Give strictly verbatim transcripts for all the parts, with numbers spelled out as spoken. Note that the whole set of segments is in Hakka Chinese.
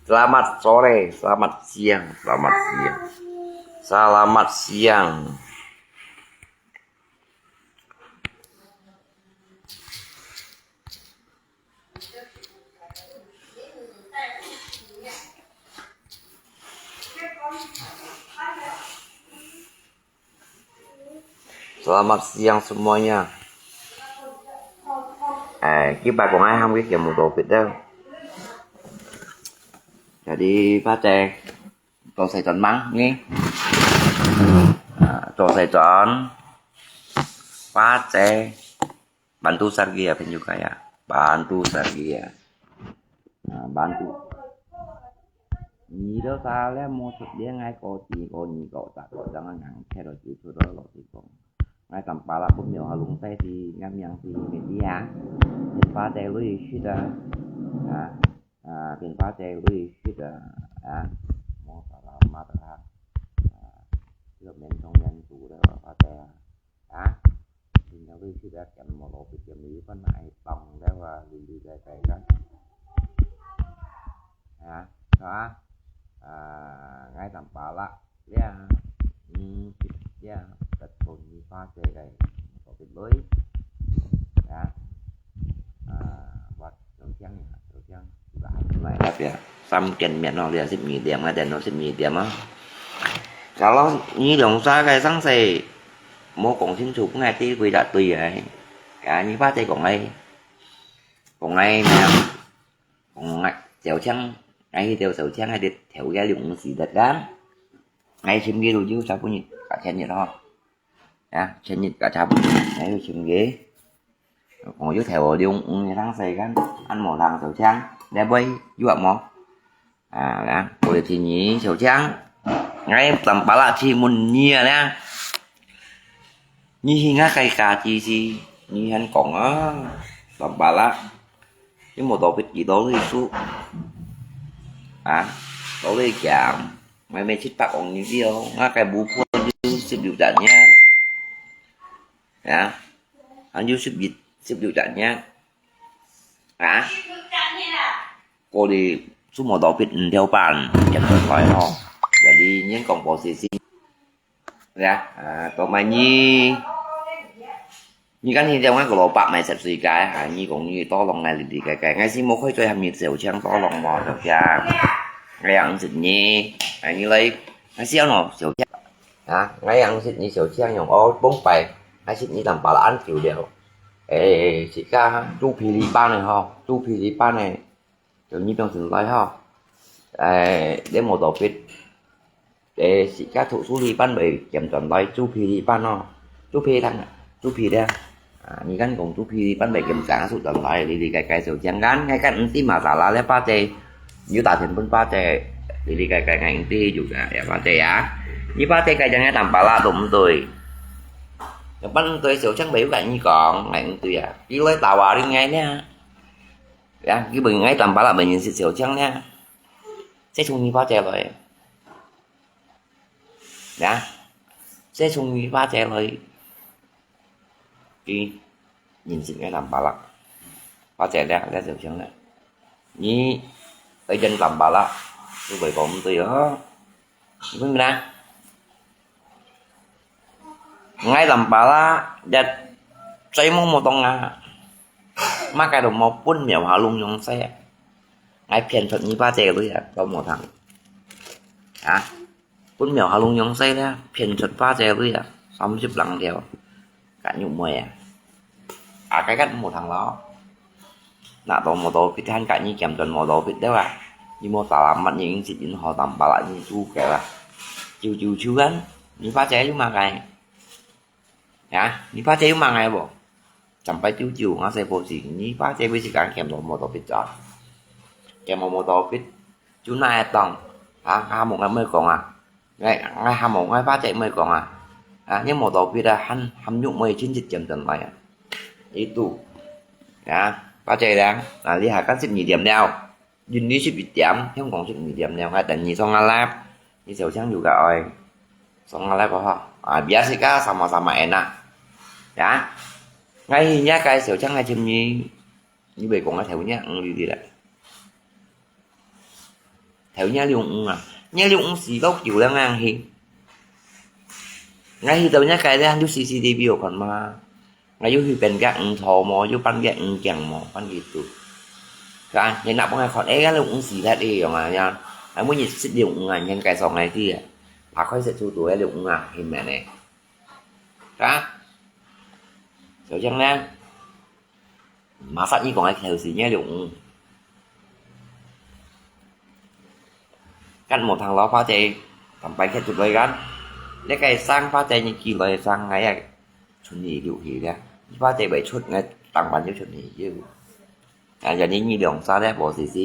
Selamat sore, selamat siang, selamat siang. Selamat siang. Selamat siang semuanya. Eh, kiba講愛喊佢叫無多別个。Jadi, Pak Cai, 多謝轉忙呢。啊，多謝轉。Pak Cai, bantu saya, 朋友，kaya. Bantu saya. 啊，bantu. Ni do sa le mo sut le ngai ko ti ko ni ko ta ko jang ngang khe lo ju chu lo lo ti ko. Ngai tam pa la pun myo ha lung tai ti ngai miang ti mi ti ha. Ti pa te lui shi da. Ha. Ha, ti pa te lui shi da. Ha. Mo sa la ma ta ha. Ha. Yo men tong yan tu da pa te. Ha. Ti na lui shi da kan mo lo pi ti mi pan ai tong da wa lui lui dai dai kan. Ha. Ha. À, ngai tam pa la. Lia, lia, tat pon ni pa te kai. Ko pi lui. Ya. À, wat, dong chiang, dong chiang. Ba, mai la pia. Sam kian mian no, lia sip mi diam, ngai den no sip mi diam ah. Kalau ni dong sa kai sang se, mo kong sin chu ngai ti kui da tui ai. Ya, ni pa te kong ai. Kong ai mian. Kong ai, siau chiang, ai hi teo siau chiang ai dit teo ya liung si dat kan. Ngai chim gi lu jiu sa pu ni, ka chen ni lo. Ya, chen ni ka cha pu ni, ngai lu chim gi. Kong yu teo liung, ung ni tang sai kan, an mo tang siau chiang, le boi, yu mo. À, nè, cô đi thi nhí siau chiang. Ngai tam pa la thi mun nhí à nè. Nhí hi ngai kai ka chi si, nhí han kong à. Tam pa la. Ni mo to pit ki to li su. À, to li kiam. Ngai me chit pak ong nhí dio. Ngai kai bu phu yu sip yu dan nhé. Ya. An yu sip yu, sip yu dan nhé. À. Cô đi su mo to pit nteo pan, kiam ton loi ho. Jadi, nyen kong po si si. Ya, à, to mai nhí. Nhí kan hi teo ngai ko lo pak mai sep sui kai, ha, nhí kong nhí to long ngai li li kai kai. Ngai si mo khoi toi ham nhí siau chiang to long mo, to kia. Ngai yang sit nhí. Ngai nhí lai, ngai siau no, siau chiang. Ha, ngai yang sit nhí siau chiang yong o, bông pai. Ngai sit nhí tam pa la an kiu liao. Ê, sit ka, chu phi li pan ne ho, chu phi li pan ne. Cho nhí piang sung lai ha. Ê, để mo to pit. Ê, si ka thu su li pan bai kiam chon lai chu phi li pan no. Chu phi thang, chu phi dia. À, nhí kan kong chu phi li pan bai kiam chang su chon lai, li li kai kai siau chiang kan, ngai kan ung ti ma sa la le pa che. Yu ta thien pun pa che. Li li kai kai ngai ung ti yu ka, ya pa che ya. Nhí pa che kai chang ngai tam pa la dum tui. Yang pan tui siau chiang bai yu ka nhí kong, ngai ung tui ya. Pi lai ta wa ring ngai nia. Ya, ki bai ngai tam pa la bai nyin sit siau chiang nia. Sẽ chung nhí pa che loi. Ya. Sẽ chung nhí pa che loi. Ki nyin sit ngai tam pa la. Pa che lia, lia siau chiang lia. Nhí, ai jen tam pa la. Lu bai kong tui yo. Ui na. Ngai tam pa la, jat sai mong mo tong a. Ma kai lo mo pun miao ha lung yong sai. Ngai phian chot nhí pa che lui a, to mo thang. Ha? Pun miao ha lung yong sai le, phian chot pa che lui a. Sam sip lang liao. Ka nyu mo ya. À, cái cách mù thằng đó. Nà tô mô tô phít hăn cả nhi kiam tuần mô tô phít đấy à. Nhi mô tả làm mặt nhi in xịt in ho tạm bả lại nhi chú kẻ là. Chiu chiu chiu gắn. Nhi phá chế chú mà ngày. Hả? Nhi phá chế chú mà ngày bộ. Chẳng phải chiu chiu ngó xe bộ gì. Nhi phá chế với xịt gắn kiam tuần mô tô phít chọn. Kiam mô mô tô phít. Chú nai tòng. Hả? Hả một ngày mới còn à. Ngai, ngai hâm mô ngai phá chế mới còn à. À, nhưng mô tô phít à, hăn, hâm nhục mới chính dịch kiam tuần lại à. Ý tụ. À, phá chế đang. À, lý hại cắt xịt nhị điểm đeo. Duyên lý xịt nhị điểm, hiếm còn xịt nhị điểm đeo. Ngai tận nhị song ngã láp. Nhị xéo chăng dù cả oi. Song ngã láp có ho. À, biasa ka sama-sama enak. Ya. Ngai hi nhá cái xéo chăng ngai chim nhị. 你會講𠊎頭若五哩哩啦。頭若六五啊，若六五死到久了𠊎去。𠊎去到若个咧，有C C T V有看嘛？𠊎又去辦个五套無，又辦个五件無，辦幾多。係吧？你若分𠊎看，哎，該六五死忒哩樣啊，呀，𠊎每日食六五啊，人介紹𠊎知啊，打開食出肚个六五啊，係咩呢？啊？就這樣呢。 Masa你講个頭先个六五，敢無聽老花姐，上擺佢出來个，你个生花姐你寄來生，𠊎也出去留去个，你花姐會出，𠊎當晚就出去了。啊，jadi你兩儕咧，無事事，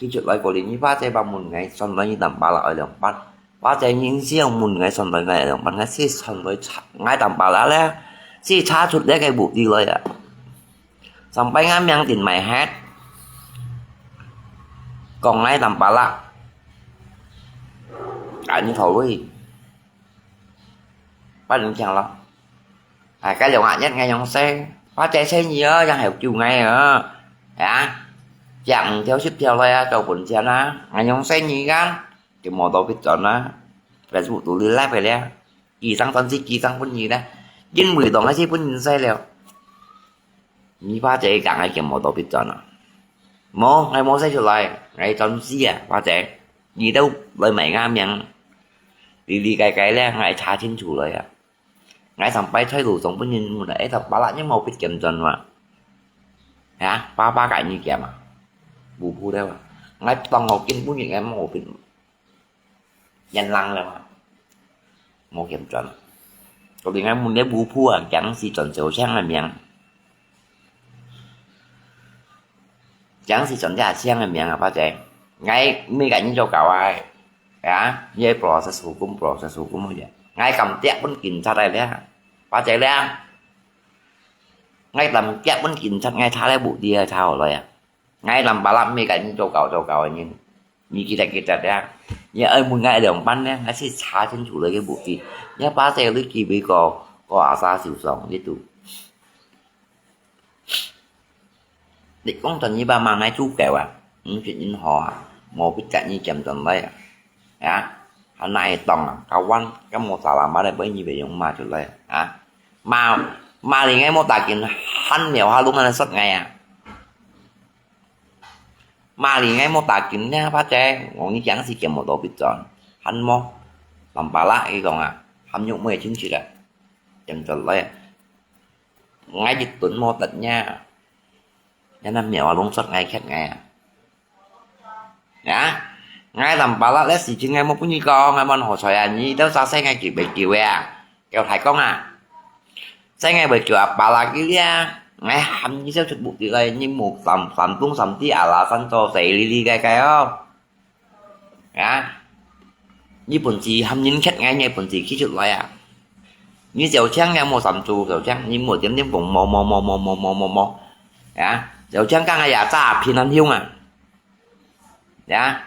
佢出來過哩，你花姐話問𠊎，算來你當巴拉愛兩百，花姐你先問𠊎，算來𠊎兩百，𠊎先算來查，𠊎當巴拉咧，先查出這个目的來啊。 上擺𠊎命定買忒，講𠊎當巴拉，恁樣頭位，不能講咯。哎，該兩個月𠊎用洗，花姐洗你哦，yang後救𠊎哦，啊，食五條十條來啊，做本錢啊，𠊎用洗你个，就無到必轉啊，Facebook肚裡live个咧，寄生轉去寄生分你咧，因為當𠊎係分人洗了。 你花姐講𠊎見無到必轉啊？無，𠊎無洗出來，𠊎專死啊，花姐。你兜來買𠊎命，哩哩个个咧，𠊎查清楚來啊。𠊎上擺在路上分人問啊，哎，頭巴拉你無必減轉哇？啊，巴巴个你減啊？無鋪了啊。𠊎當好見本日𠊎無必。 原諒了嘛，無嫌轉。所以𠊎問你無鋪啊，驚死轉小青个命，驚死轉這青个命啊，花姐。𠊎每個人做搞啊，啊，你proses hukum，proses hukum个，𠊎敢跌分警察个咧，花姐咧，𠊎敢跌分警察，𠊎查咧無地啊，查好來啊。 𠊎當巴拉每個人做搞做搞个人，你記得記得呀。你愛問𠊎兩百呢，𠊎先查清楚了个目的。你把這個機會過過阿沙受傷，你都。你講真，你把嘛來做狗啊，毋識人好啊，無必甲你減轉來啊。 啊，還哪會當啊？Kawan，kamu salah mana，分你會用罵出來啊？罵罵你个莫打緊，還苗下弄个說𠊎啊！罵你个莫打緊呢，花姐，我你講是見無到必轉，還莫，淋巴啦，佢講啊，還肉尾清楚啊，點出來，𠊎一頓莫得呢。 Yan啊，苗啊，弄出𠊎，嚇𠊎啊！啊！𠊎淋巴啦，這事情𠊎無分你講，𠊎問好彩啊，你兜殺死𠊎救袂救个啊？叫大講啊！使𠊎會救阿爸啦佢啊！𠊎喊你走出屋裡來，你無三三冬三地啊啦，三做四哩哩个个哦！ 啊！你本事喊人㧒𠊎，你本事企出來啊！你小青也無三做小青，你無點點講無無無無無無無無。啊！小青講个也詐騙很凶啊！啊！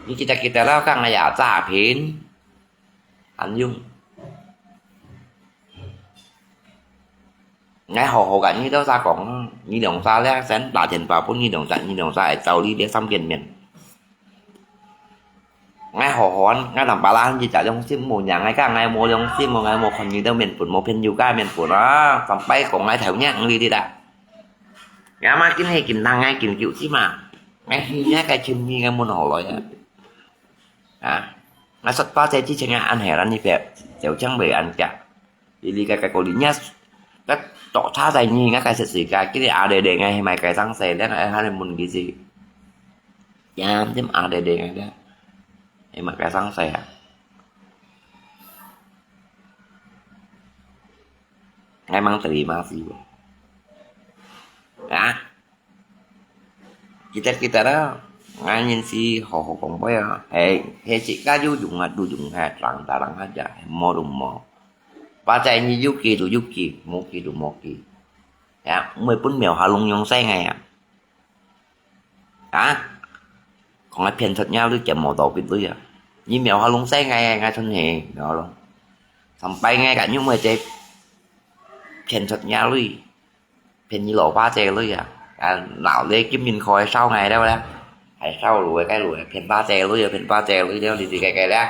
你記得記得了，講个也詐騙很凶。 𠊎好好甲你兜儕講，你兩儕咧先打電話分你兩儕，你兩儕會走哩咧三見面。𠊎好好，𠊎淋巴啦，你隻良心無贏，𠊎講𠊎無良心，𠊎無看你兜面分，無朋友个面分啊！三擺講𠊎頭贏哩哩啦。𠊎嘛今係今當𠊎今久之嘛，𠊎去𠊎个尋你个門口來啊！啊！𠊎說多謝之前啊，恁係咱呢隻，就將會恁夾。 哩哩个个个哩nya，該doctor在你，𠊎个食水个，今日阿爹爹，𠊎係買个生菜，𠊎還問佢是，呀，點阿爹爹个，係買个生菜啊？𠊎mang terima kasih。啊？ Kita-kita đó, ngan nhìn si hò hò kong boy á, hè hè chỉ cá dú dùng á, dú dùng hè trắng ta trắng á chả, hè mò dùng mò. Ba chạy như dú kì dú dú kì, mò kì dú mò kì. Ya, mười bốn mèo hà lung nhung say ngày à. Hả? Kong ai phiền thật nhau đứa chém mò tàu bịt đứa à. Như mèo hà lung say ngày, ngày thân hè, đó luôn. Sampai ngày cả ñu mười chạy phiền thật nhau đứa. Phiền như lỗ ba chè lui à. 啊，鬧咧今年開燒𠊎了咧，還燒爐个，該爐个，騙巴姐鐳，騙巴姐鐳了，哩哩个个咧。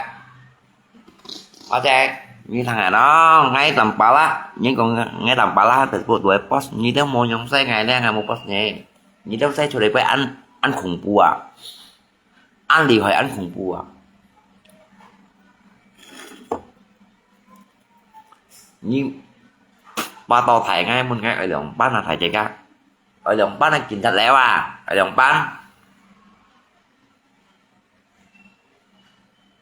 巴姐，你聽下咯，𠊎當巴拉，你講𠊎當巴拉，Facebook都會post，你都無用晒𠊎咧，𠊎無post你，你都晒出來會恁，恁恐怖啊，恁厲害，恁恐怖啊！你巴肚大，𠊎問𠊎愛仰般啊，大姐啊，愛仰般啊，警察了啊，愛仰般？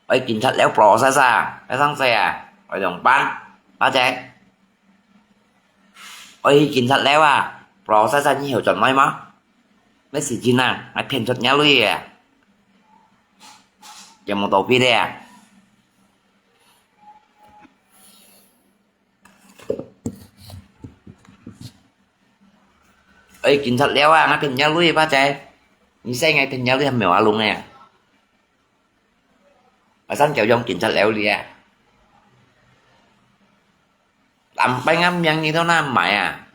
愛警察了process啊，愛上車啊，愛仰般？巴姐，愛去警察了啊，process啊，你曉轉來嗎？愛時間啊，𠊎騙出你鐳啊，有無道理的啊？ 哎，警察了啊，𠊎騙你鐳，巴姐。你使𠊎騙你鐳，還無阿龍呢。阿三叫用警察了哩啊。藍白啊，命你都拿買啊。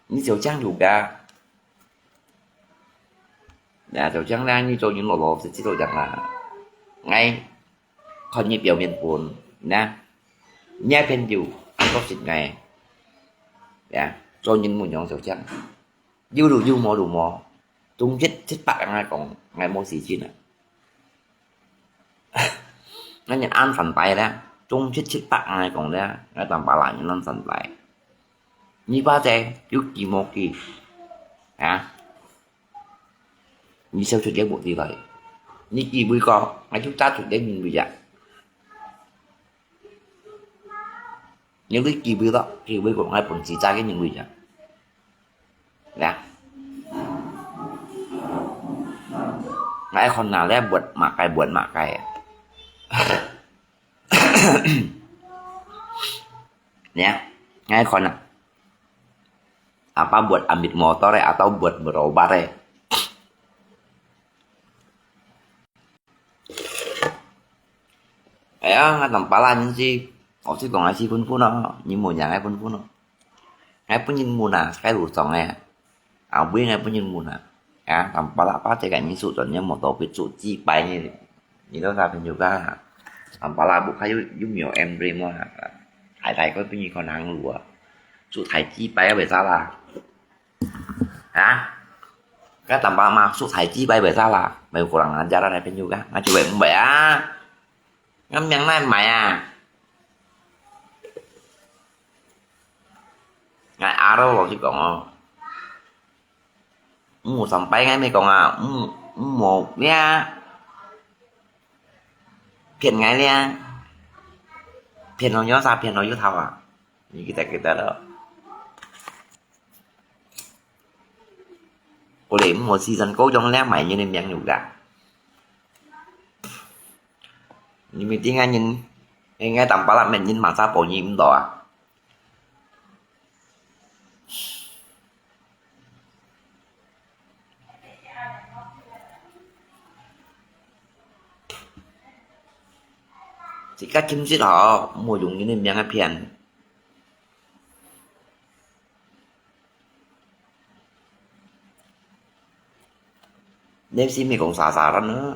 你就這樣有个。呀，就這樣啦，你做人老老實實就這樣啦。哎。 看你表面本，呢，你還朋友，還多識𠊎，呀，做人無用就這樣，有就有，無就無，總之七八𠊎講，𠊎無時間啊。𠊎人恁反白咧，總之七八𠊎講咧，𠊎當巴拉人恁反白。你巴姐有記無記？啊？ 你笑出个目的來。你機會過，𠊎就揸出个認為啊。你對機會咯，機會過，𠊎本事揸个認為啊。呀，𠊎看哪咧，buat makai，buat makai啊。呀，𠊎看啊。 Apa buat ambil motor eh, atau buat berobat eh? Aya, ngatang pala nyin si, osi kong ngai si phun phun no, nyin mo nyang ngai phun phun no. Ngai phun nyin muna, skai lu song eh. Abui ngai phun nyin muna. Ya, tang pala pa te kai nyin su ton nyin mo to pit su chi pai nyin. Nyi to sa phen juga. Tang pala bu kai yu yu myo em bre mo. Hai tai ko phun nyin kon hang lu. Su tai chi pai bai sa la. Ha? Ka tang pala ma su tai chi pai bai sa la. Bai kurang ajar ngai phen juga. Ngai chu bai mbai a. Ngam yang nai mai a. Ngai aro lo si kong o. Mu sampai ngai mei kong a, mu mu mo lia. Phiên ngai lia. Phiên lo nyo sa phiên lo yu thao a. Ni kita kita lo. Ko le mu si san ko jong lia mai ni ni miang yu ga. Ni mi ting a nyin, ngai tam pala men nyin ma sa po nyi mdo a. Chỉ có chim sít hả? Mua dùng như nên miếng hạt phiền. Nếu xí mi kong sa sa ran nữa.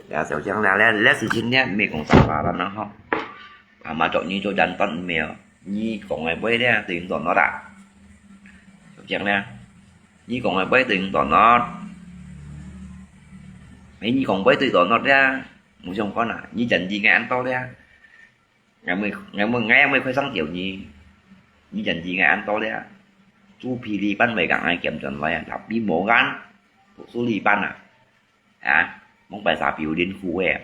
Ya, siêu chang na, lẽ, lẽ xí chín nè, mi kong sa sa ran nữa hả? À, mà chọn như cho dành tận mèo. Nyi kong ai bơi nè, tự do nó đã. Siêu chang nè. Nyi kong ai bơi tự do nó. Mấy nyi kong bơi tự do nó nè. Một dòng con à, nyi dành gì ngay ăn to nè. Ngai mui, ngai mui, ngai mui khoi sang tieu nyi. Nyi dành gì ngai ăn to nè. Chú phi li pan mei kang ai kiam chọn lai à, thap bi mo gan. Chú li pan à. À, mong bai sa piu liên khu hè.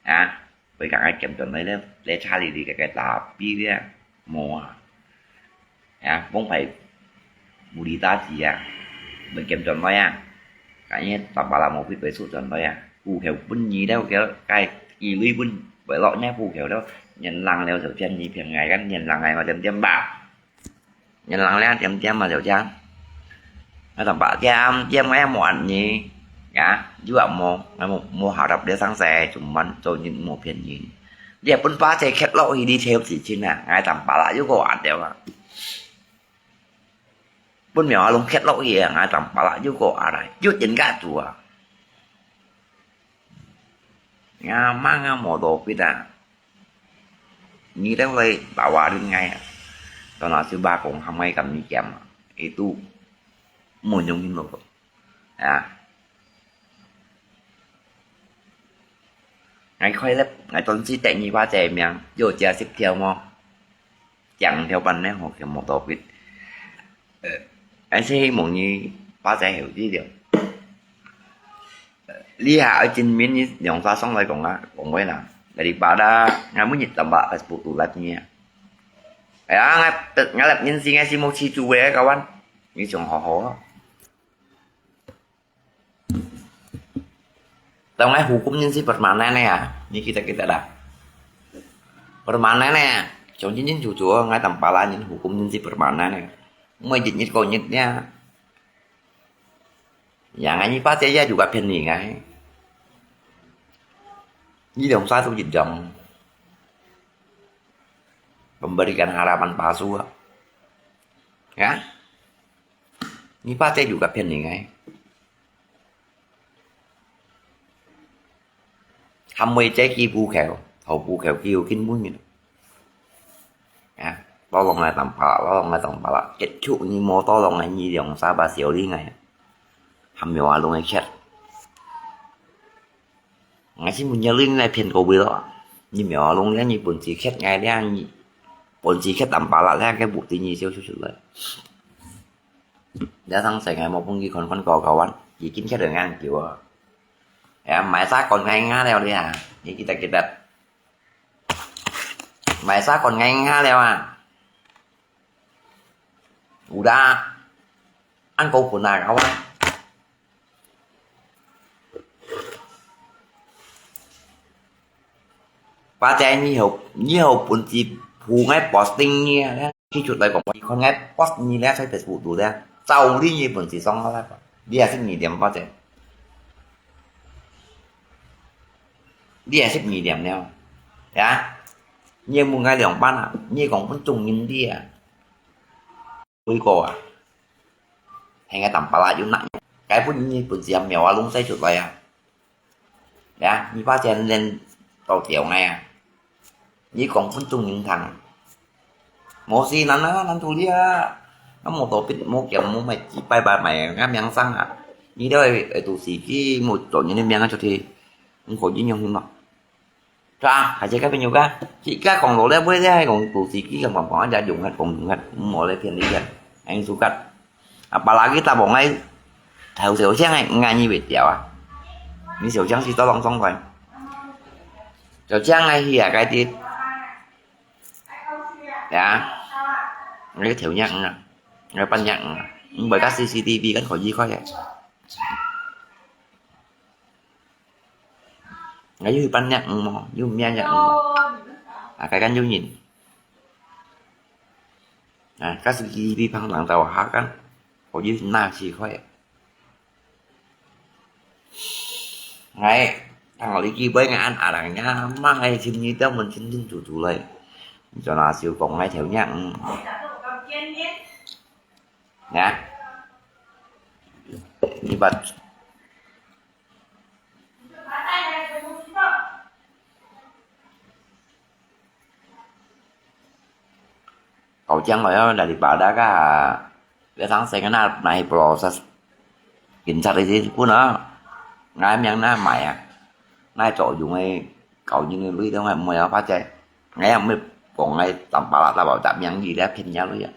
À, bai kang ai kiam chọn lai leh, leh cha li li cái cái thap bi nè. Mo à. Ya, mong bai mu li ta chi ya. Bai kiam chọn lai à. Cái nhé, tam pala mo phit bai su chọn lai à. Ku khéo bun nyi đeo khéo, cái kỳ lui bun bai lọ nhé ku khéo đeo. Nhen lang leo siêu phiên nyi phiên ngai kan, nhen lang ngai mà tiêm tiêm ba. Nhen lang leo tiêm tiêm mà siêu chang. Ngai tam pa tiêm tiêm ngai mo ăn nyi. Ya, yu a mo, ngai mo, mo hảo đập đeo sang xe, chum man, cho nyin mo phiên nyi. Dia bun pa che khét lọ hi đi theo chỉ chín à, ngai tam pala yu ko ăn đeo à. 分苗阿龍㧡落去啊，𠊎當巴拉又過啊來，又真个做啊。𠊎媽啊無多必啊，你兜來打話恁𠊎啊，當然就把講喊𠊎咁你講啊，itu無用心咯，啊。 𠊎快樂，𠊎當時得你把仔名，有加十條無？講條板呢，好，無多必。呃，𠊎係希望你把仔有力量。呃，你還愛證明你兩儕上來講啊，講話啦。Daripada𠊎每日tambah Facebook tu live你啊。哎呀，𠊎，𠊎live人士，𠊎係無試做个，kawan。你想好好啊。 Tau ngai hukum nyin si permanen ya, ni kita-kita dah. Permanen ya, chong nyin cucu ngai tampala nyin hukum nyin si permanen ya. Mui jit nyit ko nyit ya. Ya ngai ni pa ya juga phen ni ngai. Ni dong sa tu jit jong. Memberikan harapan palsu. Ya. Ni pa ya juga phen ni ngai. Hamwe cai ki bu khèo, thâu bu khèo ki yu kin bu nyin. Ya, tolong lai tampala, tolong lai tampala. Kết thúc ni mo tolong lai ni dong sa ba siêu li ngai. Hamwe wa lung ai chat. Ngai si mun ya ling lai phen ko bui lo. Ni mèo lung ya ni bun si chat ngai liang ni. Bun si chat tampala liang ke bu ti ni siêu siêu siêu lai. Dia sang sai ngai mo pung ki kon kon ko kawan. Ki kin chat dengan kiwa. Ya, mai sa kon ngai nga leo dia. Ni kita kita. Mai sa kon ngai nga leo ah. Udah. An ko pun na kawan. Ba cai ni hậu, ni hậu bun si pu ngai posting ni. Khi chuột lại còn đi con ngai post ni lẽ sai Facebook tu lẽ. Sau đi ni bun si song hao lai. Dia sik ni điểm ba cai. Dia sik ni điểm nè. Ya. Ni mu ngai liang ban à. Ni còn bun chung ngin dia. Ui ko à. Hèn ngai tampala yu nak. Cái bun ni bun si ham mèo à lung sai chuột lại à. Ya, ni ba cen len tau tiao ngai à. Ni kong phun chung ngin thang. Mo si nan na, nan tu lia. Ngam mo to pit mo kiam mo mai chi pai ba mai ngam yang sang à. Ni đó ai tu si ki mo to ni miang cho thi. Ngko yin yong hin ma. Cha, hai che ka pin yu ka. Chi ka kong lo le bui le hai kong tu si ki kong kong kong ja yung hat kong yung hat. Mo le phian li phian. Anh su kat. Apalagi ta bông ai. Thâu siêu siang ai ngai ni bit tiao à. Ni siêu siang si to long song kai. Siêu siang ai hia kai ti. Ya. Ngai thiu nhang ngai. Ngai pan nhang ngai. Bởi các C C T V kan khỏi gì khỏi. Ngai yu pan nhang mo, yu mia nhang mo. À, cái kan yu nhìn. À, các C C T V phang lăng tàu há kan. Khỏi gì na si khỏi. Ngai, thằng lý kia bơi ngai ăn à lăng nhá, mà ngai xin như tao mình xin xin chủ chủ lại. Cho nó siêu cộng ngai theo nhang. Nhá. Như vậy. Kau chang lo ya dari pada ka. Dia sang saya kena naik proses. Kin sat isi pun ah. Ngai miang na mai ah. Nai cho yung ai kau yung lui dong ai mo ya pa chai. Ngai yang me pong ngai tam pala ta bảo ta miang gì dia pin ya lui ya.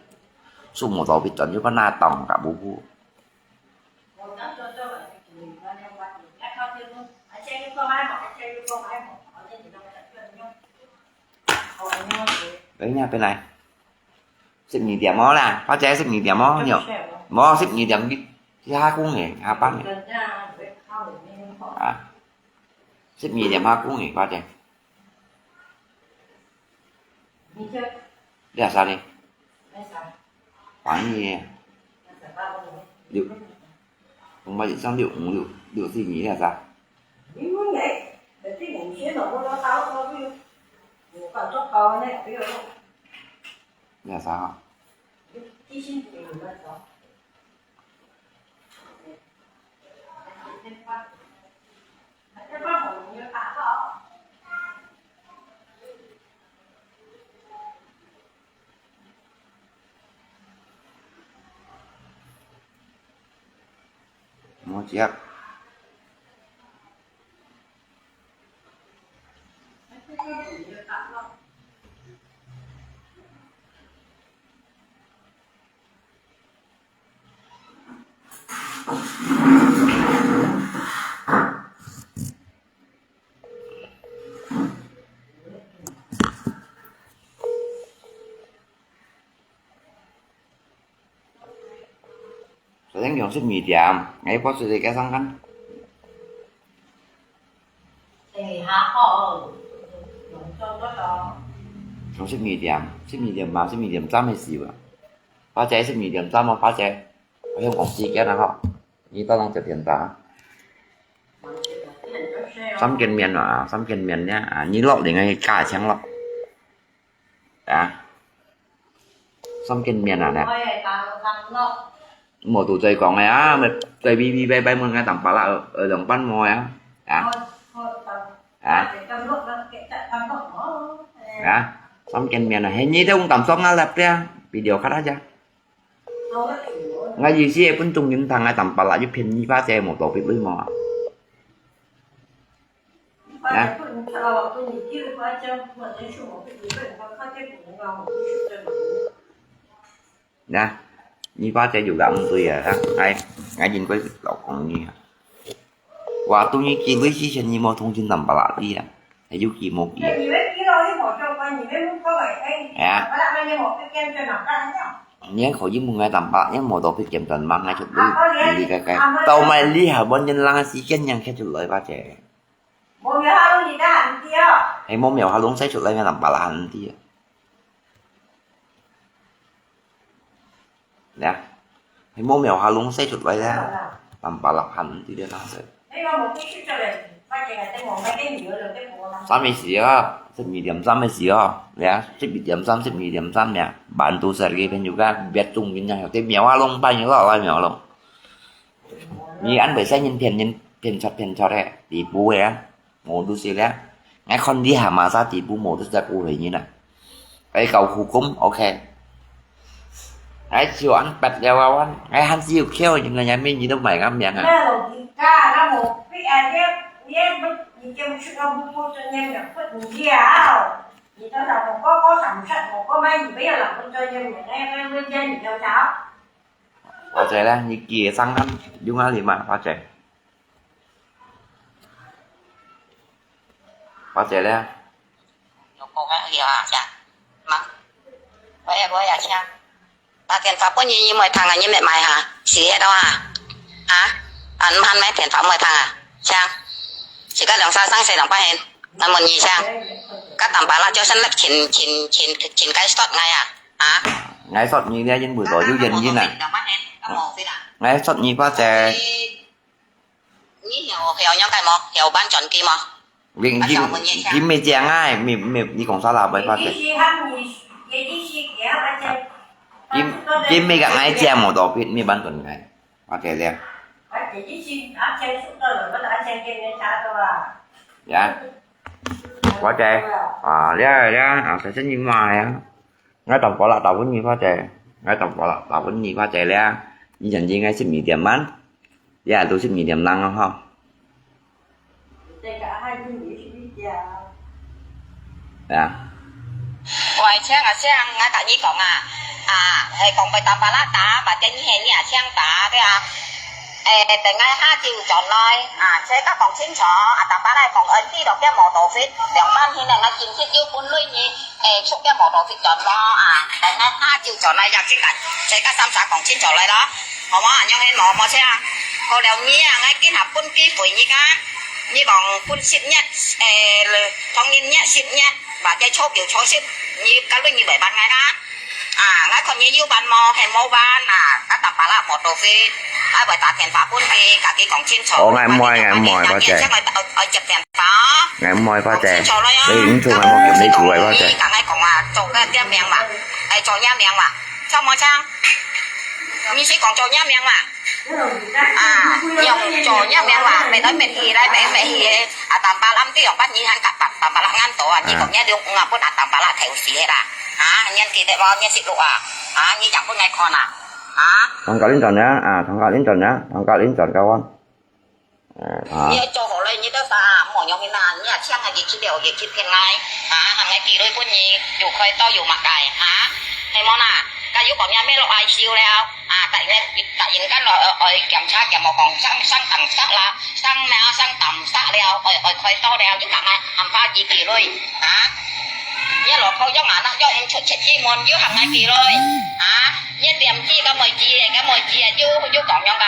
Su mo to bit ton yu pa na tong ka bu bu. Đấy nha, bên này. Xếp nhị điểm ó là, có trái xếp nhị điểm ó nhiều. Mó xếp nhị điểm đi. Chứ hai cũng nghỉ, hai bác nghỉ. À. Xếp nhị điểm hai cũng nghỉ, có trái. Đi à, sao đi? Khoảng gì? Được. Không bao giờ xong được, được, được gì nhỉ là sao? Là sao? Mô chiap. Sedang用十二點，哎，pasal dia kasangkan. Trong十二點, 十二點半, 十二點三个時候啊。八姐十二點三啊，八姐。我用公司間啊，吼。你到當接電話。三見面啊，三見面呢，啊，你落零个價錢咯。啊，三見面啊，呢。無都再講个啊，再嗶嗶拜拜問个當巴拉，呃，兩半毛呀，啊，啊。啊，三見面啊，係你都毋敢爽啊，laptop，video卡啊。𠊎意思係分眾人聽啊，當巴拉就騙你巴姐無道理嘛。啊。 Nah, ni巴姐juga毋對啊，𠊎，𠊎應該老公你啊。Waktu你寄鐳之前，你無通知當巴拉知啊，係有寄無寄啊？係啊。你還可以問𠊎當巴拉，因為無到必檢查嘛，𠊎就對，你該該。到尾你還問人人時間，人客出來巴姐。 無廟下龍你該還毋知哦。係無廟下龍使出來，當巴拉還毋知啊。呀，係無廟下龍使出來啊，當巴拉還毋知咧，當時。啥意思啊？十二點三个時候，呀，十一點三，十二點三呀，bantu sergi pun juga，別種人啊，在廟下龍辦，有老來廟下龍。你安排使人騙人，騙出騙出个，地步个啊。 無都係咧，𠊎看你還嘛啥地步，無都係過來人啊。𠊎搞苦工，OK。𠊎就安排了啊，𠊎還是有竅，人家也沒你都買个命啊。花姐咧，你寄个上岸用哪裡嘛，花姐？ 花姐咧。有講啊，有啊，呀，嘛，我也，我也請。打電話分你，你莫聽啊，你莫買哈，是迄度啊，啊，啊，毋喊咩電話莫聽啊，請。自家兩三生死兩百元，那麼你請，甲淡薄啦，就算粒錢，錢，錢，錢該stop𠊎啊，啊。𠊎stop你咧，因為我有原因啊。兩百元，啊，無費啦。𠊎stop你，花姐。 你曉，曉仰解無？曉搬轉機無？你，你，你咩講啊？咩，咩，你講啥啦？喂，花姐。你，你咩講？𠊎借無到，別，咩搬轉來？花姐咧。呀，花姐，啊，咧，咧，啊，細聲音嘛，呀。 𠊎淡薄啦，打分你花姐，𠊎淡薄啦，打分你花姐咧，以前應該十二點半，也都十二點零了吼。啊。喂，請啊，請，𠊎甲你講啊，啊，係講佢淡薄啦打，或者你係你啊，請打，對啊。誒，等𠊎下晝轉來，啊，自家講清楚，啊，淡薄啦講，誒，知道點無到fit，兩班先，𠊎今日有分類你。 誒，出个無到fit轉咯，啊，等𠊎下晝轉來約先，大家三儕講清楚來咯，好無？恁樣係無，無錯啊。好了，你啊，𠊎今下分機會你啊，你講分十日，誒，同日日十日，或者初九初十，你甲你你會辦𠊎啊？啊，𠊎看你有辦無，係無辦啊，甲淡薄啦，無到fit，𠊎會打電話分佢，甲佢講清楚。哦，𠊎毋會，𠊎毋會，或者。𠊎愛，愛接電話。 𠊎毋會，花姐。你應酬𠊎無見你做个，花姐。你甲𠊎講啊，做个點名嘛，誒，做啥名嘛，做麼个？你先講做若名嘛？啊，用做若名嘛？每到每去來每每去个，啊，tambah啦，對，用八年還甲八，tambah啦，恁多啊！你講若六五啊，分啊，tambah啦，頭死个啦！啊，你記得無？你識錄啊？啊，你講分𠊎看啊？啊？Tangkap Linton ya, ah, Tangkap Linton ya, Tangkap Linton kawan. 你愛做好了，你兜啥，莫用去拿，你啊，請啊，佢去了，佢去騙𠊎，啊，喊𠊎寄鐳分你，有開刀有麼个，啊，係無啦？該又講你咩落來修了，啊，突然，突然間落，愛檢查檢無講，生，生膽石啦，生咩，生膽石了，愛，愛開刀了，又講啊，喊花寄寄鐳，啊，你落口用啊，那用出出去門，又喊𠊎寄鐳，啊，你點寄，該妹寄，該妹寄，又，又講樣个。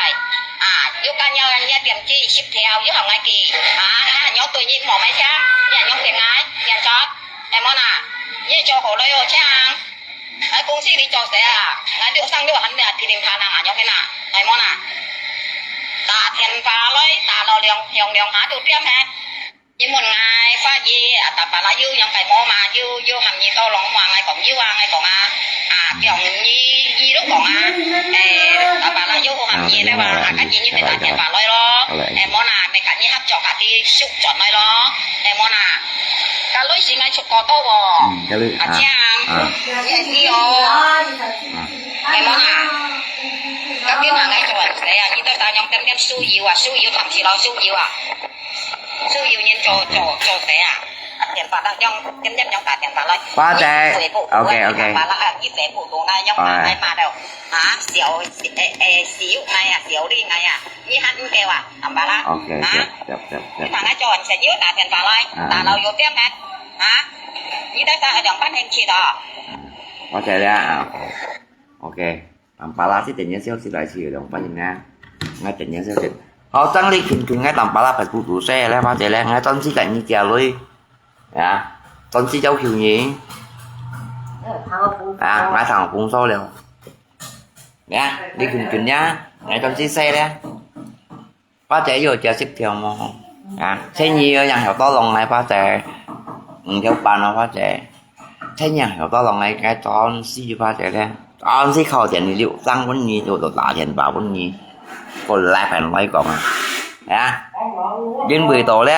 啊，又甲你，你點寄十條，又喊𠊎寄，啊，𠊎還要對你無買聽，你還要騙𠊎，騙錯，係無啦？你做好了喲，請。來公司你做事啊？𠊎六上六還啊，噼里啪啦啊，樣片啊，係無啦？打電話來，打到兩，響兩下就點嘿。 你問𠊎，發現啊，tambah啦，又樣个無嘛，又，又喊你到攏嘛，𠊎講又啊，𠊎講啊，啊，講你，你都講啊，誒，tambah啦，又喊你了哇，啊，今日你打電話來咯，誒，無啦，咪甲你合作，甲你收轉來咯，誒，無啦，甲類似𠊎出過多哦，嗯，甲類，啊，這樣，啊，也是哦，誒，無啦，甲你嘛，𠊎做人誰啊？你都打樣點點收油啊，收油，同時咯，收油啊。 所以有人做，做，做事啊，啊，電話啦，用，點點用打電話來。花姐，你Facebook，OK，OK。電話啦，啊，你Facebook都愛用打來罵的，啊，小，誒，誒，小愛啊，小麗愛啊，你還毋夠啊，tambah啦，OK，啊，你看𠊎做完事又打電話來，啊，打到有點呢，啊，你在打兩半天去的哦。花姐了啊，OK。 tambah啦，這點樣消息來自兩百人啊，𠊎點樣消息。好，正你近近𠊎tambah啦排骨肚西咧，或者咧，𠊎專門甲你寄鐳，啊，專門要求你，啊，𠊎同風騷了，啊，你近近呀，𠊎專門西咧。 花姐又有加十條無？啊，千二个人有多弄來花姐，五條半咯花姐，千二有多弄來該裝死花姐咧，裝死靠錢你六張分你，就就打電話分你，過來盤來講啊，啊，因為到咧，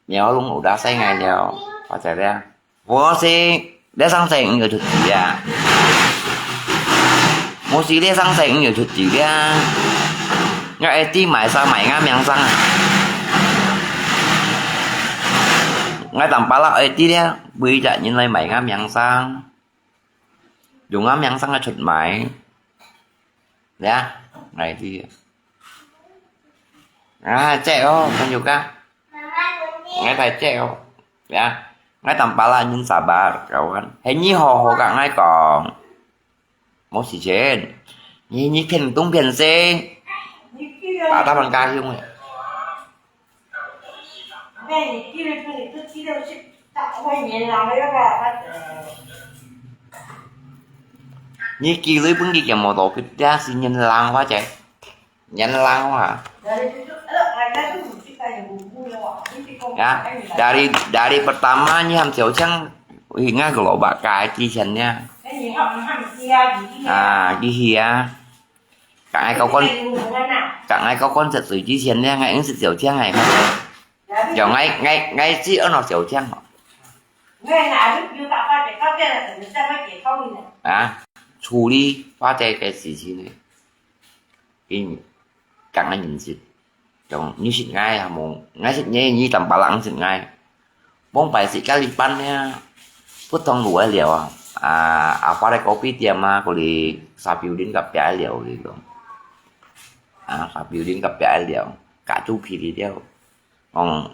苗龍有打死𠊎了，花姐咧。 無事，這生死毋要出錢啊！無事，這生死毋要出錢啊！𠊎愛知買啥買𠊎名聲啊！𠊎tambah啦愛知咧，為隻人來買𠊎名聲，用𠊎名聲來出賣。 Ya, ngai ti. Ah, cek oh, tunjuk ah. Ngai tai cek oh. Ya, ngai tambah lah nyin sabar, kawan. Hei nyi ho ho kak ngai kong. Mo si chen. Nyi nyi phen tung phen se. Pata pang ka hiung. 你寄鐳分佢寄到去，大過年了，要不要？你寄鐳分佢个摩托，佢這是年零花姐，年零花。啊，dari dari pertama你喊小強，應該个老伯家之前呢。啊，佢去啊。 Kak ngai kau kon, kak ngai kau kon sat sui chi sian liang ngai eng sit siau chiang ngai. Yau ngai, ngai, ngai chi ơn no siau chiang ho. Hả? Chu li pha te ke si chi ne. Ing, kak ngai nin sit. Yau ni sit ngai ha mo, ngai sit ne ni tam palang sit ngai. Bông pai sit kali pan nia. Put thong lu ai liao à. À, à, pha dai kopi tiam à, ko li sa piu din kap pia ai liao li lo. À, sa piu din kap pia ai liao. Kak chu phi li liao. Ong,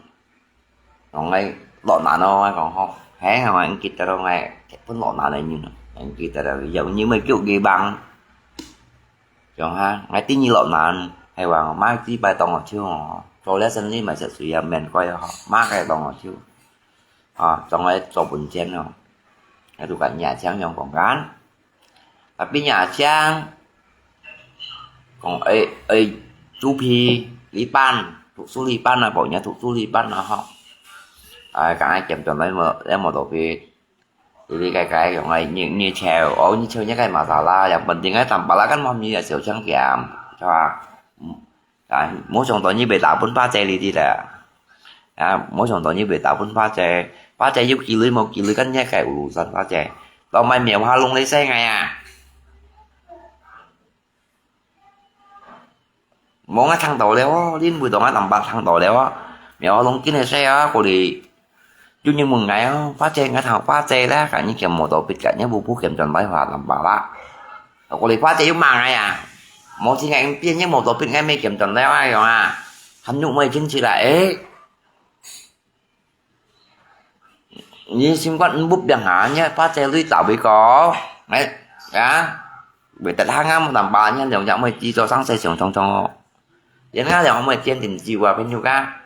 ong ai lo na no, ai kong ho. He, ong ai kit ta lo ngai, pun lo na nai nyu. Ai kit ta lo, yau nyu mai kiu gi bang. Yong ha, ngai ti nyi lo nan, hai wang, ma ti bai tong o chiu o. Cho le sen li mai sa sui ya men koi ho, ma kai tong o chiu. À, trong ai cho bun chen o. Ngai tu kan nhà chang yong kong kan. Tapi nhà chang, kong ai, ai, chu phi, li pan, tu su li pan na, bo nya tu su li pan na ho. Ai, kan ai kem ton lai mo, lai mo to phi. 哩哩个个用个，你，你笑，哦，你笑你个masalah，yang penting个tampalak kan無你个小強健，係吧？嗯，啊，無想到你會打分花姐哩哩啦。啊，無想到你會打分花姐，花姐有幾鐳無幾鐳，跟你个有路上花姐，當買苗下弄你生个啊！ 無，𠊎聽到了哦，恁會當𠊎tampalak聽到了哦。苗下弄緊个事啊，過哩。有人問𠊎哦，花姐，𠊎聽花姐咧，看你兼無到別个，你無不兼轉來話tampalak啦。過哩花姐又罵𠊎啊，無聽𠊎變，你無到別个，沒兼轉來啊，樣啊，還有沒進去啦，誒。 你心肝毋好病啊，你花姐鐳打畀个，哎，啊，會得閒啊，無tampalak，你兩隻妹子做生事想想想哦。人家兩妹堅定住啊，朋友啊。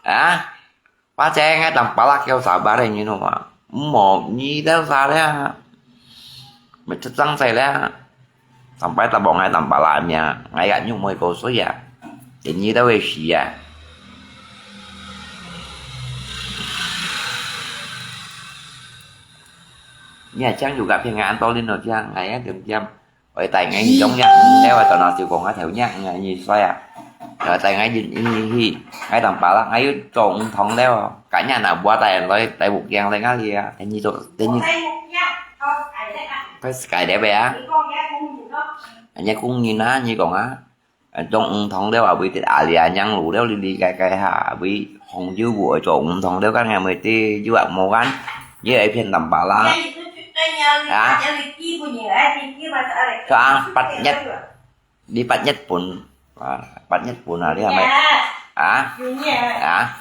啊，花姐，𠊎tampalak叫sabar你，你知道嗎？無，你都salah。 Mì-，出生勢咧，sampai tabok ngai tampalak mia, ngai kat nyu moi ko sui a. Jadi tau we si a. Mia chang juga phiên ngai an to lin no chang, ngai a tiam tiam. Ôi tai ngai ni dong nyak, leo a tao na siu kong a thèu nyak, ngai ni soi a. Rồi tai ngai yin in ni hi, ngai tampalak, ngai yu chong thong leo. Cả nhà nào bua tai loi, tai buk yang lai ngai lia, tai ni to, tai ni. Phải sky đẹp vậy á? Anh nhớ cũng nhìn á, như còn á. Trong ung thông leo à, vì tết à lia nhang lù leo li li gai gai ha, vì hong yu bu ở trong ung thông leo kan ngai mới tê yu ak mô kan. Như ai phiên tampalak. Hả? Cho ăn bắt nhất. Đi bắt nhất bún. À, bắt nhất bún à, đi hả mày? À? À?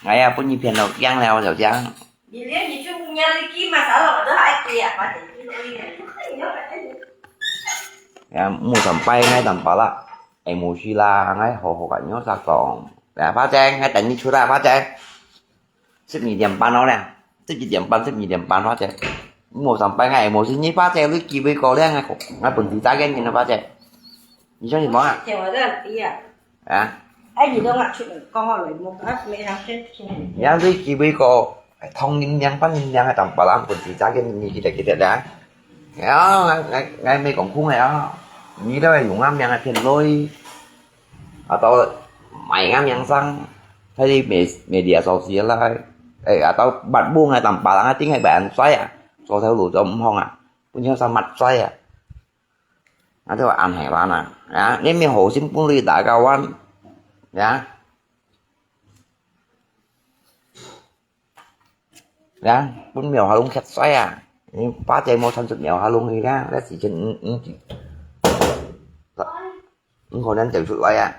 Ngai a bún ni phiên lộc giang leo, lộc giang. Ya, mu sampai ngai tampalak. Emosi la, ngai hò hò ka nyo sa tong. Ya, Pha Cheng, ngai teng ni chura, Pha Cheng. Sip ni diam pan lo le. Sip ni diam pan, sip ni diam pan, Pha Cheng. Mu sampai ngai emosi ni, Pha Cheng, lui ki vui ko le, ngai ko, ngai pun ti ta gen ni, Pha Cheng. Ni chong ni mo a? Hả? Ai, ni dong a, chu, kong a loi mo, a, me hang chen chen. Yang lui ki vui ko, thong nin yang, pan nin yang, tam pa lam pun ti ta gen ni kita kita dah. Ya, ngai, ngai, ngai me kong khung ya. Ni dah yung am yang a phiên lôi. Atau mai ngam yang sang. Hay me, media sosial lah. Eh, atau bat bu ngai tam pa lam, ngai ting ngai ban sai a. So theo lũ cho mong a. Pun yo sa mat sai a. Atau an hai lan a. Ya, ni mi ho sim pun li ta kawan. Ya. Ya, pun miao ha lung khet sai a. Ni pa chai mo chan sut miao ha lung ni ya, la si chen ng, ng, ng ko nan chai sut lai a.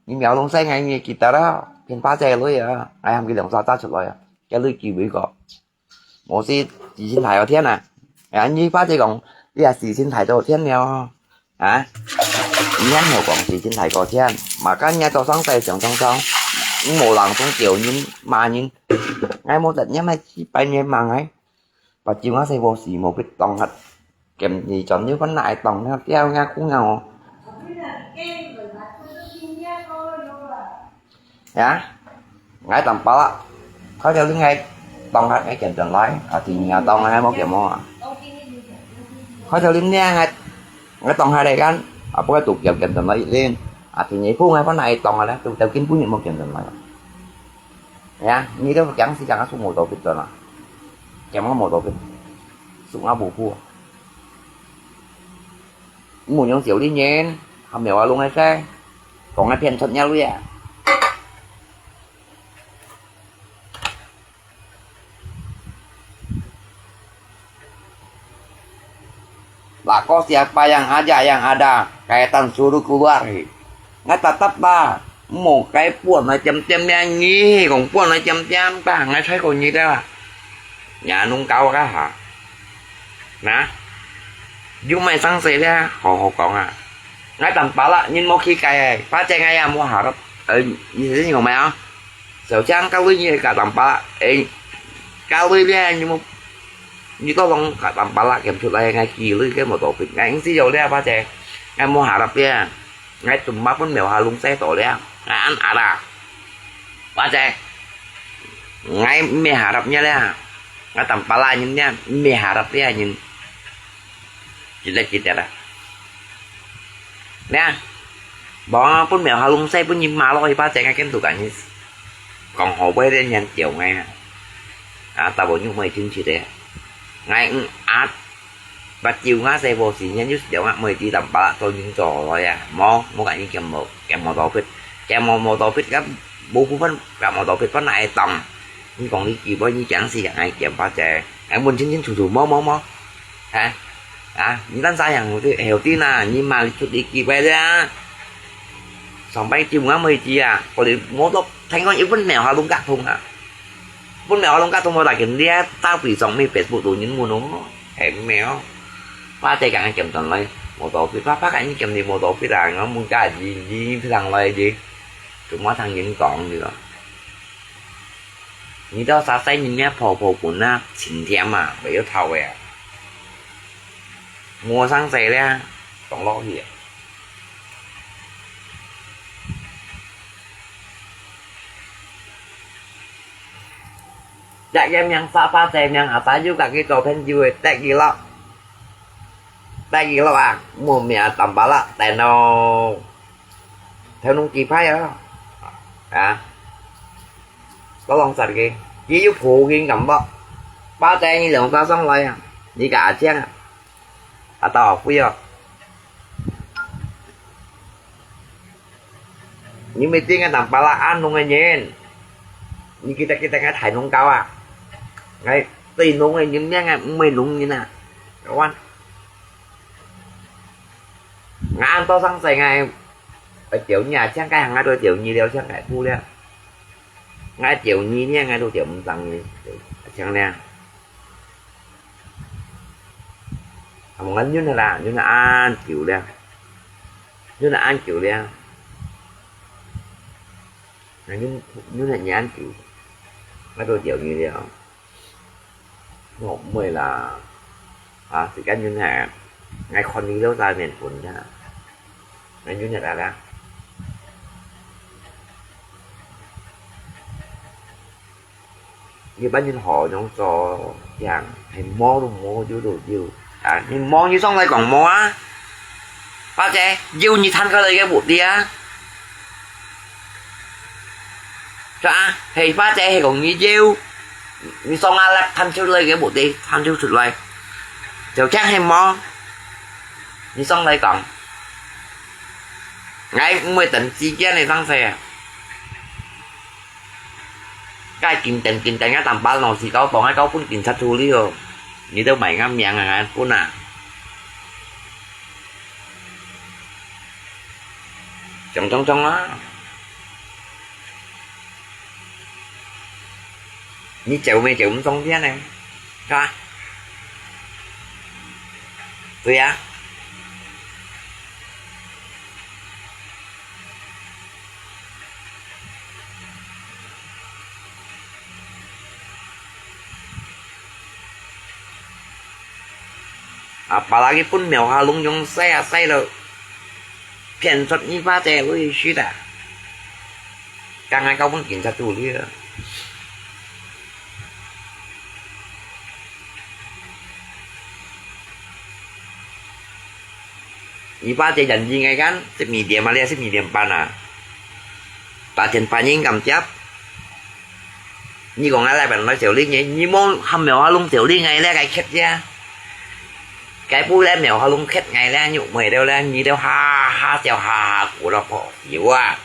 Ni miao lung sai ngai ni kita la, phiên pa chai lui a, ngai ham ki long sa ta sut lai a. Kia lui ki vui ko. Mo si, si chin thai o thiên a. Ya, ni pa chai kong, ya si chin thai o thiên miao. Hả? Nyan hổ quảng sĩ chính thầy có thiên. Mà các nhà tàu sáng tay sướng song song. Mổ làng xuống kiểu nhìn, mà nhìn. Ngay mô tật nhé, mày chỉ bay nhé mà ngay. Và chiều ngã xe vô sĩ mổ bít tòng hạt. Kèm gì chọn như con nại tòng theo kéo ngã cũng ngào. Ya, ngai tam pa la. Khói theo lưng ngai tòng hạt ngai kiểm chuẩn lái. À, thì nhà tòng ngai mô kiểm mô à. Khói theo lưng nha ngai, ngai tòng hạt đây kan. À, bố tụ kiểm kiểm chuẩn lái lên. À, thì nhảy phu ngai phát này tòng hạt đấy. Tụ theo kinh phu nhảy mô kiểm chuẩn lái. Ya, như thế chẳng xí chẳng sung mô tô bít rồi mà. Kiểm mô tô bít. Sung ngã bù phu. Mù nhung chiếu đi nhện. Hàm miểu à lung ai xe. Còn ngai phiên thật nhau lui à. Lah ko siapa yang aja yang ada, kaitan suruh keluar. Ngai tatap ba, mo kai puan na cem cem yang ngi, kong puan na cem cem ta, ngai sai ko ngi ta. Nhà nông cao ka ha. Nè. Yung mai sang se le, ho ho kong a. Ngai tam pa la, nyin mo khi kai, pa che ngai ya mo ha. Ơ, nyi se nyi kong mai a. Sầu chang ka lui nyi ka tam pa la, ê. Ka lui le, nyi mo. Nyi to long ka tam pa la, kem chut lai ngai ki lui ke mo to pit. Ngai ing si yo le, pa che. Ngai mo ha rap le. Ngai tum ma pun mèo ha lung se to le. Ngai an a la. 花姐，𠊎毋係harap你咧，𠊎Tampalak人咧，毋係harap你个人，記得記得啊。咧，無啊，分廟下弄死，分人罵落去，花姐，𠊎跟你講，你講好話咧，人笑𠊎啊。啊，大部分又毋會聽起咧，𠊎嗯啊。 Bát九ngã xe vô xì nhân just điều ngã mười tí tầm bá lạ tôi những trò rồi à. Mô, mô cả những kèm mô, kèm mô tô phít. Kèm mô mô tô phít gấp bố phú phân, gấp mô tô phít phân này tòng. Những con đi kì bó như chẳng xì gặng ai kèm bá chè. Ai muốn chính chính thủ thủ mô mô mô. Hả? À, những tan sai hàng hữu tí, hữu tí nà, những mà đi chút đi kì bá chè. Xong bánh chiu ngã mười tí à, có đi mô tô, thành con ít phân mèo hả đúng gạt thùng à. Bún mèo long cá tông mô đại kiện lia, tao bị dòng mi Facebook tụ nhân mù nông. Hẻm mèo. Ba tê cả anh kiểm toàn lấy, mô tô phi, ba, ba cả anh kiểm đi mô tô phi là nó mù cá gì, gì phi thằng lấy gì. Chúng nó thằng nhân con gì đó. Ni tao sa sai nhìn mẹ phô phô bún na, chín thiam à, vậy có thâu vậy à. Mua sang xe lia, tổng lỗ gì à. Yak yam yang sa pa che myang asa yu ka ki to phen yu e tek ki lo. Tek ki lo a, mu mia tam ba la, ten no. Theo nung ki phai a. A. Có lòng sạch kì. Kì yu phù kì ngắm bọ. Ba che nhi lòng ta song lai a. Nhi cả a chiang a. A tao a pui a. Nyi mê tiếng Tampalak an nung e nyen. Nyi kita kita ngai thai nung kau a. Ngai tui nung e nyen nyen ngai mê nung nyen a. Kawan. Ngai an to sang sai ngai. Ai tiểu nyi a chiang kai hang ngai to tiểu nyi liao chiang kai pu liao. Ngai tiểu nyi nyen ngai to tiểu mung sang nyi. Chiang liao. Hàm ngắn nhún hả là nhún hả an kiểu liang. Nhún hả an kiểu liang. Ngắn nhún, nhún hả nhán kiểu. Ngắn tôi tiểu như liang. Ngọc mười là, à, thì cách nhún hả. Ngay con đi lâu dài miền phun ra. Ngắn nhún hả là. Nyi bá nyin hò nyông cho yang, hay mô lu mô yu lu yu. À, nyi mô nyi song lai kong mô á. Ba che, yu nyi than ka lai ke bu ti á. Cho á, hay ba che hay kong nyi yu. Nyi song a lap than chiu lai ke bu ti, than chiu chut lai. Chiu chang hay mô. Nyi song lai kong. Ngai mui tần chi kia này sang xe à. Cái kinh tế, kinh tế ngã tạm bá nó xí cáo tòng ngã cáo phun kinh sát thu lý ô. Nhi đâu mày ngã miệng à, ngã phun à. Chống chống chống á. Nhi chéo mê chéo mông chống thiên này. Hả? Tui à? Apalagi phun mèo ha lung yong sai a sai lo. Phiên chót nyi ba che ui shit à. Kang ai kau phun kin sa tu li. Nyi ba che yan yi ngai kan, sip mi diam a lia, sip mi diam pan a. Ta chen pan yin kam tiap. Nyi kong ngai lai pan noi siu li nyi, nyi mong ham mèo ha lung siu li ngai le kai khet ya. Kai pu le mèo ha lung khet ngai le, nyu mui deu le, nyi deu ha, ha siu ha, ha, ku lo pho siu a.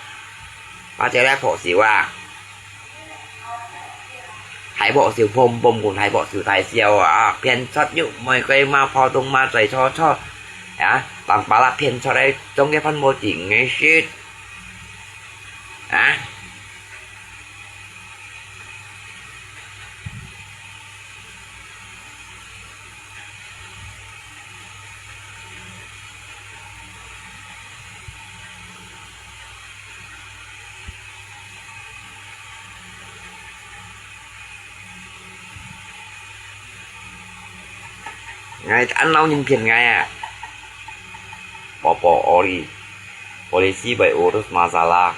Ba che le pho siu a. Thái Bộ siêu phôm phôm cùng Thái Bộ siêu Thái siêu à, phiên chót nhụ mời quay ma pho tung ma trời cho cho. À, tạm bá là phiên chót đấy, trong cái phân mô chỉ nghe shit. À. Ngai an nau nyin phiên ngai à. Popo oli. Polisi bai urus masalah.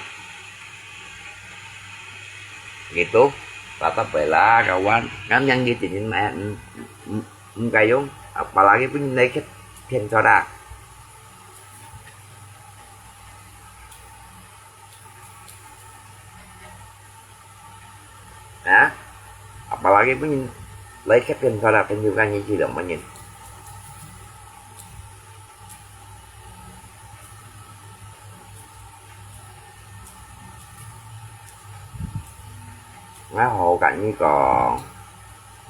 Gitu, tatap bae lah, kawan. Ngam yang di tinin maya, mm, mm, mm, kayong, apalagi pun naik phen soda. Ha? Apalagi pun naik phen soda, phen juga ni sih dong, manyin. Ngai hó kak ni kong,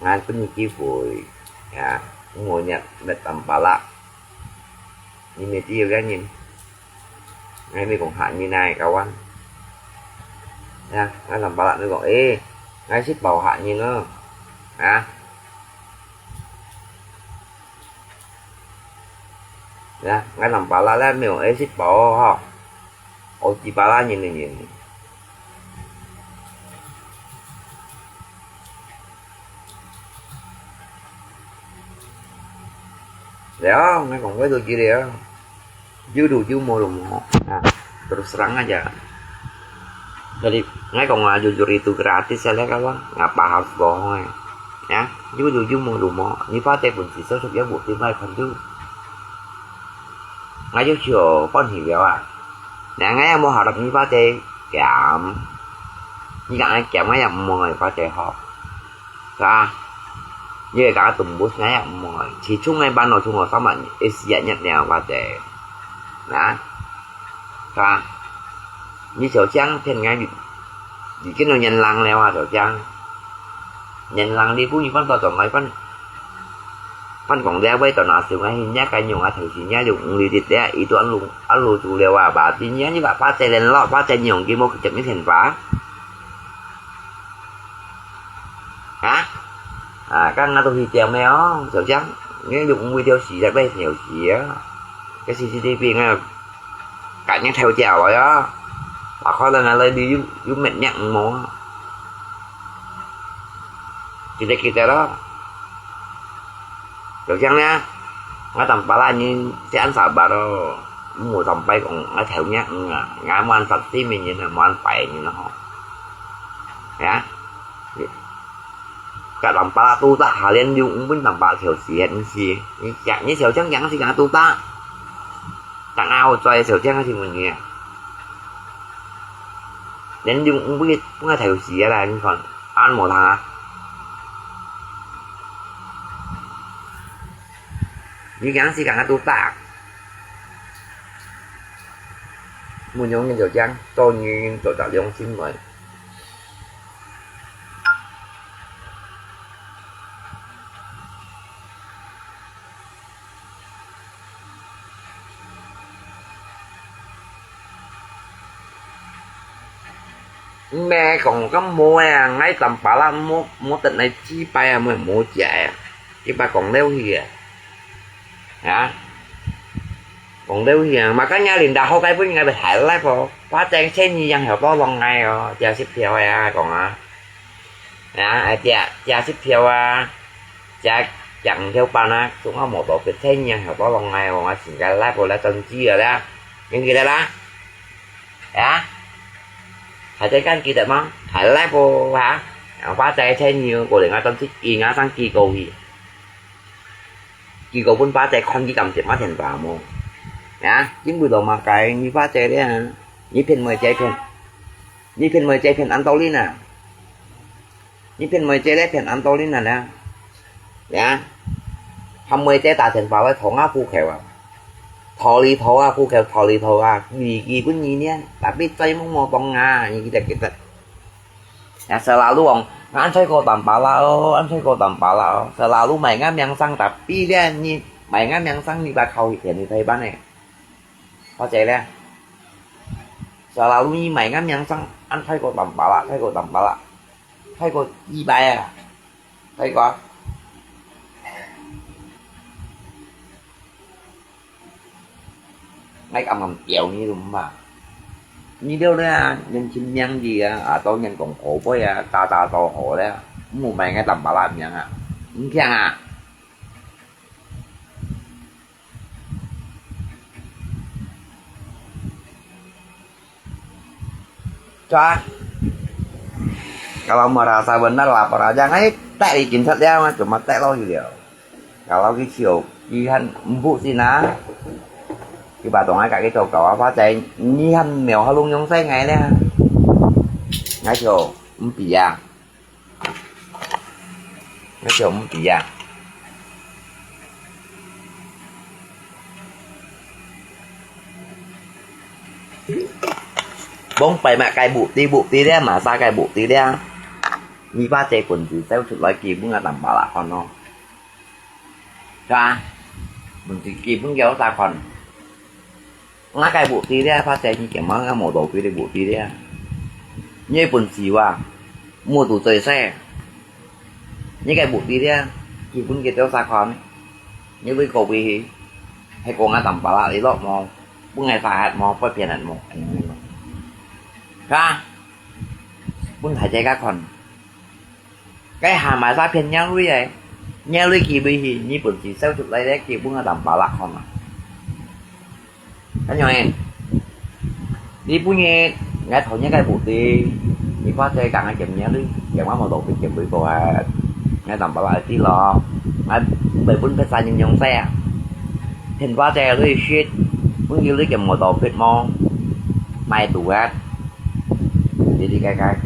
ngai pun ni ki hui, ya, ngô nyet met tam pala. Ni me ti yo gan yin, ngai me kong ha ni nai kawan. Ya, ngai tam pala me kong, eh, ngai sit pao ha ni lo. Ya. Ya, ngai tam pala le, me kong, eh, sit pao ho. Ô, ti pala nyin nyin. Liao, ngai kong wai tu ji liao. Yu lu yu mo lu mo. Nah, terus terang aja. Jadi, ngai kong, ah, jujur itu gratis ya, kawan. Ngapa harus bohong ya? Ya, yu lu yu mo lu mo. Ni pa te pun si so suk ya bu ti mai phan tu. Ngai yu chiu pon hi liao ah. Nah, ngai ya mo harap ni pa te kiam. Ni kang ai kiam ngai ya mo ngai pa te ho. Sa. Ye ka tumbus ngai ya mo. Chi chung ngai ban lo chung lo sama isi ya nyet neo pa te. Nah. Sa. Ni siao chiang phen ngai. Di kin lo nyan lang liao ah siao chiang. Nyan lang li bu ni pan to to mai pan. Pan kong liao wai to na siu ngai hin ya kai nyung ah thai si ya yung li dit liao. Itu an lu, an lu tu liao ah ba. Di ni ya ni ba pa te len lo, pa te nyung ki mo kek mi then ba. Ha? À, các ngã tụi thì chèo mèo, chèo trắng. Nếu như cũng video xì ra đây nhiều xì á. Cái xì xì ti vi ngay, cả những theo chèo rồi á. Và khó lên là lên đi, you, you mệt nhặng mù. Chỉ để kịp đó. Chèo trắng nha. Ngã tầm bà la như sẽ ăn xả bà đó. Mù tầm bay cũng ngã theo nhặng, ngã mù ăn sạch tí mình như là mù ăn phải như nó. Ya. Ka tamba tu ta halian yung pun tamba thiau sian si. Ni chak ni thiau chang chang si ka tu ta. Tang au choi thiau chang si mun ni. Nen yung pun pun thiau sia la ni kon. An mo ta. Ni chang si ka tu ta. Mun yong ni thiau chang, to ni to ta liong sin mo. 毋係講咁無啊，𠊎當巴拉無，無得來祭拜啊，無，無食啊，祭拜講了去啊。啊？ 講了去啊，makanya Linda好該本𠊎會太來哦，花姐千二樣好多浪𠊎哦，借十條个啊，講啊，啊，借，借十條啊，借，借五條半啊，總共無多少千二樣好多浪𠊎哦，𠊎先該來哦，來登記个啦，你記得啦？啊？還在看記得嗎？還來哦，哈？花姐千二，過來𠊎登記，𠊎上寄過去。 佢个分花姐看佢感覺嘛天大無？啊，因為到麼个你花姐咧，你騙妹姐騙，你騙妹姐騙恁多人啊，你騙妹姐咧騙恁多人啊咧，啊，喊妹姐打電話來討啊戶口啊，討哩討啊戶口，討哩討啊，佢佢分你呢，tapi最無無幫啊，你記得記得。 Ya selalu ong, ngan choi ko tampala o, an choi ko tampala o. Selalu mai ngan miang sang, tapi dia ni mai ngan miang sang ni ba khâu hiền ni thai ban e. Có chạy le. Selalu ni mai ngan miang sang, an choi ko tampala, choi ko tampala. Choi ko i bai a. Choi ko. Ngai kam kam tiau ni lum ba. Ni liu le, nhân sinh miang gì à, à, tao nhân công khổ bôi à, ta ta tao khổ le, mu mai ngai tam ba la miang à, không kiang à. Cho. Kalau merasa benar lapor aja, ngai tak di kincet liang, cuma tak lo gitu. Kalau gitu, kihan empuk sih nah. Kiba dong agak gitu, kalau apa cai, ngihan mèo halung nyong sai ngai liang. Ngai gitu, empi ya. Ngai gitu, empi ya. 往擺嘛，該目的，目的咧，嘛，啥个目的咧？你把這本事走出來，基本啊，淡薄啦，看咯。是吧？本事基本叫啥看？ 𠊎个目的咧，發財你根本也無到佢个目的咧。你本事哇，無到最細。你个目的咧，基本佢都啥看？你會過位去，係講𠊎淡薄啦，你落無？分𠊎發忒無？分別人無？恁樣咯。哈？分大家看。 該下買啥片鳥類个，鳥類寄回去，你本事走出來咧，基本上淡薄啦，看嘛。恁樣誒，你本日𠊎討你个目的，你發財講𠊎撿鳥類，撿我無路去撿佢過啊，𠊎淡薄啦知咯，𠊎毋會分別儕人用勢啊，騙發財類食，本日你撿無路去無，買肚啊。 Jadi kakak.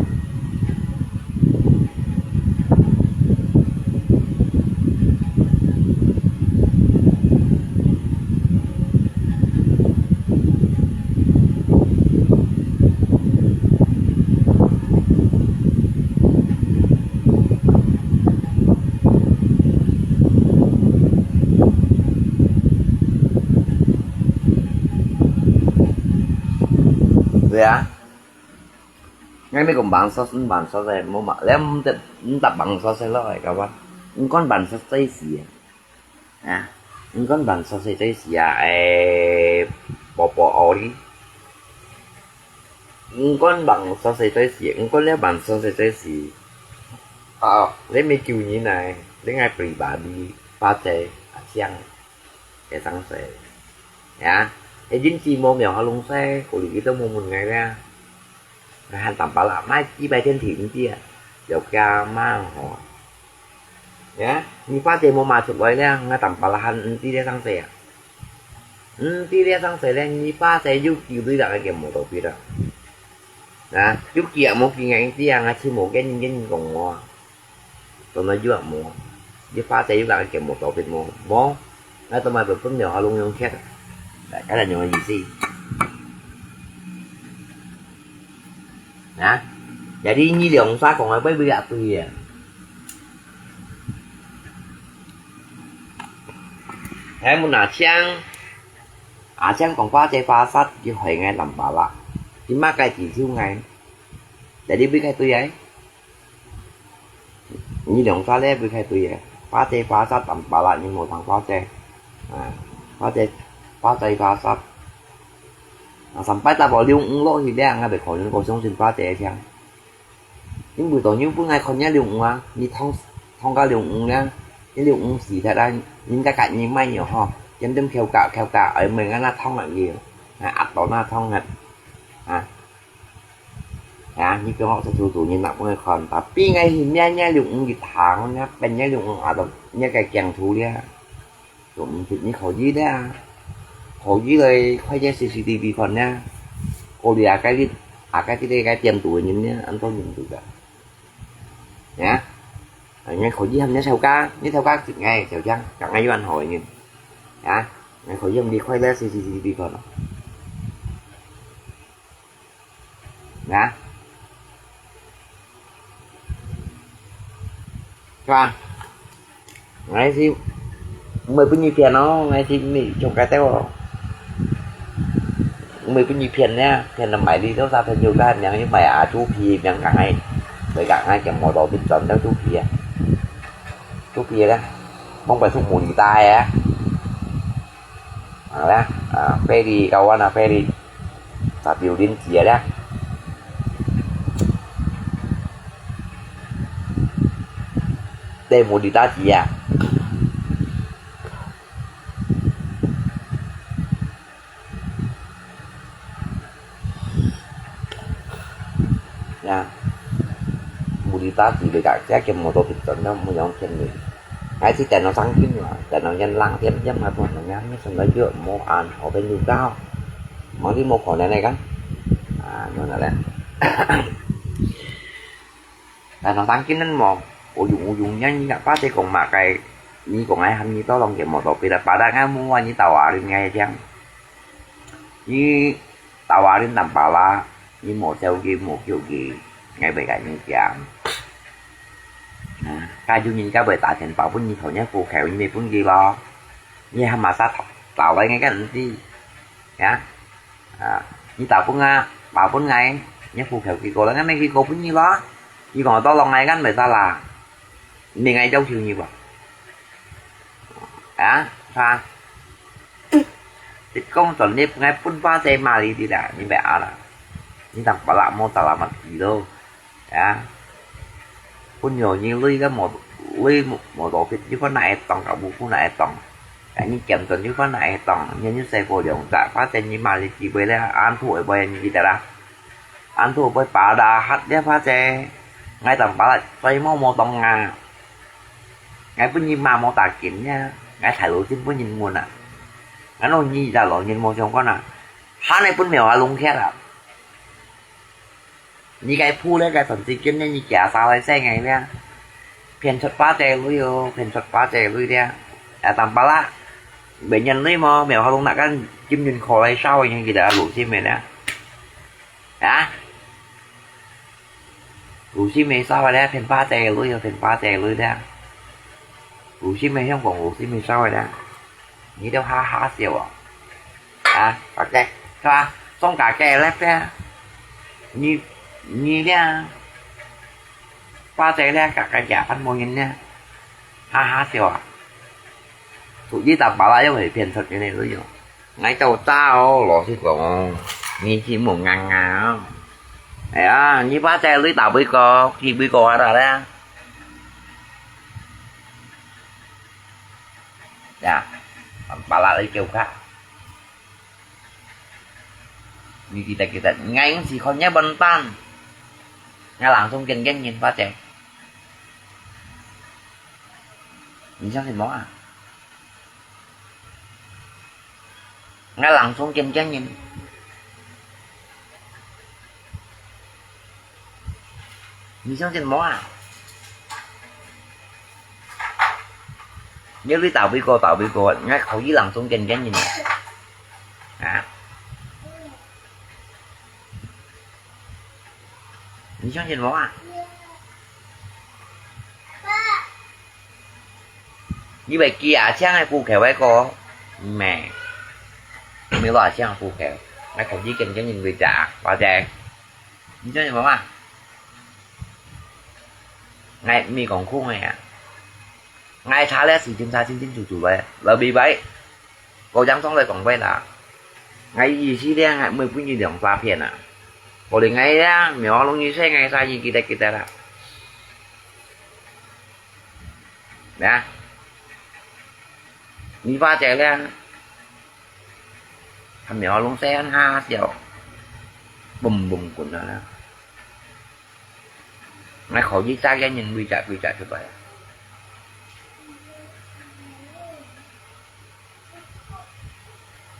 Iya. Ngai mi kong bansos, bansos e, mo ma, lem te, nta bansos e lo e, kawan. Ngkon bansos te isi e. Ah, ngkon bansos te isi a, eh, popo oli. Ngkon bansos te isi, ngkon le bansos te isi. Ah, le mi kiu ni nai, le ngai pribadi, pate, asiang. Cái sáng sớm. Ya, cái dính chi mô mèo hao lung xe, cô lý cái tông mô mùn ngày ra. Ngai han tắm pala, mai chi bài thiên thị kia. Dọc kia mang hoa. Ya, ni pa che mô ma chụp bài ra, ngai tắm pala han ti le sáng sớm. Ti le sáng sớm le, ni pa che yu kiu lui ra cái mô tô pi ra. Na, yu kia mô ki ngai ti, ngai chi mô cái nhìn cái nhìn kong mô. Tao nói dữ mô. Dữ phá tay dữ là cái mô tô phết mô. Mô. Ngai tao mai bơh phun mèo hao lung yong khét. Đại khái là như vậy gì. Hả? Jadi ini lòng xa còn ai bấy bây giờ tùy à. Ngai muốn nà chiang. À chiang còn phá tay phá sát dữ hỏi ngai làm bà lạ. Dữ mắc cái chỉ thiếu ngai. Jadi bơi khai tui ai. Nyi liòng sa le bơi khai tui ai. Phá che phá sat tắm pala nyi mô thang phá che. À, phá che, phá che phá sat. À, sampai ta bảo liu ng lo hi le, ngai bơi khỏi nyi có sống sinh phá che chang. Nhưng buổi tối nyi bưng ngai khỏi nyi liu ng à, nyi thong, thong ka liu ng le. Nyi liu ng xì thật ai, nyi ka ka nyi mai nhiều ho. Chém đêm kheo cả, kheo cả, ấy mình ngai na thong lại nhiều. Ngai áp tỏ na thong hạt. À. Ya, nyi kêu ngọc sa chu chu nyi nak pung kon, tapi ngai hi mia nya liu ng yi thang, nya pen nya liu ng a dong, nya kai kiang thu lia. Chu m chu nyi khâu yi lia. Khâu yi lei, khai nya C C T V kon nya. Cô lia cái đi, à cái đi đây cái tiêm tủ nyi nya, ăn tôi nyi tủ cả. Ya. Ngai khâu yi ham nya theo ka, nya theo ka kịp ngai, theo chăng, chẳng ngai yuan hỏi nyi. Ya. Ngai khâu yi ham đi khai lia C C T V kon. Nè. Cho à. Ngai si mười pun nyi phiền nó, ngai si mi chụp cái teo. Mười pun nyi phiền nha, phiền là mày đi đâu ra phiền nhiều cái, miếng như mày à, chú phi miếng cả ngày. Với cả ngai chẳng mò đồ tin tấn đâu chú phi à. Chú phi đó. Mong phải thúc mùn gì tai á. À, đó. À, phê đi, câu anh là phê đi. Sa piu lin chia dah. Tê mu di ta chia. Ya. Mu 早知你个，這个無多時間，都毋會用天理。𠊎係等到生病了，等到人冷天天，還不能讓你生个藥，莫安好朋友搞。望你無可能个，啊，喏，喏咧。等到生病了無，有用有用，人家巴姐講嘛，該，你講𠊎喊你到浪个無多，別个巴達𠊎無話，你到啊，你𠊎講。 你到啊，你當巴拉，你無招佢，無叫佢，𠊎會甲你講。啊，該有人家會打電話分你討若戶口，你咪分佢咯。你還嘛煞打來，𠊎敢毋知。呀，啊，你打分啊，打分𠊎，若戶口寄過來，𠊎咪寄過分你咯。你講到浪𠊎敢會煞啦？你𠊎要求你無？啊，啥？ 你講轉你，𠊎分巴姐罵你的啦，你袂曉啦。你當巴拉莫打啦嘛，你咯，啊，pun有你鐳个無，鐳無，無多，你看哪會當，搞不好哪會當。哎，你減轉你看哪會當，你，你細個兩隻，巴姐你罵你幾回咧，安兔會不會你記得啦？安兔會不會巴拉黑了巴姐，𠊎當巴拉，所以莫莫當啊。 𠊎分你罵無打緊呀，𠊎大路線分人問啊。𠊎摎你這老人無相干啊，還係分廟下弄忒啊。你該鋪咧，該傳紙巾咧，你寄下來洗𠊎咧，騙出巴姐鐳哦，騙出巴姐鐳咧，啊，當巴拉，別人鐳無，廟下弄那個金銀殼來燒，你記得路線沒咧？啊？ 有心無燒个咧，騙巴姐个鐳，騙巴姐个鐳咧。有心無，香港有心無燒个咧。你都哈哈笑哦。啊，大家，是吧？送大家个咧，你，你咧，巴姐咧，大家夜飯無人咧，哈哈笑啊。屬於打巴拉又會騙出个咧，鐳哦。 𠊎到早哦，老實講哦，你係無硬硬哦。哎呀，你巴姐鐳打幾個，寄幾個啊啦咧？呀，巴拉你叫卡。你記得記得，𠊎毋係看日本版，𠊎langsung見見人巴姐。你相信無啊？ 𠊎langsung見見人。你相信無啊？你去打幾個，打幾個，𠊎可以langsung見見人。啊？你相信無啊？ 你會寄阿強个戶口个過？毋係，你會落阿強个戶口，𠊎同你見見人回家，或者，你相信無啊？𠊎毋係講空个啊，𠊎查了時間查清清楚楚个，老尾擺，過張總來講話啦。𠊎意思咧，𠊎毋會分你兩詐騙啊。無論𠊎咧，無好弄你說𠊎啥，你記得記得啦。咩啊？你發財咧，還無好弄細漢哈笑，嘣嘣滾啊啦！𠊎可以詐騙人，會詐會詐出來啊！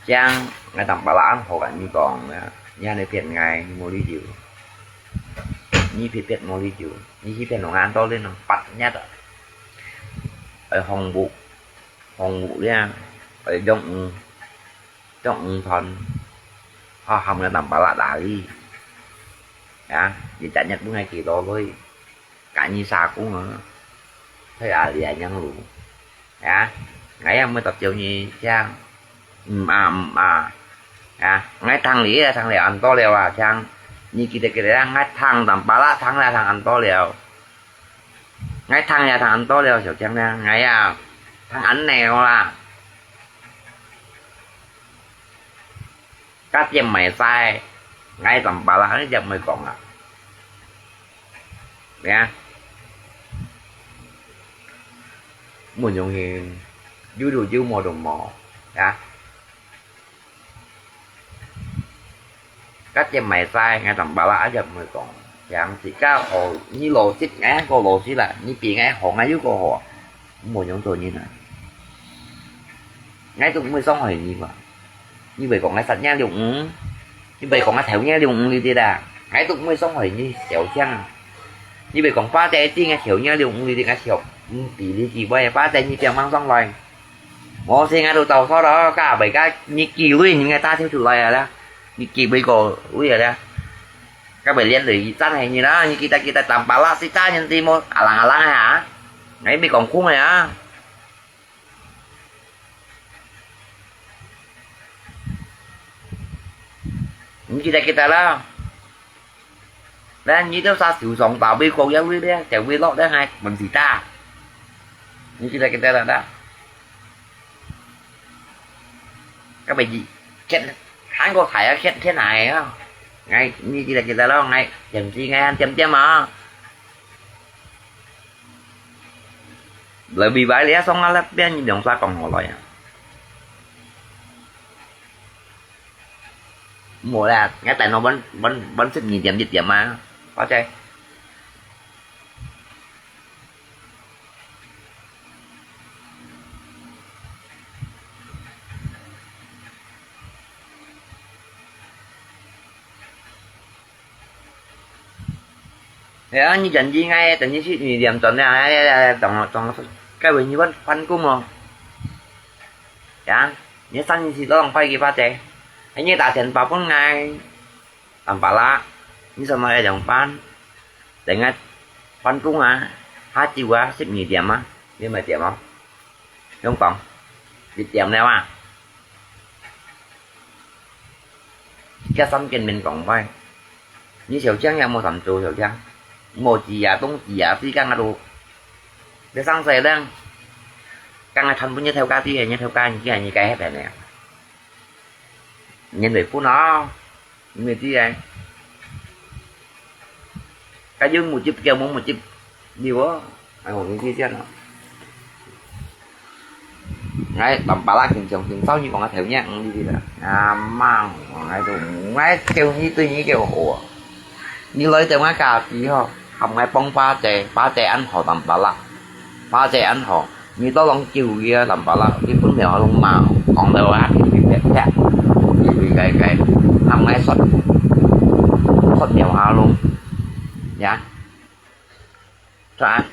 像𠊎當巴拉恁好甲你講啊，你還來騙𠊎，你無理由。你騙騙無理由，你去騙弄恁多人，八日啊！愛放牧，放牧了，愛養魚，養魚團，啊，喊𠊎當巴拉打你。啊，你逐日分𠊎幾多鐳？ 甲你啥講啊？退下來啊，娘路。啊，𠊎也毋會搭招你，聽。毋啊，毋啊。啊，𠊎聽你啊，聽了恁多了啊，聽。你記得記得啊，𠊎聽當巴拉聽了聽恁多了。𠊎聽也聽恁多了，小強呢，𠊎啊，聽恁了啦。 甲點埋晒，𠊎當巴拉，你就毋會講啊。咩啊？問用心，有就有，無就無，啊？甲點埋晒，𠊎當巴拉，你就毋會講。像自家好，你老實，𠊎還過老實啦，你比𠊎好，𠊎又過好，無樣做人啊。𠊎都毋會傷害你嘛，你會講𠊎殺若龍魚，你會講𠊎偷若龍魚哩个啦，𠊎都毋會傷害你小強啊。你會講巴姐知𠊎偷若龍魚哩个，𠊎笑，毋比你機會，巴姐你表mang上來。 無事，𠊎都走錯咯，該位該你幾位人个大跳出來啊啦，你幾位个位啊啦，該位連累一站係你啦，你記得記得，當巴拉斯站人知無？阿郎阿郎啊，𠊎咪講空个啊，你記得記得啦。 Lah，你兜儕受傷打被告也會咧，就會落咧，還問題大。你記得記得啦，該位你，欠，還過大啊，欠，欠哪个啊？𠊎，你記得記得咯，𠊎，點知𠊎還點點啊。來，拜拜，你啊，上啊，那邊你兩儕講好來啊。 無啦，𠊎等到晚，晚，晚十二點一點啊，好勢。係啊，你等於𠊎等於十二點鐘了，哎，哎，哎，等我，等我，該位你換，換工哦。呀，你上星期都浪費幾百隻，哎，你打電話分𠊎。 Tampalak，你上來愛仰般？等下翻工啊，下晝啊，十二點啊，你毋係點哦？仰講？一點了啊？佢三見面講話，你小強也無想做小強，無知啊，懂知啊，知講啊都，你上世人，講啊全部你頭家知，你頭家，你知，你該係咩？人會分哦。 你知啊？該有目的，叫無目的，你哦，哎，𠊎同你講啊。𠊎Tampalak經常聽到你講个頭樣，你知啦。啊，媽，𠊎都，𠊎叫你對你叫好啊。你來到𠊎家己吼，喊𠊎幫巴姐，巴姐恁好Tampalak，巴姐恁好。 你到浪久个Tampalak，你分了攏罵，講到啊，噼噼啪啪，你會該該，喊𠊎說，說了下攏，呀，啥？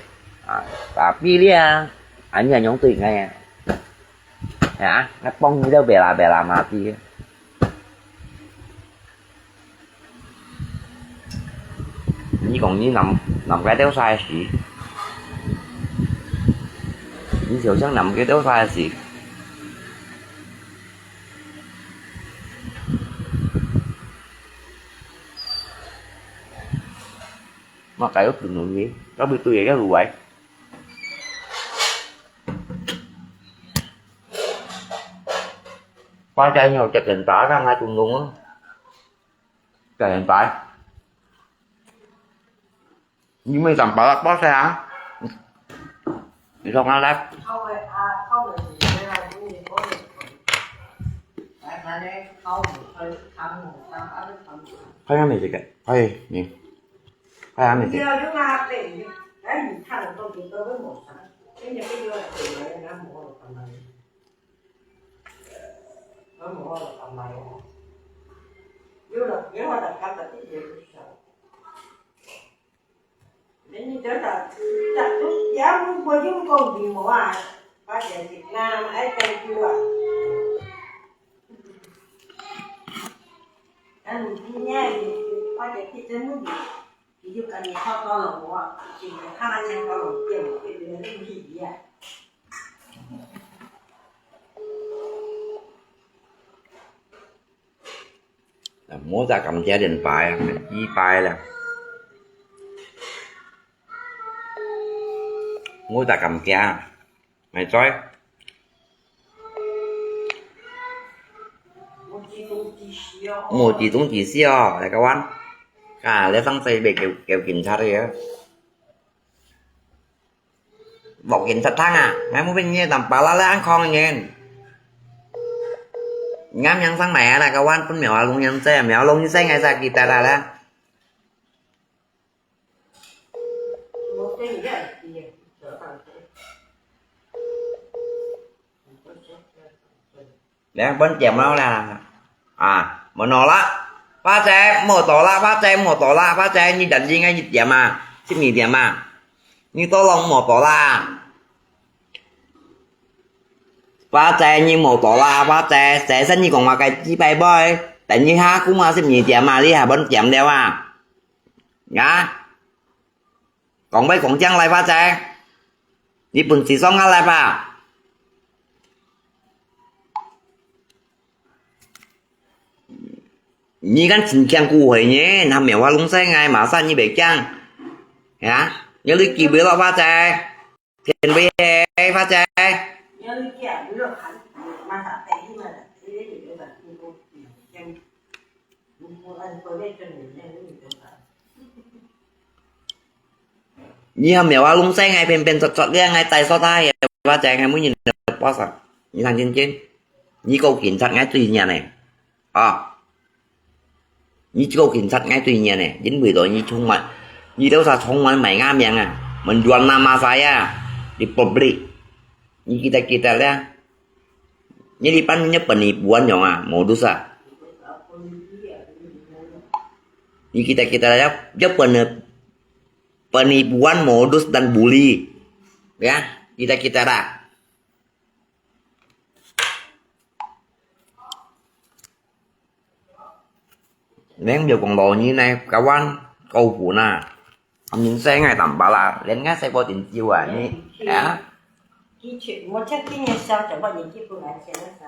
啊，tapi啊，恁樣樣對𠊎啊，呀，𠊎幫你都bela-bela mati。 你講你男，男个兜晒死，你就像男个兜晒死。Mà cái ốc tụi nó gì, nó bị tụi cái lũ ấy. Qua chai nhiều chặt đèn tá ra ngay tụi nó. Chai đèn tá. Ñu mì tẩm pá lak bót xe hả? Đi không ăn lát. Khoai ăn mì gì kìa. Khoai mì. Khoai ăn mì gì. Mô tak kam tia điện thoại, i pai la. Mô tak kam tia. Mày coi. Mô chỉ túng chỉ xíu, lại các bạn. Cả lẽ sang say bê kêu, kêu kiểm soát đi á. Bảo kiểm soát thắng à? Ngay mô bên nhé tầm pá lá lẽ ăn khong nhé. Ngắm nhắn sang mày á, lại các bạn, phun mèo à, lùng nhắn xe, mèo lùng nhắn xe ngay xa kỳ ta ra lẽ. 來，分點了啦。啊，無腦啦。花姐，無腦啦，花姐，無腦啦，花姐，你等應該一點啊，十二點啊。你都攏無腦啦。花姐，你無腦啦，花姐，先生你講話个幾百倍，等一下，姑媽十二點啊，你還分點了啊？啊？講話講正來，花姐，你本事上下來吧。 你敢真驚古怪呢？那苗花弄死𠊎，麼儕你袂驚？呀，你有機會咯，花姐。天威嘿，花姐。你還苗花弄死𠊎，偏偏出出了𠊎再說他，花姐，𠊎每日都發生。你看真真，你個警察，𠊎最認呢。 啊，你做警察，𠊎最認呢，因為到你充滿，你都係充滿賣𠊎命啊，menjual nama saya di publik。你記得記得咧？你一般你penipuan樣啊，modus啊？你記得記得咧？要peni penipuan modus dan bully，ya，記得記得啦。 Neng，有講老人呢，kawan，高分啊，人生个淡薄啦，連个細波點酒啊，你啊，的确，我这今年小小半年纪不来钱了啥，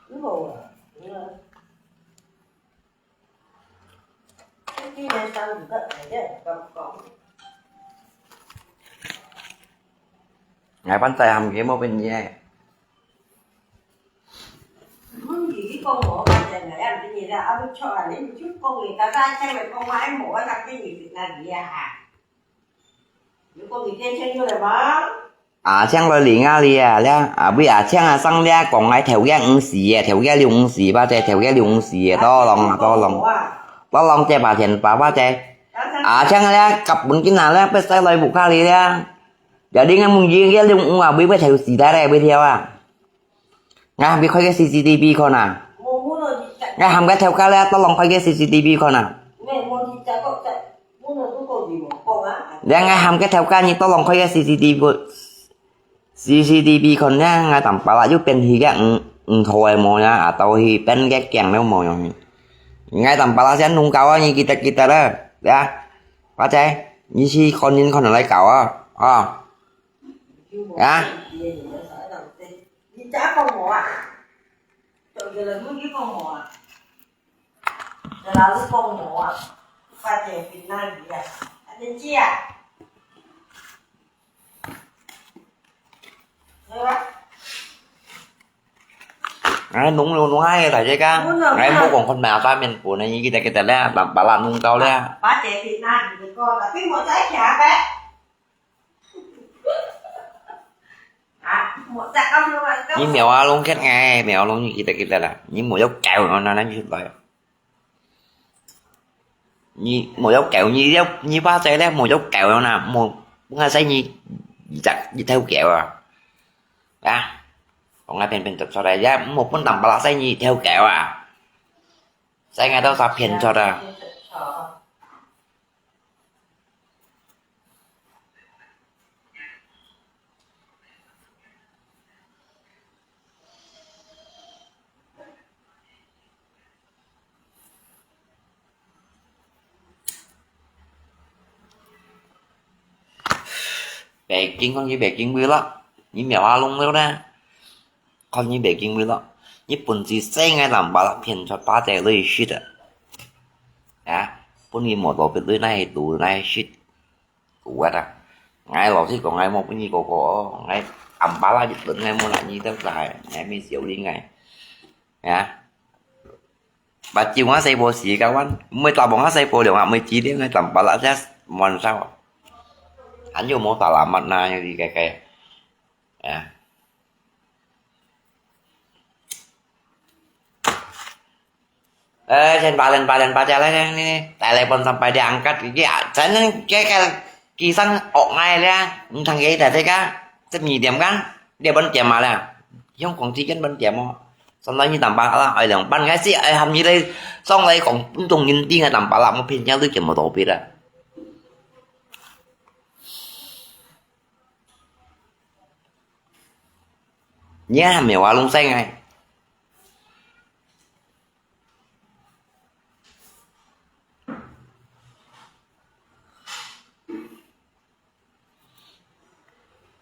如果我，我 Cái này sao mình có thể chứ, còn, còn. Ngài bán tay hầm kia mua bên nhẹ. Không gì cái con mổ ba giờ này ăn cái gì ra, ăn cho ăn đến một chút con người ta ra xem rồi con mãi mổ ăn cái gì Việt Nam gì à hả? Nếu con người trên trên rồi mà. 阿青來領啊哩啊，了，啊，為阿青啊，上了講來頭个五十个，頭个六五十，或者頭个六五十个，多浪啊，多浪。多浪這把錢，把把這。阿青了，夾本金啊，了，不使來屋下哩了。有啲个問題，个六五啊，為不頭死的嘞，為條啊。 𠊎喊佢開个C C T V看啊。𠊎喊个頭家咧，多浪開个C C T V看啊。你𠊎喊个頭家，你多浪開个C C T V，C C T V看咧，𠊎淡薄啦，又變去个五，五頭个模樣啊，到去變个鏡了模樣。𠊎淡薄啦，先弄搞啊，你記得記得啦，呀，花姐，你去看人看人來搞啊，啊。 啊？你在講我啊？做个人问你讲我啊？在老师讲我啊？发现是哪里啊？啊，你姐啊？对吧？哎，弄弄弄，哎，大家讲，哎，莫讲看嘛，下面不能一个个个了，把把拉弄到了。发现是哪里的歌，tapi mau saya siapa? 你苗啊，弄个哎，苗弄你记得记得啦，你莫要搞了，那那你出来。你莫要搞，你要你把这咧，莫要搞了呐，莫，我说你，你这，你偷搞啊，啊，我那边变做出来，也莫分淡薄啦，说你偷搞啊，说俺都是骗出的。 北京，讲起北京味了，你苗啊弄了呢？看你北京味了，你本事生个淡薄啦，骗出八戒来食的。啊，本你莫到别人那里读那里食。 Kuat啊！𠊎老实讲，𠊎无分你哥哥，𠊎暗巴拉一顿，𠊎无拿你兜来，𠊎没小人哎。啊？Baju ngah sai po si kawan, mui tabong ngah sai po liong ngah mui ci liong ngah tampalak sia muan sao. Anjo mo talamat na nyo di kai kai. Ya. Eh, sen pa, sen pa, sen pa, jalan yang ni. Telepon sampai diangkat. Iki, ah, sen ke ke kisang ok ngai le. Entang ke dah teka. Sen ni diam kan? Dia pun diam malah. 香港之間分店哦，上來你淡白啦，愛兩半，𠊎係愛喊你來，上來講，毋懂人知𠊎淡白啦，我騙人都見無道理啦。你還沒有話弄生哎。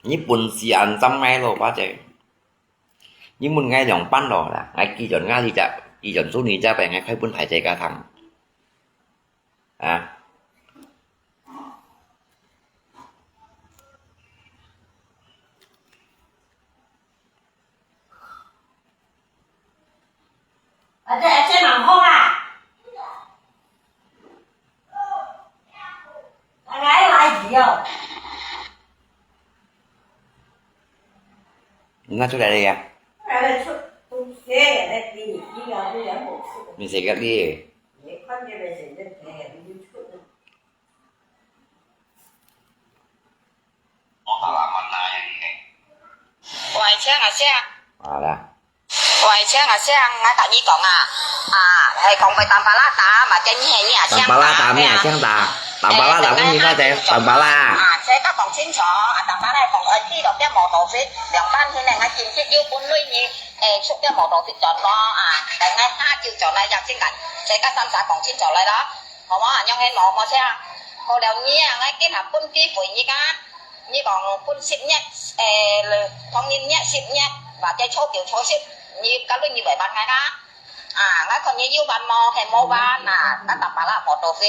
你本事恁爭咩咯，巴姐？你問𠊎兩半咯啦，𠊎寄轉𠊎你隻，寄轉手你隻，等𠊎開分大姐家聽。啊？啊，這，這蠻好啊。啊，來，來，來哦。拿出來了呀。來，來，出，出，這個來給你，你要，你要好吃的。你誰个你？你看這個誰在陪你出的。 喂，請啊，請。好啦。喂，請啊，請，𠊎同你講啊，啊，係講會淡白啦打，嘛，今日係你啊，請打咩啊，請打，淡白啦打，問你發仔，淡白啦。啊，這個講清楚，啊，淡白啦講，呃，知道這無道理，兩半天呢，𠊎今日有本鐳呢，誒，出這無道理轉咯，啊，等𠊎下晝轉來約先，這個三儕講清楚來咯。 好無？恁樣个無，無請。好了，你啊，𠊎今下分機會你啊，你講分十日，誒，同人約十日，或者初九初十，你假如你會還𠊎啊？啊，𠊎看你有還無，係無還啊？𠊎淡白啦，無道理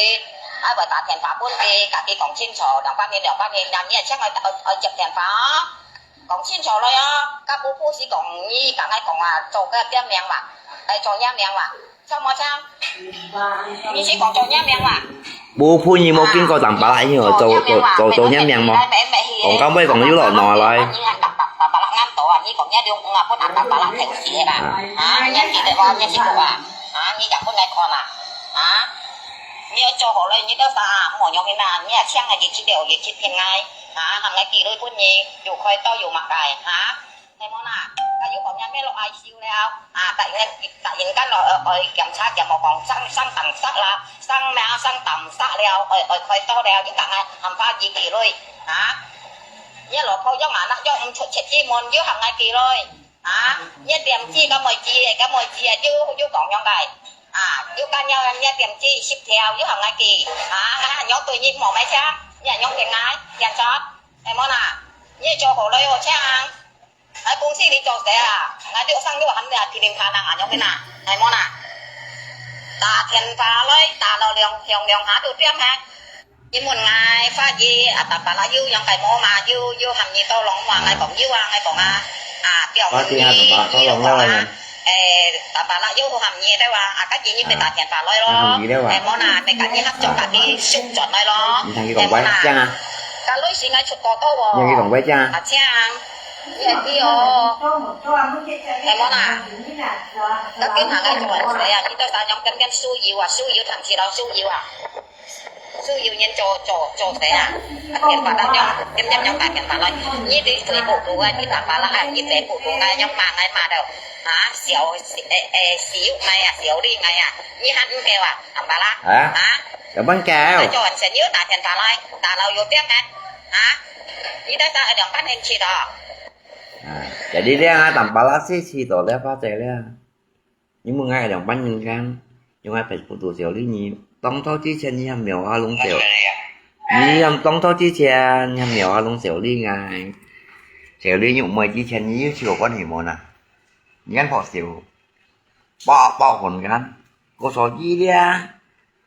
，𠊎會打電話分你，同佢講清楚，兩百年，兩百年，然後你也請𠊎愛，愛接電話哦。 講清楚來哦，甲無故事講，你同𠊎講啊，做个店名哇，來做店名哇，做麼个？你是講做店名哇？無分你無經過淡白啦，因為做，做，做，做店名無？講到尾講有落耐來。你還淡白，淡白啦，啱到啊，你講你兩五啊，不能淡白啦，停死啦。啊，你還記得無？你識講啊？啊，你講分來看啊。啊，你愛做好了，你到啥啊？莫用个啦，你也請个，你去了，你去騙𠊎。 啊，喊𠊎寄鐳分你，有開刀有麼个，哈？係無啦？佢又講你咩落I C U了，啊，突然，突然間落，呃，愛檢查檢無講，生，生膽石啦，生咩，生膽石了，愛，愛開刀了，你講啊，喊花姨寄鐳，啊？你老婆用啊，那用毋出出去門，又喊𠊎寄鐳，啊？你點子，該妹子，該妹子啊，又，又講樣个，啊？又講要你點子十條，又喊𠊎寄，啊？還，還用對你無買車，你還用騙𠊎，騙錯？ 係無啦？你做好了哦，請。在公司裡做事啊，𠊎就上就喊你啊，噼里啪啦恁樣个啦，係無啦？打電話來，打了兩，兩，兩下都點嘿。你問𠊎發言啊，打電話又樣个無嘛，又，又喊你到龍華，𠊎講有啊，𠊎講啊，啊，表妹，你，你龍華啊。 誒，打電話啦，又喊你對哇，啊，該日你會打電話來咯。啊，喊你對哇。誒，無啦，你該日合作，該日收轉來咯。你同佢講喂，誒，無啦。這樣啊。該類型个出過多哦。你同佢講喂，這樣啊。啊，這樣。你係知哦。誒，無啦。該今下个做人誰啊？你到底想點點輸油啊？輸油談起來輸油啊？ 所有人做，做，做事啊，啊，電話啦，點，點，點打電話來，你對Facebook啊，你打巴拉啊，你Facebook啊，樣罵𠊎罵到，啊，小，誒，誒，小𠊎啊，小李𠊎啊，你還毋夠啊，打巴拉，啊？啊？有問題。那就很神又打電話來，打了有點啊，啊？你在打兩半天去的哦。啊，jadi dia ah, tampalak si Sito dia pakai dia. 因為𠊎兩半年前，用𠊎Facebook做小李呢，當初之前你還無話弄小，你還當初之前你還無話弄小李𠊎，小李玉妹之前你有試過關係無呢？你看破小，爆爆混กัน，ก็สอยี่เลย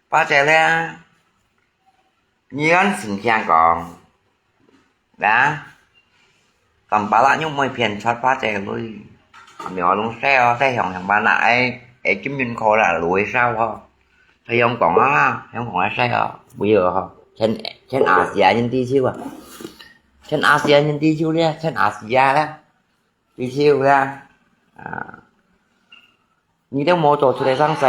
八隻咧，你恁成聽講，啊？當巴拉用妹騙出八隻鐳，苗龍細哦，細雄雄巴拉，哎，哎，金銀科啦，鐳燒哦。佢用講啊，用講啊細哦，不要哦，全，全亞細亞人知手啊，全亞細亞人知手咧，全亞細亞咧，知手咧，啊。 你兜無做出來生事，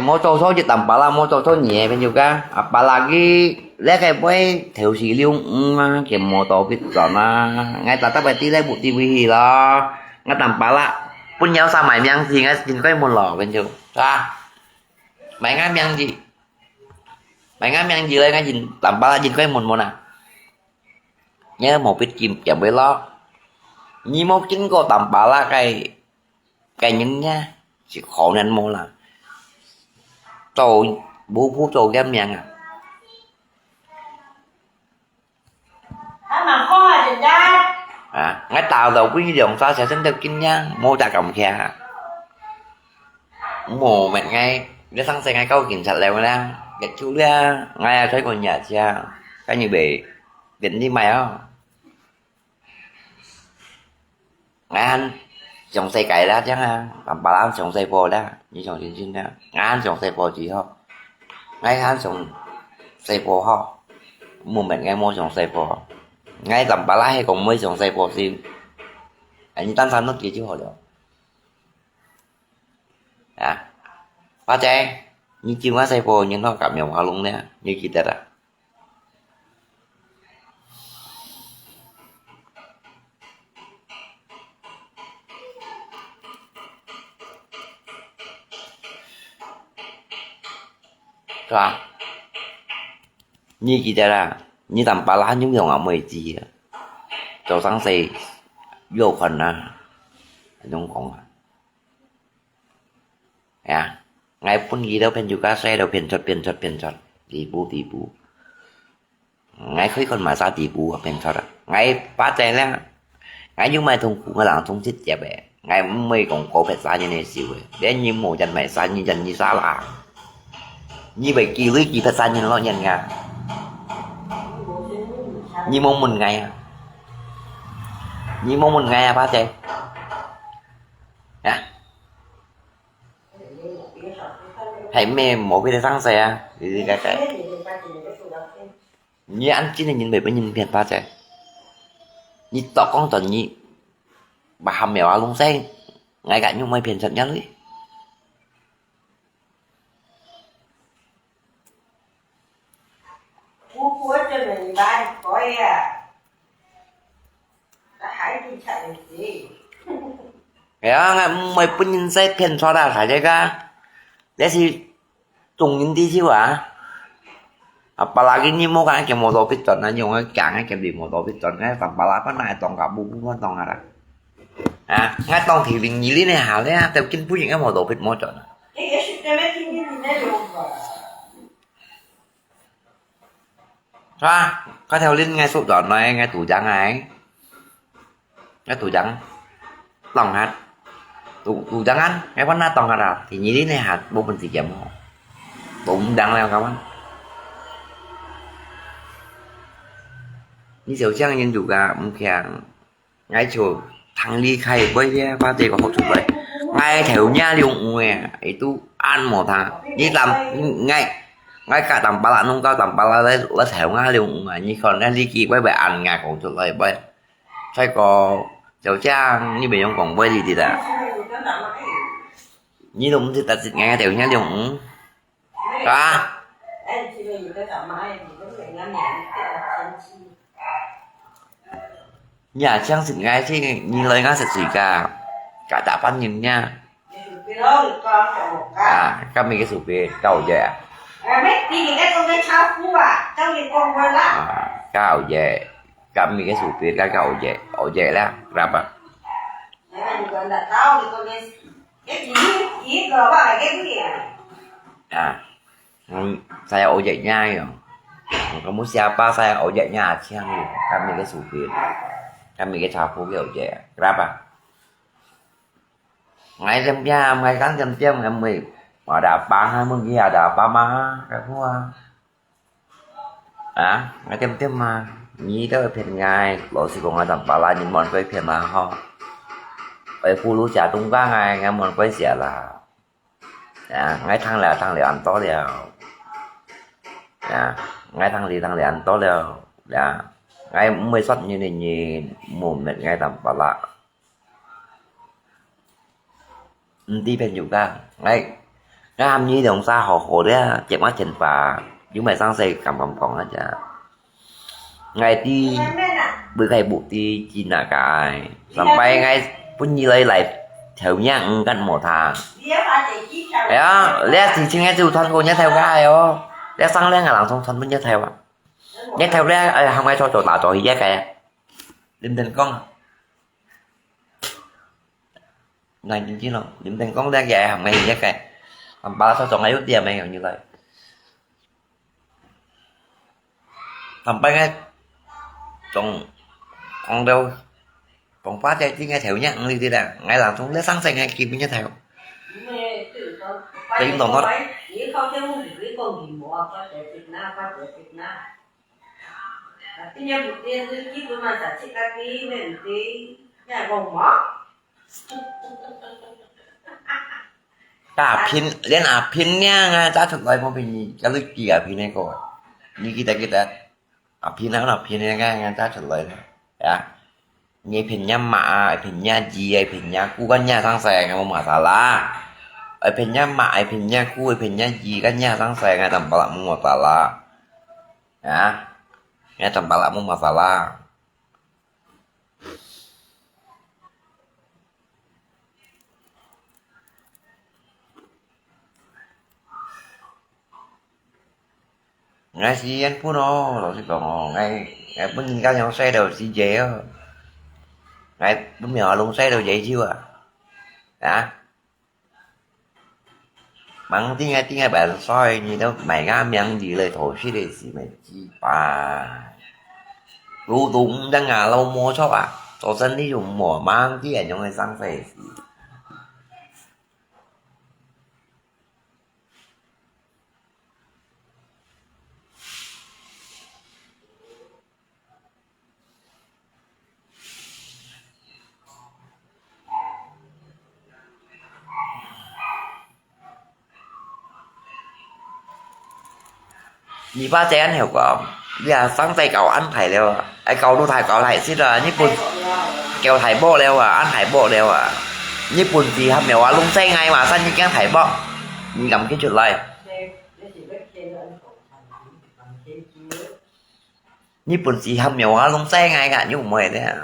無做錯一擔巴拉，無做錯你个朋友个，啊，巴拉佢，這個會頭時溜五啊，全無到必轉啊，𠊎打打擺地來不地位去咯。𠊎當巴拉，分有啥買名字，𠊎應該問咯，跟住，是吧？買𠊎名字，買𠊎名字咧，𠊎應當巴拉應該問問啊。你無必經驗會咯，你無經過當巴拉个个人呢，是可能無啦。做無好做个名啊。 還蠻好啊，人家。啊，𠊎打到分兩三隻先得經驗，無得感謝啊。無乜𠊎，你上次𠊎搞警察了啦，結束了，𠊎也吹過你啊，該你袂，別人買哦。 𠊎還上世界啦，這樣啊，當巴拉上世婆啦，你相信信啦。𠊎還上世婆最好，𠊎還上世婆好，無乜𠊎無上世婆。𠊎當巴拉係講無上世婆先，哎，你單單都記就好了。啊，花姐，你救𠊎世婆，你弄革命活動呢，你記得啦？ 是吧？你記得啦，你當巴拉還有用啊，妹子啊，早上谁有款啊，恁樣講啊。哎呀，𠊎分佢兜騙酒家，衰到騙出騙出騙出，地步地步。 𠊎可以講麼儕地步啊，騙出啊！𠊎巴仔咧，𠊎又毋係同苦个人同直接个，𠊎毋會講過別儕人个事个，連你無人買衫，你人你啥啦？你會記鐳記別儕人咯，人啊？你無問𠊎啊？你無問𠊎啊，巴仔？啊？係咩無別个生勢啊？你你个个。 你恁真个人會分人騙法仔？你多講轉你，把含苗啊弄死，𠊎个肉會騙出人哩。姑婆真的一般，可以啊。那孩子才有谁？哎呀，𠊎毋會分人使騙出啊，大家个，這是 中人知手啊。啊，巴拉个人無講，佢無到必轉啊，用个講，佢無到必轉，該當巴拉，本來當个，不不當啊啦。啊，𠊎當提零二零个下咧，就根本應該無到必無轉啊。是吧？該條令𠊎收轉來，𠊎都講哎。 該都講，當下，都都講啊，該pernah當下啊，第二日呢下，無本事game哦，都毋講了，kawan。你就像人家毋強，𠊎就聽你開會咧，把這個好出來，𠊎頭那兩五誒，itu an無他，你當𠊎𠊎甲當巴拉弄到當巴拉來來頭那兩五啊，你看該你機會會安𠊎講出來會。 再過，就像你袂用講話哩啦。你都毋識得識𠊎條人用，嗯？啊？你也像識𠊎，識你來𠊎識誰个？甲打扮人呀。 啊，甲你个手机，甲我姐啊。啊，甲我姐，甲你个手机，甲甲我姐，我姐啦，kenapa？啊，嗯，saya ojeknya yo. Kamu siapa saya ojeknya Aceh yo. Kami ke supir. Kami ke sapu ke ojek. Kenapa? Ngai diam-diam, ngai kan diam-diam, ngai mui. Ada apa, ngai mui, ada apa mah, kata gua. Ah, ngai diam-diam mah. Ni dah phiền ngai, lo si kong ngai tanpa lah, ni mon koi phiền lah ho. Oi, pulu sia tung ka ngai, ngai mon koi sia lah. Ya, ngai thang liao, thang liao an to liao. Ya, ngai thang li, thang liao an to liao. Ya, ngai mui sot ni ni ni, mun met ngai tanpa lah. Ntí phiền yuk ka, ngai, ngai ham ni dong sa hò hò dia, cek ma cen pa, yu mai sang sai kam kam kong aja. Ngai ti, bui kai bu ti, cina kai. Sampai ngai, 分你來來頭，若毋敢無他。哎呀，這事情个就傳過日頭个哦，這生理个人總傳分日頭啊。日頭咧，哎呀，喊𠊎做做打做去一个，林登講。 𠊎真知咯，林登講這个含个一个，含巴拉說總還有點个有你來。坦白个，總講到，講話這真个頭，你毋知啦，𠊎人總咧生性个基本一頭。所以講到阿平，連阿平娘啊，查出來無？平你，假如記阿平个歌，你記得記得，阿平啊，阿平个啊，查出來了，呀。你平若媽啊，平若姨啊，平若姑，跟若生細，𠊎無masalah。平若媽，平若姑，平若姨，跟若生細，𠊎tambah無masalah。啊，𠊎tambah無masalah。 𠊎死人分哦，老實講哦，𠊎，𠊎分人家用洗到死罪哦。𠊎分苗阿龍洗到罪就啊。啊？ Mang tinggal-tinggal bansa ini tu, mai ka miang di le thau si le si mai ji pa. Lu tung dang a lau mo chok a, so sen li yung mo mang ti an yong e sang se si. 你把這樣好講，你啊生仔搞安排了啊，哎，搞到大搞大事啊，日本搞大鑊了啊，安排鑊了啊，日本字還沒有啊，弄死𠊎嘛，生意驚大鑊，你敢去出來？ 日本時還沒有啊，弄死𠊎个，又毋會咧。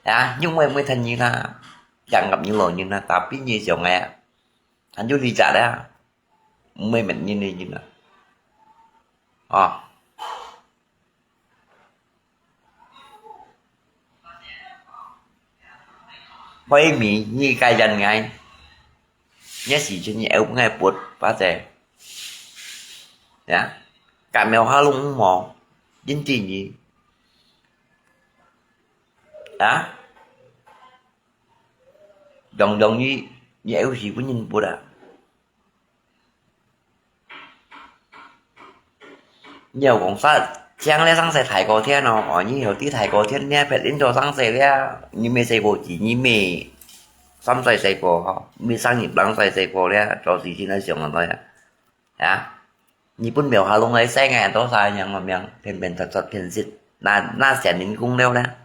啊，又毋會，毋會聽你啦，養合你老人啦，tapi你想个，還有理解咧，毋會問你个人啦。哦。 開明，你該人𠊎，你時陣你愛分𠊎撥，把仔。呀，甲苗下攏無，認真你。啊？樣樣你，你愛有時分人撥啊。 你有講啥？像咧上世大過天哦，哦，你有啲大過天，你還別人做上世咧，你沒睡過幾，你沒三世睡過吼，沒上一兩世睡過咧，做事情來想啊，對啊。啊？你本廟下攏來生个，多少人个命，偏偏突出偏食，那，那顯靈公了咧。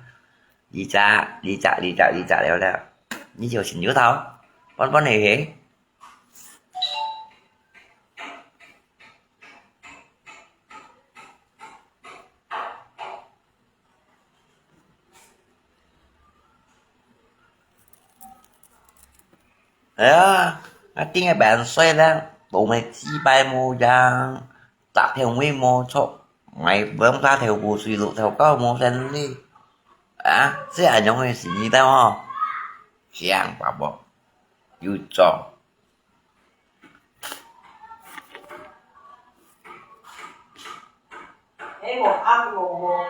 你咋，你咋，你咋，你咋了咧？你就醒就頭，半半黑黑。 哎呀，啊，頂个萬歲了，都沒祭拜無樣，打天位無錯，買兩打頭部水路頭高無生理。啊，這樣樣个事你知吼？想法無？有做。 哎，我阿婆，我，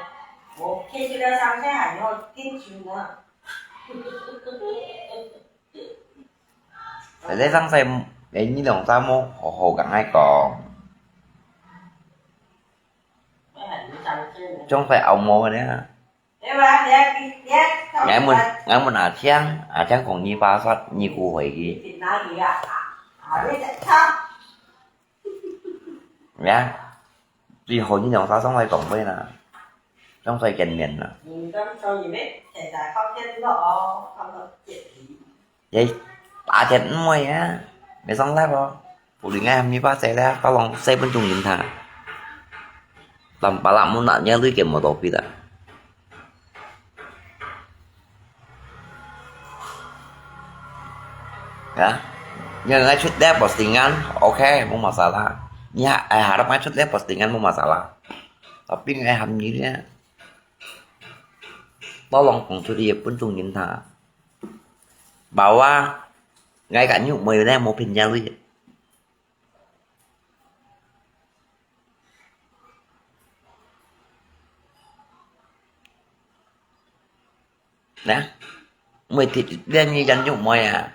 我看这个上下还要进去呢。在上世，哎，你两三毛好好讲来讲。哎，你上去呢。总会熬毛个呢。 𠊎問，𠊎問阿強，阿強講你巴煞，你過回去。呀，最好你兩儕上來講話啦，上來見面啦。 Ye,打電話啊，沒上來哦。Uli ngai mi pa sai le, tolong saya pun tungguin ta. Tanpa lama nak nyari ke motor kita. 啊，你愛出來postingan，OK，無masalah。你還，哎，harap愛出來postingan，無masalah。Tapi𠊎喊你咧，tolong講出去分眾人聽。Bahwa𠊎个玉妹咧，無騙若鐳。 Nah，每日練你个玉妹啊，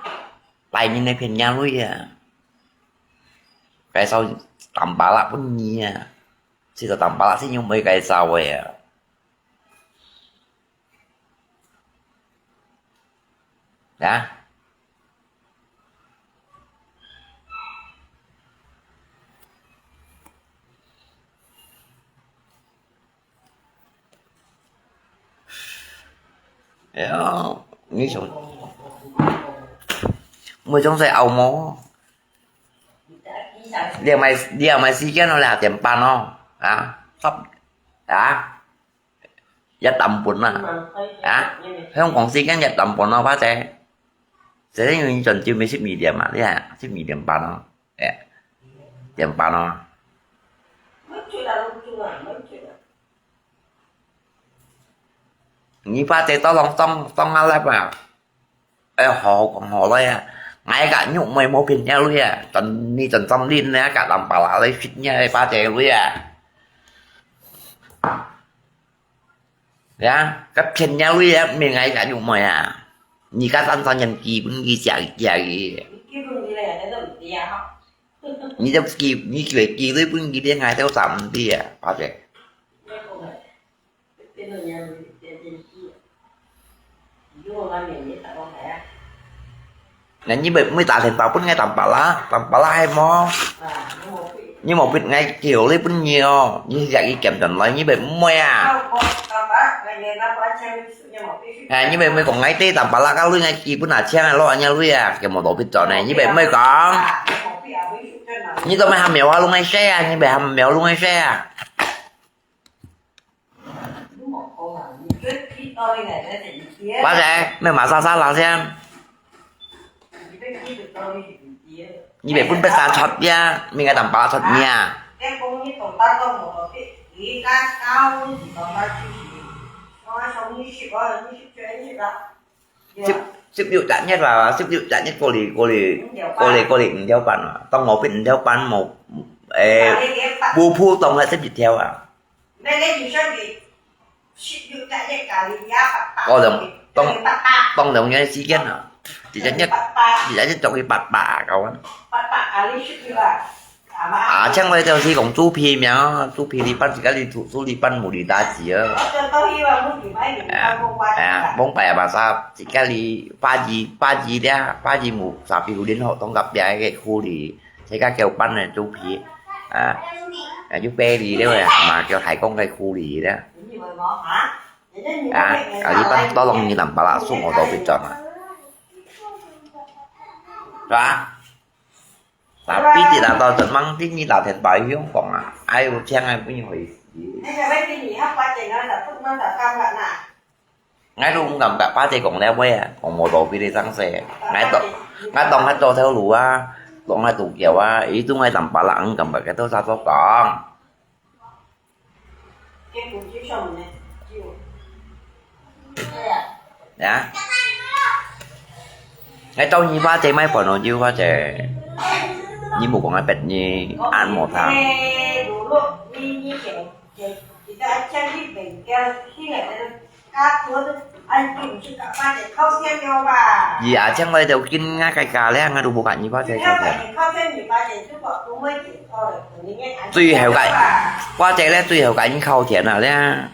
帶人來騙若鐳啊，介紹Tampalak分你啊，試著Tampalak先有妹介紹个啊。啊？ 哎呀，你想，每種在澳門，你也買，你也買時間咯，兩點半咯，啊，十，啊，一點半啊，啊，香港時間一點半咯，或者，這陣因為轉朝尾十二點嘛，你看，十二點半咯，哎，點半咯。 你把這刀弄，當，當下來吧。哎，好好講好了呀。𠊎个玉妹無騙若鐳啊，轉，你轉轉恁呢，个Tampalak來食若把這鐳啊。呀，个騙若鐳啊，毋係𠊎个玉妹啊。你个單單人寄分佢食，食佢。你就寄，你寄，寄鐳分佢，𠊎都賺毋知啊，把這。 那你會，會打電話分𠊎Tampalak，Tampalak係無？你無逼𠊎叫你分你哦，你自己減轉來，你會毋會啊？哎，你會毋會講𠊎對Tampalak个鐳𠊎寄分阿青啊，攞人家鐳啊，叫無道理做呢，你會毋會講？你做咩還沒有話弄𠊎say啊？你會還沒有弄𠊎say啊？ Pasal，咩masalah先？你會分別人出呀，毋係Tampalak出呀。十，十六隻月啊，十六隻月過嚟，過嚟，過嚟，過嚟五條半啊，當我分五條半無，誒，普普通个十一條啊。 我就當，當兩日時間啊，一隻月，一隻月做佢八百啊，夠啊。啊，像我就是講豬皮苗，豬皮裡班自家裡煮，煮裡班無裡打子啊。啊，啊，往擺啊，masa自家裡八二，八二咧，八二無sapi ulin好，當隔壁个苦里。 自家叫班个豬皮，啊，啊，又白梨了啊，嘛叫海公个苦梨了。啊，啊，你班到弄你Tampalak送我都不准啊。是吧？Tapi tidak tahu teman，你打電話去香港啊，哎喲，請啊，不好意思。𠊎都毋敢甲巴姐講了話啊，講無道理个生事。𠊎當，𠊎當下做頭路啊，當下渡橋啊，佢都愛Tampalak，毋敢甲佢多少多講。啊？𠊎當你巴姐買飯咯，就巴姐，你無講啊，別你，恁無聽。 佢阿青來就緊啊，該家咧，𠊎都無甲你巴姐靠天。最後个，巴姐咧，最後甲你靠天啊咧，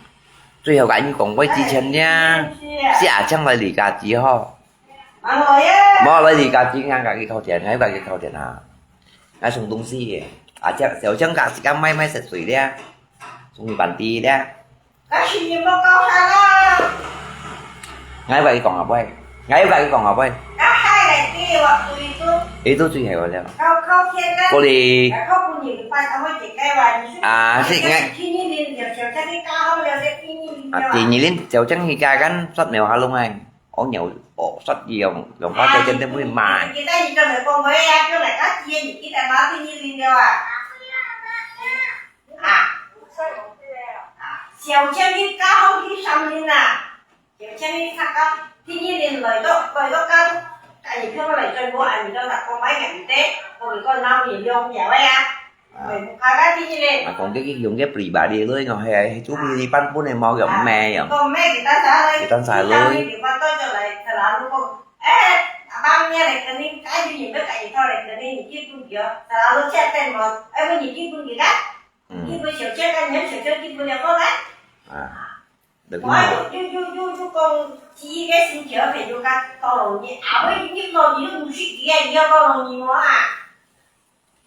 最後甲你講話之前咧，係阿青來離家之後。無來離家之前，甲佢靠天，𠊎甲佢靠天啊。𠊎送東西个，阿青，小青甲時間買買食水咧，送你飯店咧。 𠊎甲佢講啊，喂，𠊎甲佢講啊，喂。佢都最後了。過來，啊，係𠊎，啊，第二輪小青去加間煞無下弄哎。哦，牛，哦，煞用，用花姐點點會賣。你記得你做來講話啊，做來家己个，你記得嗎？你認了啊？啊？啊，小青你加好去三年啊，小青你看到第二年來到，來到家，家己叫我來做，我安尼做，講買个毋得，我咪講鬧你兩條个啊。 啊。啊，講這个用个pribadi來講，係，係做pribadi版本个無用咩用。講咩，佢單晒來，佢單晒來。佢單晒來，selalu講，哎，abang你來跟你，哎，你不敢一套來跟你，你去分佢哦，selalu check kan無，哎，你去分佢看，嗯。你不小check kan，你小check去分了過來。啊。 就恁樣。我就，就，就，就講，第一个心情，朋友講，當容易，啊，尾你講，你都毋識佢啊，你要當容易無啊？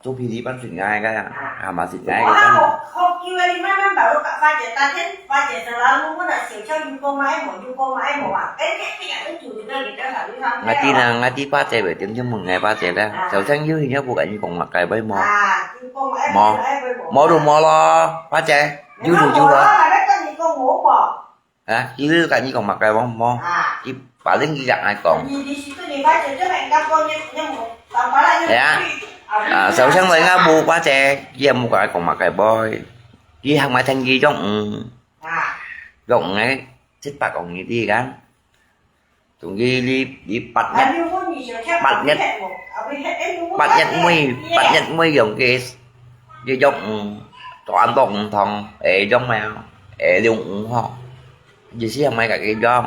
做pribadi版識𠊎个啊，啊嘛識𠊎个。我好，好久啊，你慢慢把我把花姐打天，花姐说啦，我那小巧有讲嘛，爱无有讲嘛，爱无啊，哎，哎，哎，哎，主持人你在哪里上班啊？𠊎知啦，𠊎知花姐袂點點問𠊎花姐啦，啊。小强有影有無甲你讲嘛，该位无？啊，有讲嘛，爱无，无。爱无，无就无咯，花姐，有就有咯。无啦，还在跟你讲无无。 啊，佢都甲你講麼个無？無。啊。佢反正佢甲𠊎講。你，你是對你發覺這個人家講，你，你無，打發了你，係啊。啊，首先我應該無，或者佢也無甲𠊎講麼个無。佢行埋天氣中，嗯。啊。中，嗯，七八公里地kan。總之你，你八月，啊，你問你想聽八月，啊，你問八月尾，八月尾用个，你中，嗯，做安到五堂，會中咩？會中五吼。 意思係買个个樣，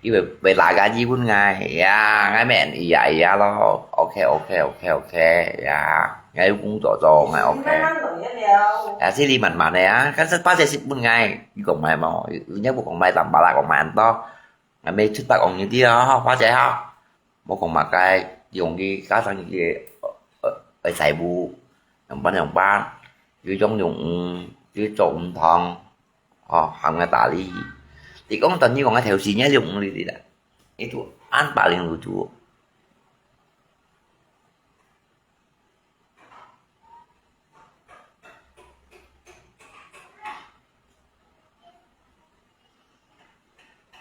因為會來个日本个，呀，𠊎免，呀，呀咯，OK OK OK，呀，𠊎有工作做，𠊎OK。慢慢來了。啊，是你慢慢个啊，但是花姐識問𠊎，你講買無？你也無講買淡薄啦，講買恁多，𠊎買七八公里地哦，花姐哈。 無講麼个，用佢加上佢个，呃，呃，財務，用辦用辦，佢種用，嗯，佢做毋通，哦，行个打理。你講等於講个頭先也用你啦，你都按八零五做。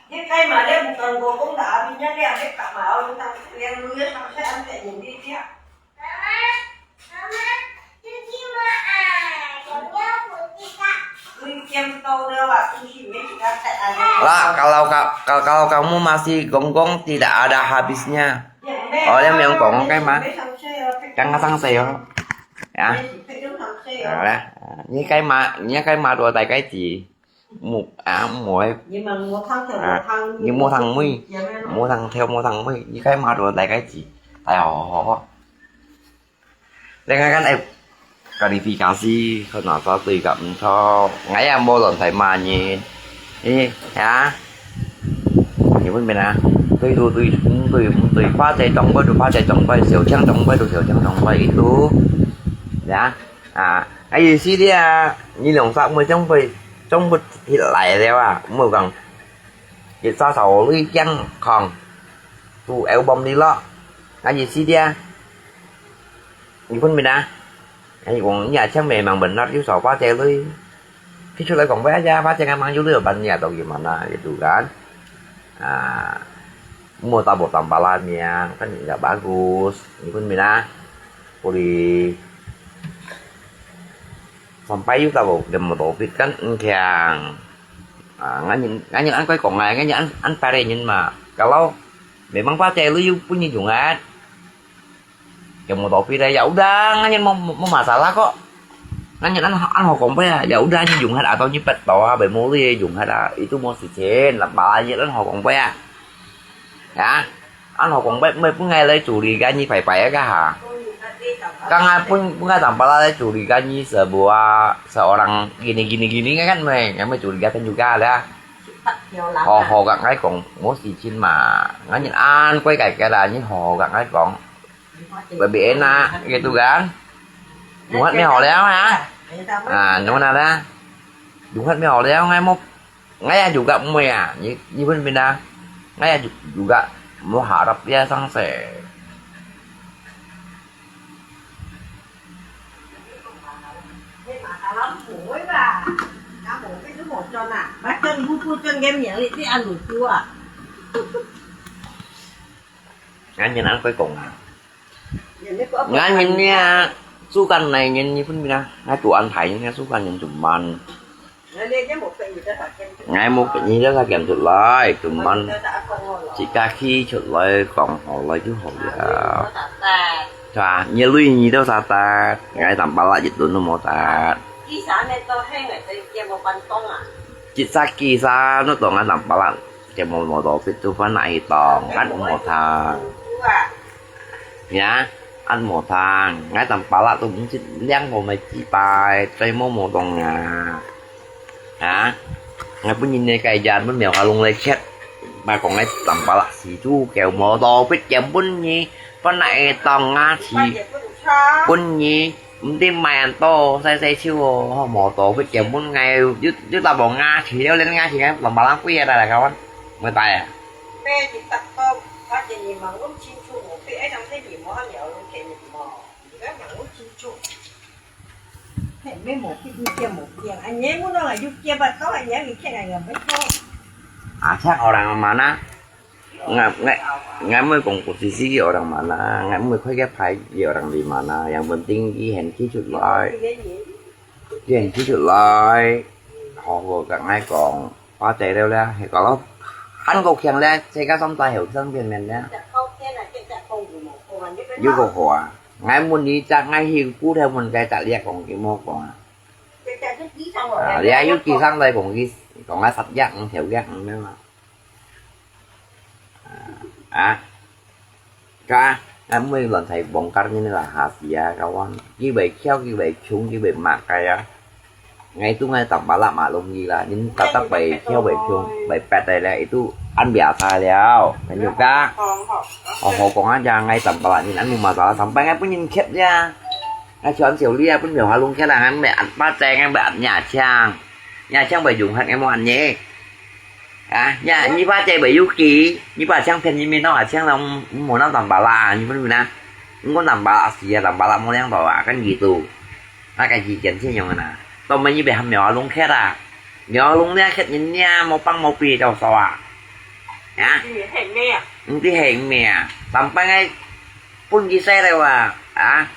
你該嘛，你毋敢講講啦，明仔日你干嘛？我有當時連路也上山，安排你去啊。你見到了啊，東西沒幾多帶啊。 Lah, kalau ka-, kalau, kalau kamu masih gonggong, tidak ada habisnya. Oh, dia memang gonggong kan, Ma? Jangan sampai, oh. Ya. Nah, lah. Ni cái mà, ni cái mà đùa tại cái gì? Một, à, một. À, nhưng mà một tháng thì một tháng, nhưng một tháng mười. Một tháng theo một tháng mười. Ni cái mà đùa tại cái gì? Tại họ, họ. Dengan kan, eh, klarifikasi, kenapa tu juga mentok. Ngai yang bolon saya manyin. Ini, ya. Ini pun benar. Tui, tui, tui, tui, tui, 花姐長輩就花姐長輩，小強長輩就小強長輩，itu. Ya. 啊，啊，意思你啊，你兩隻妹長輩，長輩起來了啊，毋好講，一隻手裡健康，都有幫你咯。啊，意思你啊，你分明啊，哎，講你啊，像memang benar，有手花姐裡，提出來講，花姐，花姐，memang有你有幫你啊，都有mana，gitu kan。啊， Mo tabok tampalan yang kan nggak bagus. Ini pun mina boleh sampai juga tabok dan motor kan engkang. Ah, nganyin, nganyin an koi kong ai, nganyin an, an pare nyin ma. Kalau memang pakai lu yu pun nyin jungat. Yang mau topi dah, ya udah, nganyin mau, mau masalah kok. Nganyin an, an hokong pe ya, ya udah, nyin junghat atau nyi pet to ha, bai muli junghat ha. Itu mau sicin, lah, bala nyin an hokong pe ya. Ya, an hokong pe, mai pun ngai lai curi kan nyi pai pai ka ha. Kang ngai pun, pun ngai tam bala lai curi kan nyi sebuah, seorang gini, gini, gini kan mai, ngai mai curi kan juga ada. Ho, ho, kak ngai kong, mau sicin ma. Nganyin an, koi kai kai lah, nyi ho, kak ngai kong. Lebih enak gitu kan. Junghat mi hok liao ha. Ah, nuna da. Junghat mi hok liao ngai mo. Ngai juga mo ya. Ni, ni pun bina. Ngai juga mo harap dia sang se. Macam buku kan dia ambil tu ah. 𠊎人恁會講啊，𠊎人呢，蘇格蘭人，你分明啊，𠊎都安排人家蘇格蘭人做麼个？𠊎無，你兜才揀出來，做麼个？自家去出來講好來就好了，係吧？你鐳你兜儕戴，𠊎淡薄仔一輪都無戴。自家去儕都當𠊎淡薄仔，就無無到，必做番那一檔，𠊎無聽。 呀，恁無聽，𠊎淡薄仔都毋識兩個乜幾擺，再無無當啊。啊，𠊎分人个該家分苗下弄來吃，嘛講𠊎淡薄仔死豬狗無到，必見分你，分哪會當啊，死分你，毋知買恁多，細細手哦，無到，必見分𠊎，又又打無牙齒，又連牙齒，𠊎淡薄仔貴啊，大家看，毋會戴啊。 啊，像orang mana？𠊎，𠊎，𠊎毋會講古時時个orang mana，𠊎毋會開个牌个orang di mana，yang penting佢肯企出來，佢肯企出來，好好同𠊎講， 花姐了了，係講咯，還過強了，自家上台後生片面了。有個好啊，𠊎問你隻，𠊎去古頭問該隻，你也講佢無講啊。啊，你也有幾生來講佢，講啊十億，五條億，五咩嘛。啊， Ka，恁會亂採望隔人啦，下時啊，kawan。佢會翹，佢會衝，佢會麼个啊？𠊎都𠊎淡薄仔嘛容易啦，人特特會翹會衝，會蹛个咧，佢都恁biasa了，朋友家。好好講啊，呀，𠊎淡薄仔，人恁無masalah，sampai𠊎分人㧒呀。𠊎全手裡啊，分苗下弄㧒啦，𠊎毋係恁巴正，𠊎毋係恁牙青，牙青會用下，𠊎無恁嘢。 啊，呀，你爸姐會有機，你爸像騙你，你哪會像人，無人淡薄仔，你分分啊？你講淡薄仔死啊，淡薄仔無領導啊，跟佢做，那個意見怎樣啊？到尾你被喊苗下弄㧒啊，苗下弄了㧒人呀，無幫無比就說啊，啊？毋知係咩啊？上班个分佢洗了啊，啊？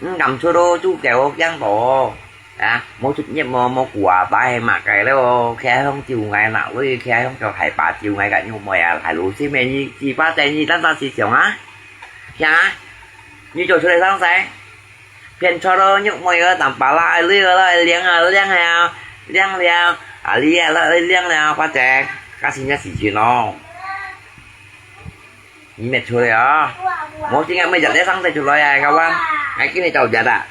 毋敢出咯，就叫我驚到，啊，無出業無，無顧啊，大係麼个了，徛向招𠊎拿鐳，徛向叫大伯招𠊎个玉妹啊，大老師咩，你，你爸帶你單單思想啊，聽啊，你做出來生事，騙錯咯，玉妹啊，淡薄仔，鐳啊，領啊，領了，領了，啊，你啊，領了，爸姐，加先一時間咯。 你搣出來啊！無，今日每日咧生得出來啊，kawan。𠊎今日就日啊。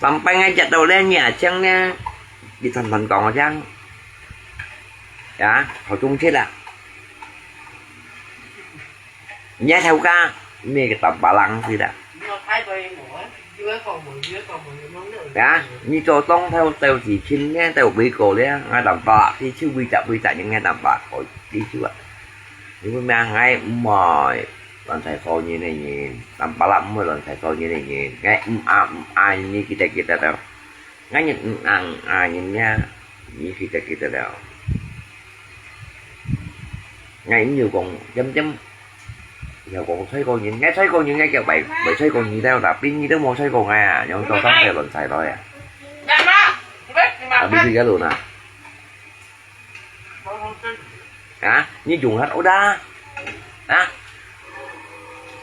上班𠊎日到咧，你啊，像呢，你常常講我這樣，啊，好中氣啦。你還頭家，你个大把人去啦。 啊，你做當頭，到時前呢，到尾過了，𠊎淡薄，佢就為隻，為隻人，𠊎淡薄，佢就啊。你明明𠊎毋係亂採所人个人，淡薄啦毋係亂採所人个人，𠊎毋啊，毋啊，你記得，記得了。𠊎人毋啊，毋啊，人呀，你記得，記得了。𠊎毋有講，點點 又講採過人，𠊎採過人，𠊎叫會，會採過你兜，tapi你兜無採過𠊎啊，用做生事亂採來啊。Tapi佢个路呢？啊，你用下好啦，啊，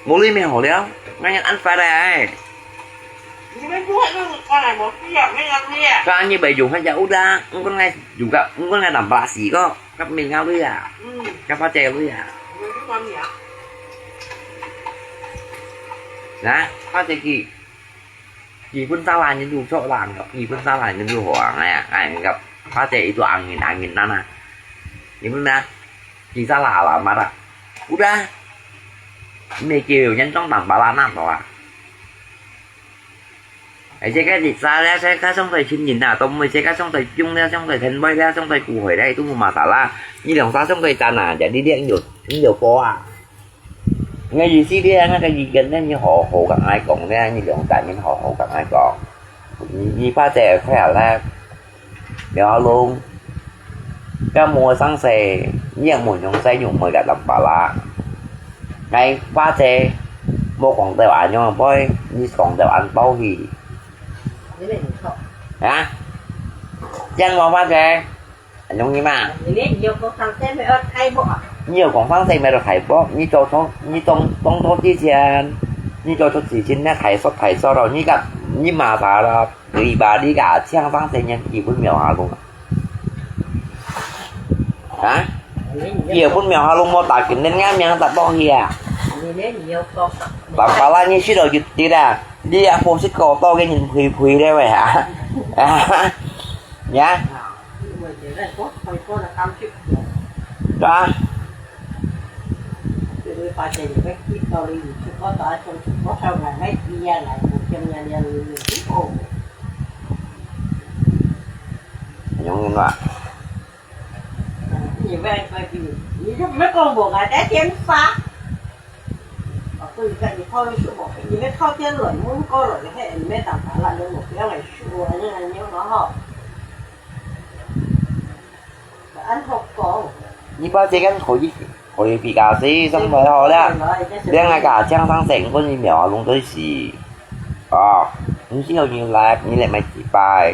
無你咪好了，𠊎人安排來。 Ka你會用下就有啦，毋管𠊎用个，毋管𠊎淡薄死个，甲明下鐳啊，甲花姐鐳啊。啊，花姐佢，佢分沙拉人都錯啦，佢分沙拉人都好啊，哎呀，哎，甲花姐一個angin angin nana，你分咩？佢沙拉啦嘛啦，有啦，你叫人裝淡薄啦，那多啊。 而且該日子咧，自家上台尋人啊，都毋會自家上台種咧，上台天位咧，上台顧會咧，都無masalah。你兩儕上台站啊，就你兩有，你有波啊。𠊎意思咧，𠊎个意見咧，你好好同𠊎講咧，你兩儕人好好同𠊎講。你，你爸姐快下咧，了後，該無生事，你也無用使用麼个淡薄啦。𠊎花姐無講到恁樣會，你講到恁多去。你們你錯。啊？這樣講花姐，恁容易嘛？你們你有講上天沒有開幕啊？你有講上天沒有開幕，你做錯，你當，當初之前，你做錯事情，你大錯大錯了，你个，你罵他了。 你把你个青山神仙基本廟下弄啊？啊？基本廟下弄無打緊，人家名打放去啊！打把啦，你去了就对了，你也不是搞到给人推推的喂啊？啊？呀？啊？ 容易嘛？你就没跟我拿个电话。哦，不是，你靠的是我，你们靠近了，你们过了，你看，你们打麻辣，你们不要来说，你看，你好好。俺好讲。你把这个可以，可以比较细，上来好了。两个家乡上成功的苗啊，弄对是。 哦，你只要你來，你來買幾擺，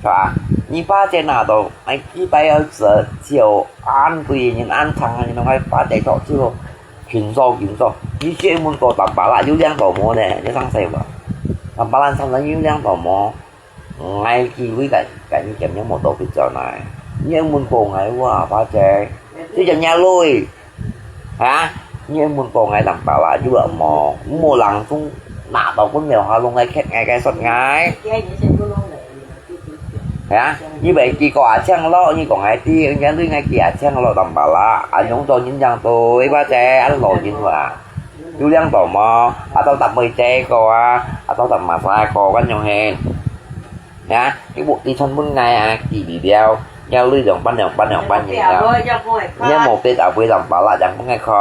係吧？你把錢拿到買幾擺要折，就按對人按長，你弄个把錢到就緊做緊做。你專門搞打把啦，有兩道毛呢，你上細吧？打把啦上身有兩道毛，𠊎以為个，个你點樣無到必要來，你專門搞𠊎哇，把錢，你就惹累。 啊？你問過𠊎打把啦，有啊無？無人中拿到本廟下弄𠊎刻𠊎个說𠊎。啊？你袂記過阿青咯？你講𠊎知，人家對𠊎記阿青咯，打把啦，啊，用到人樣對，或者恁老人話，有兩道無？啊，到搭妹姐個啊，啊，到搭馬沙個，恁樣嘿。 呀，你屋裡全部𠊎啊，記不了，要你兩半兩半兩半年了。你無必要會打把啦，樣分𠊎看，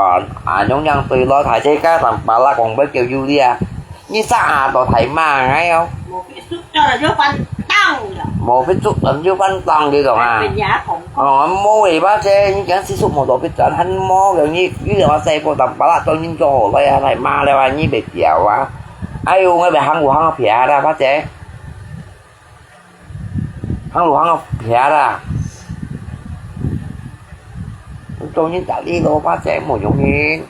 啊，樣樣對咯，大姐家打把啦，講不叫有理啊，你啥都太慢哎哦。無必要就翻當了。無必要就翻當這種啊。哦，無尾巴啫，你講是說無多必要，還無个，你，你兩個細個打把啦，當然做好了呀，太慢了啊，你袂掉啊。哎喲，𠊎袂行有行个撇啦，把姐。 行路行到撇啦。做人家哩咯，把這無容易。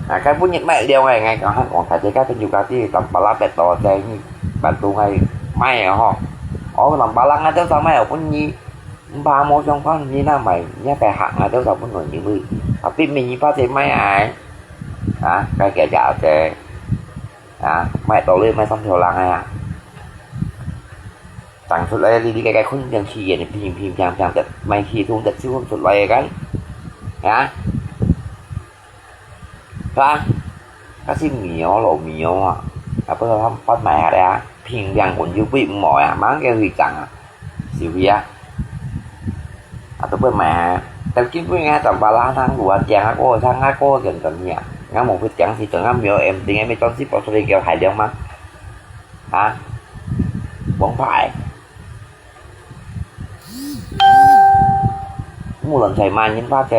啊，該本日買了哎，𠊎講還講大家該朋友家己打把啦，別多在你，辦到𠊎買个吼。哦，打把啦，𠊎就想買，有本事。 毋怕無相關，你若買，你該行啊，都十分容易位。啊，比明年八折買啊，啊，該个價錢，啊，買到你買三條人啊，整出來，你，你該个困境體驗，平平平平的，買起通的，就出來个，啊。 係吧？該係苗咯，苗啊，啊，不過佢搬埋下來啊，平平穩就會無啊，吂个會長啊，是毋係啊？啊，都會買啊，但基本上打把啦，通路啊，店啊，個，通啊，個，點點呀，𠊎無會點，是等下苗M定，還沒東西跑出來給我海量嗎？啊？王牌。 無論在罵人，或者，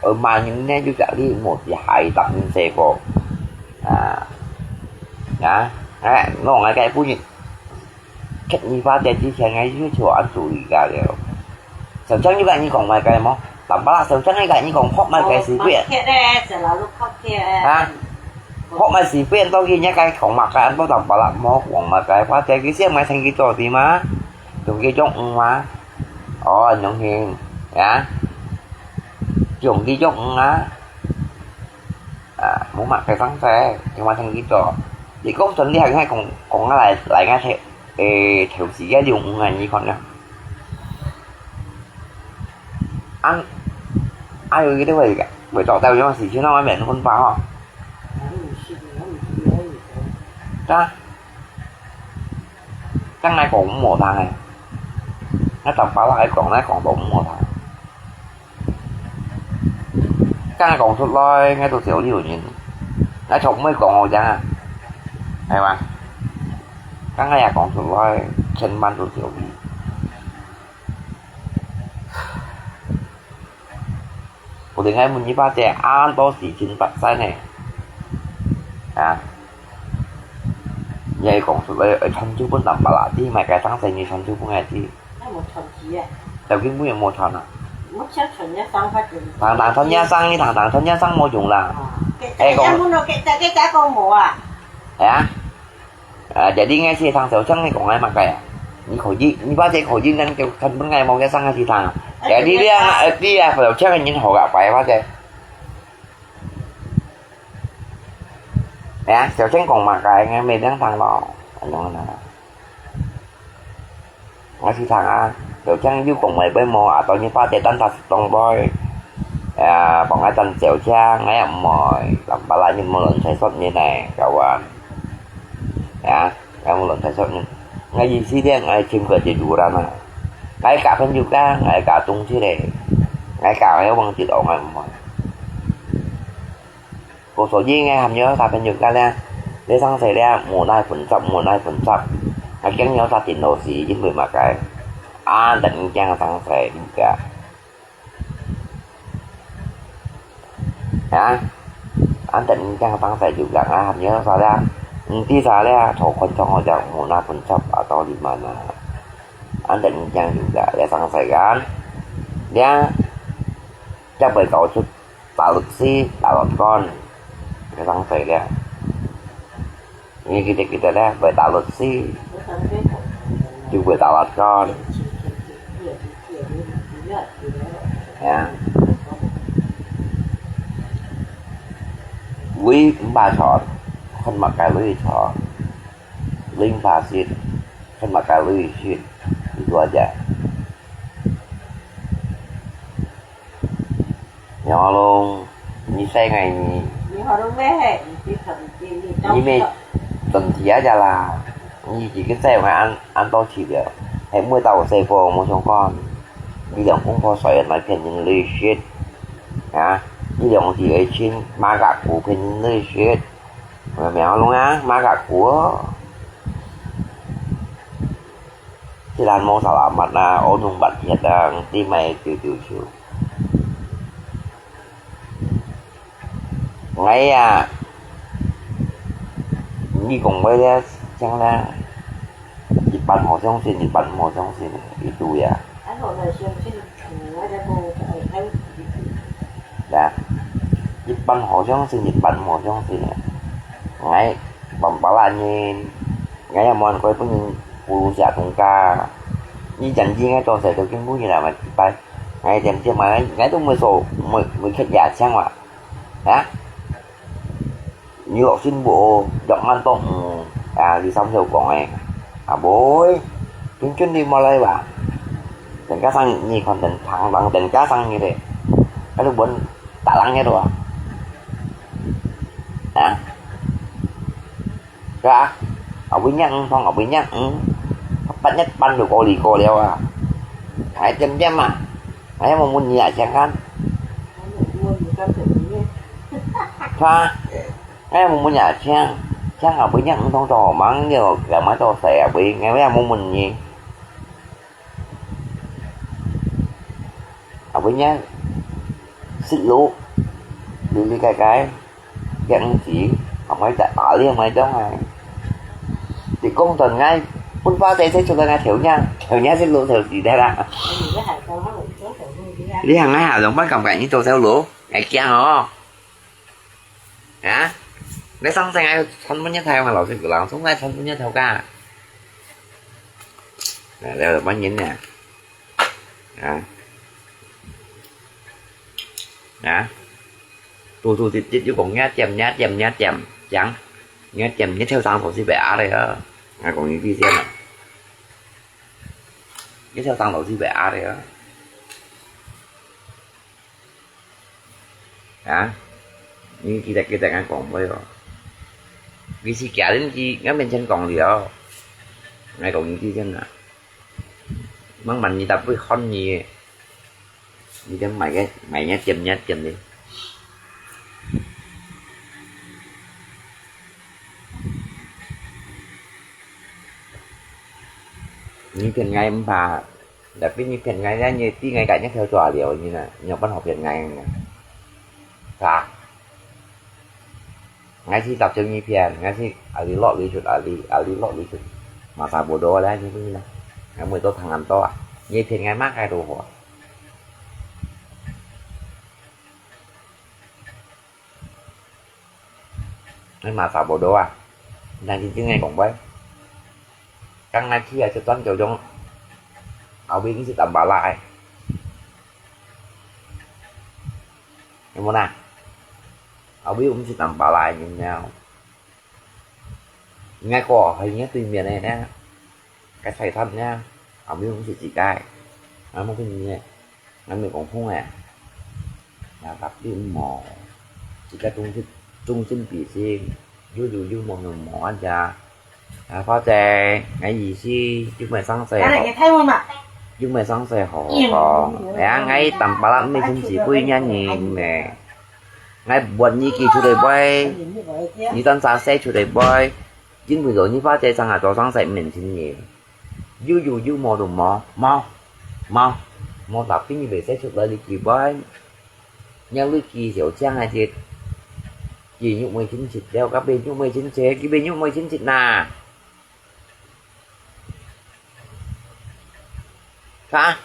呃，罵人呢，就係你無去害當人細個。啊，啊，哎，我𠊎个本人，刻你發展之前，𠊎就就恁注意个了。上張你摎你講麼个無？打把啦，上張你摎你講學麼个事變？啊？學麼事變？到今日該講麼个，安到打把啦，無講麼个，或者佢先買成佢做啲嘛？ 用佢種魚啊？哦，用佢，呀？用佢種魚啊？啊，無嘛，該上勢，佢嘛聽佢做。你講真，你還講，講啊來，來𠊎頭，誒，頭時个用魚啊，你看啊。啊，啊，有一個會，會做到用時間，那外面分發吼。啊？ 正來講毋好聽誒，𠊎打把啦來講，來講都毋好聽。正來講出來，𠊎都笑你有人，𠊎從未講過這樣啊，係嘛？正來也講出來，千萬都笑你。𠊎問你爸姐，恁多事情發生呢。啊，你還講出來，愛傳授分人伯啦，你買个生死你傳授分𠊎知。該無傳授啊。到今晡日無傳啊。無想傳人生發展。堂堂傳人生，你堂堂傳人生無用啦。啊，哎，講，該，該，該，該，該講無啊。哎呀。 啊，jadi𠊎先生小強你講𠊎麼个啊？你可以，你把這可以，恁就根本𠊎無个生个時生啊。哎，jadi你啊，哎，你啊，小強个人好个，白話个。哎呀，小強講麼个，𠊎無聽懂咯。哎喲，那。 𠊎時生啊，小強又講話會無啊，當日把這單打當背。啊，幫𠊎等小強，𠊎也毋會，摎巴拉人無論誰說你呢，kawan。啊，𠊎無論誰說你，𠊎意思咧，𠊎尋個地主啦嘛。𠊎搞朋友家，𠊎搞東西咧，𠊎搞𠊎往直往，𠊎毋會。 故所以𠊎喊你个小朋友个咧，這生死咧，無奈分析，無奈分析。𠊎驚你个電腦係因為麼个？恁得人驚生死，你个。啊？恁得人驚生死，就講啊，喊你个啥咧？毋知啥咧，坐看窗口就無奈分析，啊，道理嘛啦。恁得人驚就講，這生死个，咧，這會搞出 打律師、打法官，該生死咧。你記得，記得咧，會打律師，就會打法官。係啊。位毋怕坐，看麼个位坐；位毋怕sit，看麼个位sit，就多謝。 你好咯，你細个你，你好咯咩？你知道，你知，你你咩，懂。真係啊，啦，你自己細个恁，恁多次了，還沒到細个，無相干。你兩公婆衰來騙人利息，啊，你兩弟弟親，馬甲股騙人利息，有沒有弄啊？馬甲股哦。 Jalan mau salamat啊，烏龍拔鐵啊，知咩？丟丟手。𠊎啊，你講話咧，像咧，一半好相信，一半毋好相信，一度呀。啊，一半好相信，一半毋好相信。𠊎，bang pala nyin。 𠊎也無恁乖分人，不如寫東家。你講應該做事都跟不起來嘛，一擺。𠊎點點嘛，𠊎都無所，無，無刻牙槍嘛。啊？你落心無，落慢動，嗯，啊，你三手講誒。啊，無，平均你無來吧？等加上你可能常常等加上你咧，那就問打人个咯。啊？ 係啊，後尾日，嗯，同後尾日，嗯，八日半就過嚟過了啊。還點點啊，還有無問你啊，先看。係啊，還有無問你啊，先，先後尾日，嗯，同做忙了，幹嘛做事啊，尾，𠊎也無問你。 啊，尾日，食路，哩哩該該，驚死，啊，買隻打獵買種啊。你講到𠊎，分花姐姐出來𠊎頭那，頭那食路頭死的啦。你行啊，上班感覺你做走路，𠊎驚哦。 啊？你上次𠊎穿半日頭嘛，老師傅人，上次穿半日頭噶。啊，了，半日呢？啊？啊？嘟嘟滴滴又講，你點，你點，你點，講，你點，你跳上頭是白啊的啊。𠊎講你地線啊。你跳上頭是白啊的啊。 啊？你記得，記得𠊎講話哦。你是家人，佢，𠊎面前講了。𠊎講你知真啊。慢慢你搭會看你，你就買个，買个點，你點的。 你騙𠊎毋怕，tapi你騙𠊎，你知𠊎个日頭做了，你呢？你有辦法騙𠊎呢？啊，𠊎去搭酒一片，𠊎去阿里落里出，阿里，阿里落里出，嘛差不多咧，就係啦。𠊎每到聽恁多啊，你騙𠊎麼个都好啊。 你嘛差不多啊。但是真个講話，剛來去啊，就轉九種，後尾毋識淡薄啦，有無啦？後尾毋識淡薄啦，有無？應該講，係人家對面个呢，該菜攤呢，後尾毋識自家，啊，無跟你呢。 𠊎毋係講空个，也特別毋好，自家中心，中心比心，有有有，無無無，恁樣。啊，花姐，𠊎意思，又毋係生勢好，又毋係生勢好講，哎呀，𠊎淡薄啦，毋係親自會人呢，𠊎換你寄出來買，你單儕洗出來買，因為你花姐正下做生勢毋係親人。 有有有，無就無，無，無，無，特別你袂使出來，你去買。若你去小強啊，這，去玉妹親戚了，該邊玉妹親戚，這邊玉妹親戚哪？哈？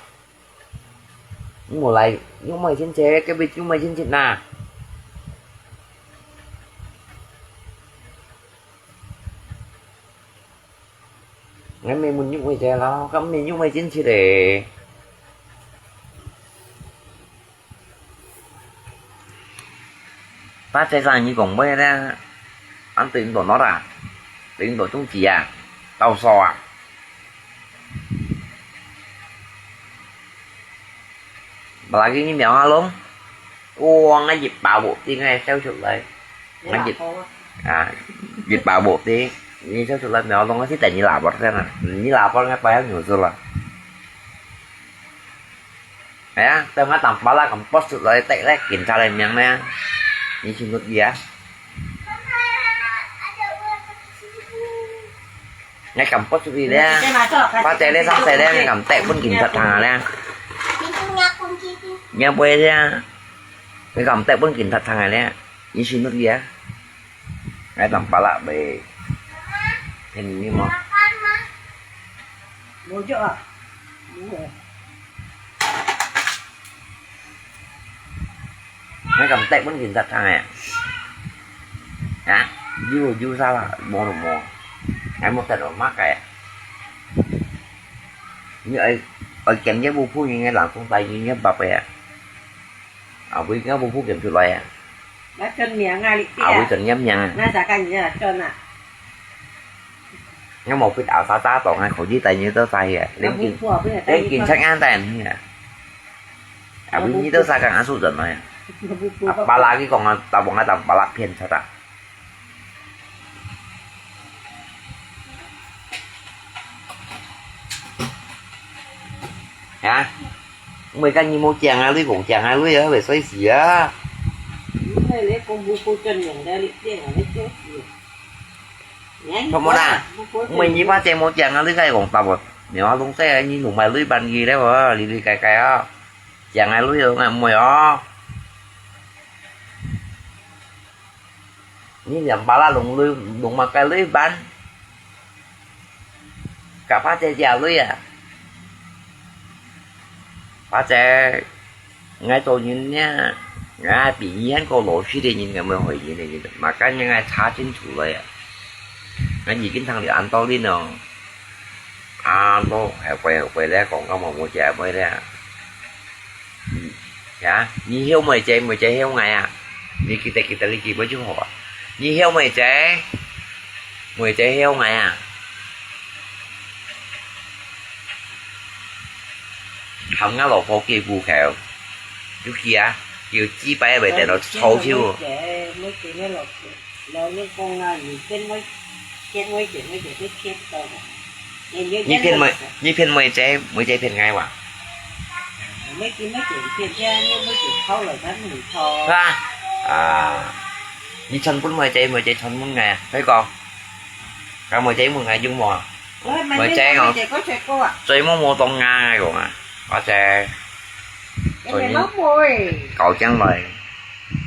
你無來玉妹親戚，該邊玉妹親戚哪？ 𠊎毋係問玉妹姐咯，該毋係玉妹親戚咧。八姐生你講話咧，恁對你多孬啊？對你多中指啊？到手啊？ Apalagi你苗下弄，哇，𠊎一把火定，𠊎燒出來。𠊎一，啊，一把火定，你燒出來苗弄，係等你lapar先啊。你lapar，𠊎擺下牛肉啦。哎呀，等𠊎淡薄啦，咁剝出來，得咧，警察來命咧，你信得過啊？ 𠊎敢剝出去咧，花姐咧，生勢咧，𠊎敢帶分警察聽下咧。你會咧，𠊎敢帶分警察聽下咧，你信得過啊？𠊎當巴拉會騙你無？無著啊，無个。 你敢帶分警察聽誒？啊？有有啥啦？無就無。𠊎無得到麼个。你愛，愛檢這無鋪人个人送帶你个寶貝啊？啊，為个無鋪檢出來啊？那真名啊，你啊，為真个名啊？那咋个你啊，真啊？ 你無必要沙沙當啊，可以帶你到晒啊，連警，連警察也帶你啊。啊，為你到晒个阿叔人來啊。啊，巴拉佢講啊，大部分啊，大巴拉騙出啊。啊？ 毋係講你無講啊，你講講啊，你啊，會衰死啊。你係你講無好真樣个，你這樣你笑死。著無啦？毋係你把這無講啊，你該講答案。你話東西啊，你弄埋鐳板佢了哦，你你改改哦。講啊，你有愛毋會哦？ 你兩巴拉弄鐳，弄麼个鐳板？甲巴姐借鐳啊？巴姐，𠊎做人呢，𠊎比你還過老實个人，𠊎毋會害人个人，麼个人𠊎查清楚了呀。𠊎已經聽了恁多年咯。啊，都後悔後悔咧，講到無無借妹咧。 嗯，呀，你曉妹姐，妹姐曉𠊎啊？你記得記得你記得就好啊。你曉妹姐，妹姐曉𠊎啊？喊𠊎老婆記戶口，就去啊，就幾擺會得到臭臭。 老人講啊，你騙妹，騙妹姐，妹姐都騙到了。你騙妹，你騙妹姐，妹姐騙𠊎哇？妹姐，妹姐騙騙，你妹姐偷了，但是你偷。是吧？啊，你傳分妹姐，妹姐傳分𠊎，可以講。該妹姐問𠊎有無啊？妹姐講，妹姐講，最無無當𠊎講啊，或者，搞將來。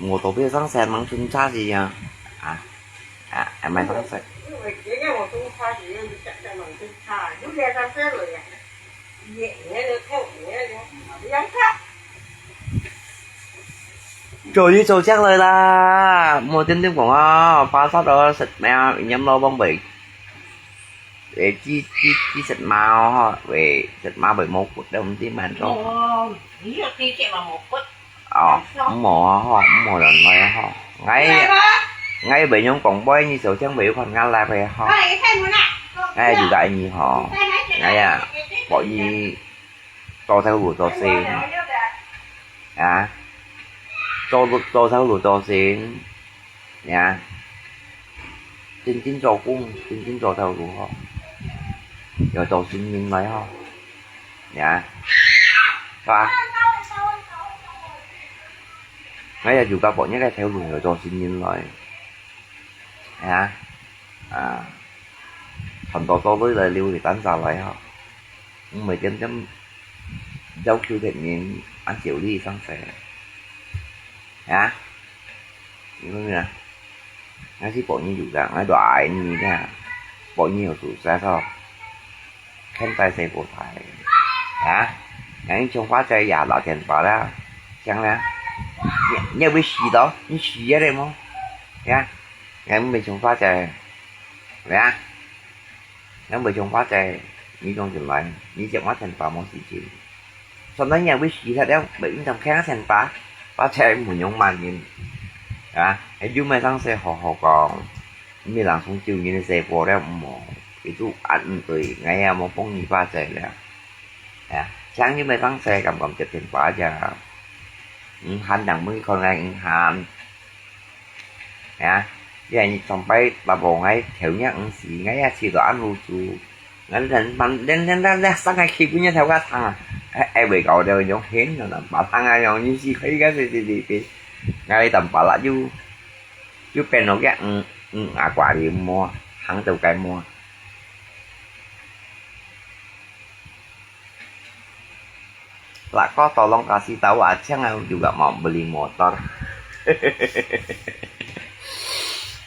我都別上山忙春茶去呀，啊，啊，還買上山。做魚做靚來啦，莫天天講啊，巴沙咯，食咩啊，飲老幫肥。 誒，雞，雞，雞食貓吼，會食貓會無骨，都毋知慢做。哦，你有雞食嘛無骨？哦，毋好啊吼，毋好亂來啊吼。𠊎，𠊎會用廣播，你收聽會有看𠊎live个吼。哎，開門啦！哎，就該你吼，哎呀，無意 做頭路做先，啊，做，做頭路做先，啊，真正做工，真正做頭路吼，要做新人來吼，啊，係吧？𠊎也有个朋友个頭路要做新人來，啊，啊，很多做累了留一單下來吼。 毋會點點要求別人恁少你上勢。啊？你講咩啊？𠊎係幫你有个，𠊎都愛你个，幫你有做啥个？看在細波台。啊？𠊎你像花姐也老天把啦，像啦。你，你會死到，你死了無？呀？𠊎毋會像花姐，呀？ 𠊎會像花姐，你講進來，你講我天爸無事情。算到你會死忒了，會印象看天爸，花姐無用罵人，啊，還有麼上勢好好講，毋係人送救人个細波了，毋好，佢都恁毋對，𠊎也無幫你花姐了。啊，像你麼上勢敢敢接電話呀？你喊人問看𠊎，你喊。 啊，你看你上擺爸爸𠊎頭若毋死，𠊎也試到恁無助。𠊎連連連連連上个去分人頭家聽啊，哎，哎，會搞到用現了啦，把聽啊用，你是可以个，對，對，對，對。𠊎一旦把啦，又，又變到个，嗯，嗯，啊，掛的摸，行走该摸。 Lah ko tolong kasih tahu Aceng juga mau beli motor.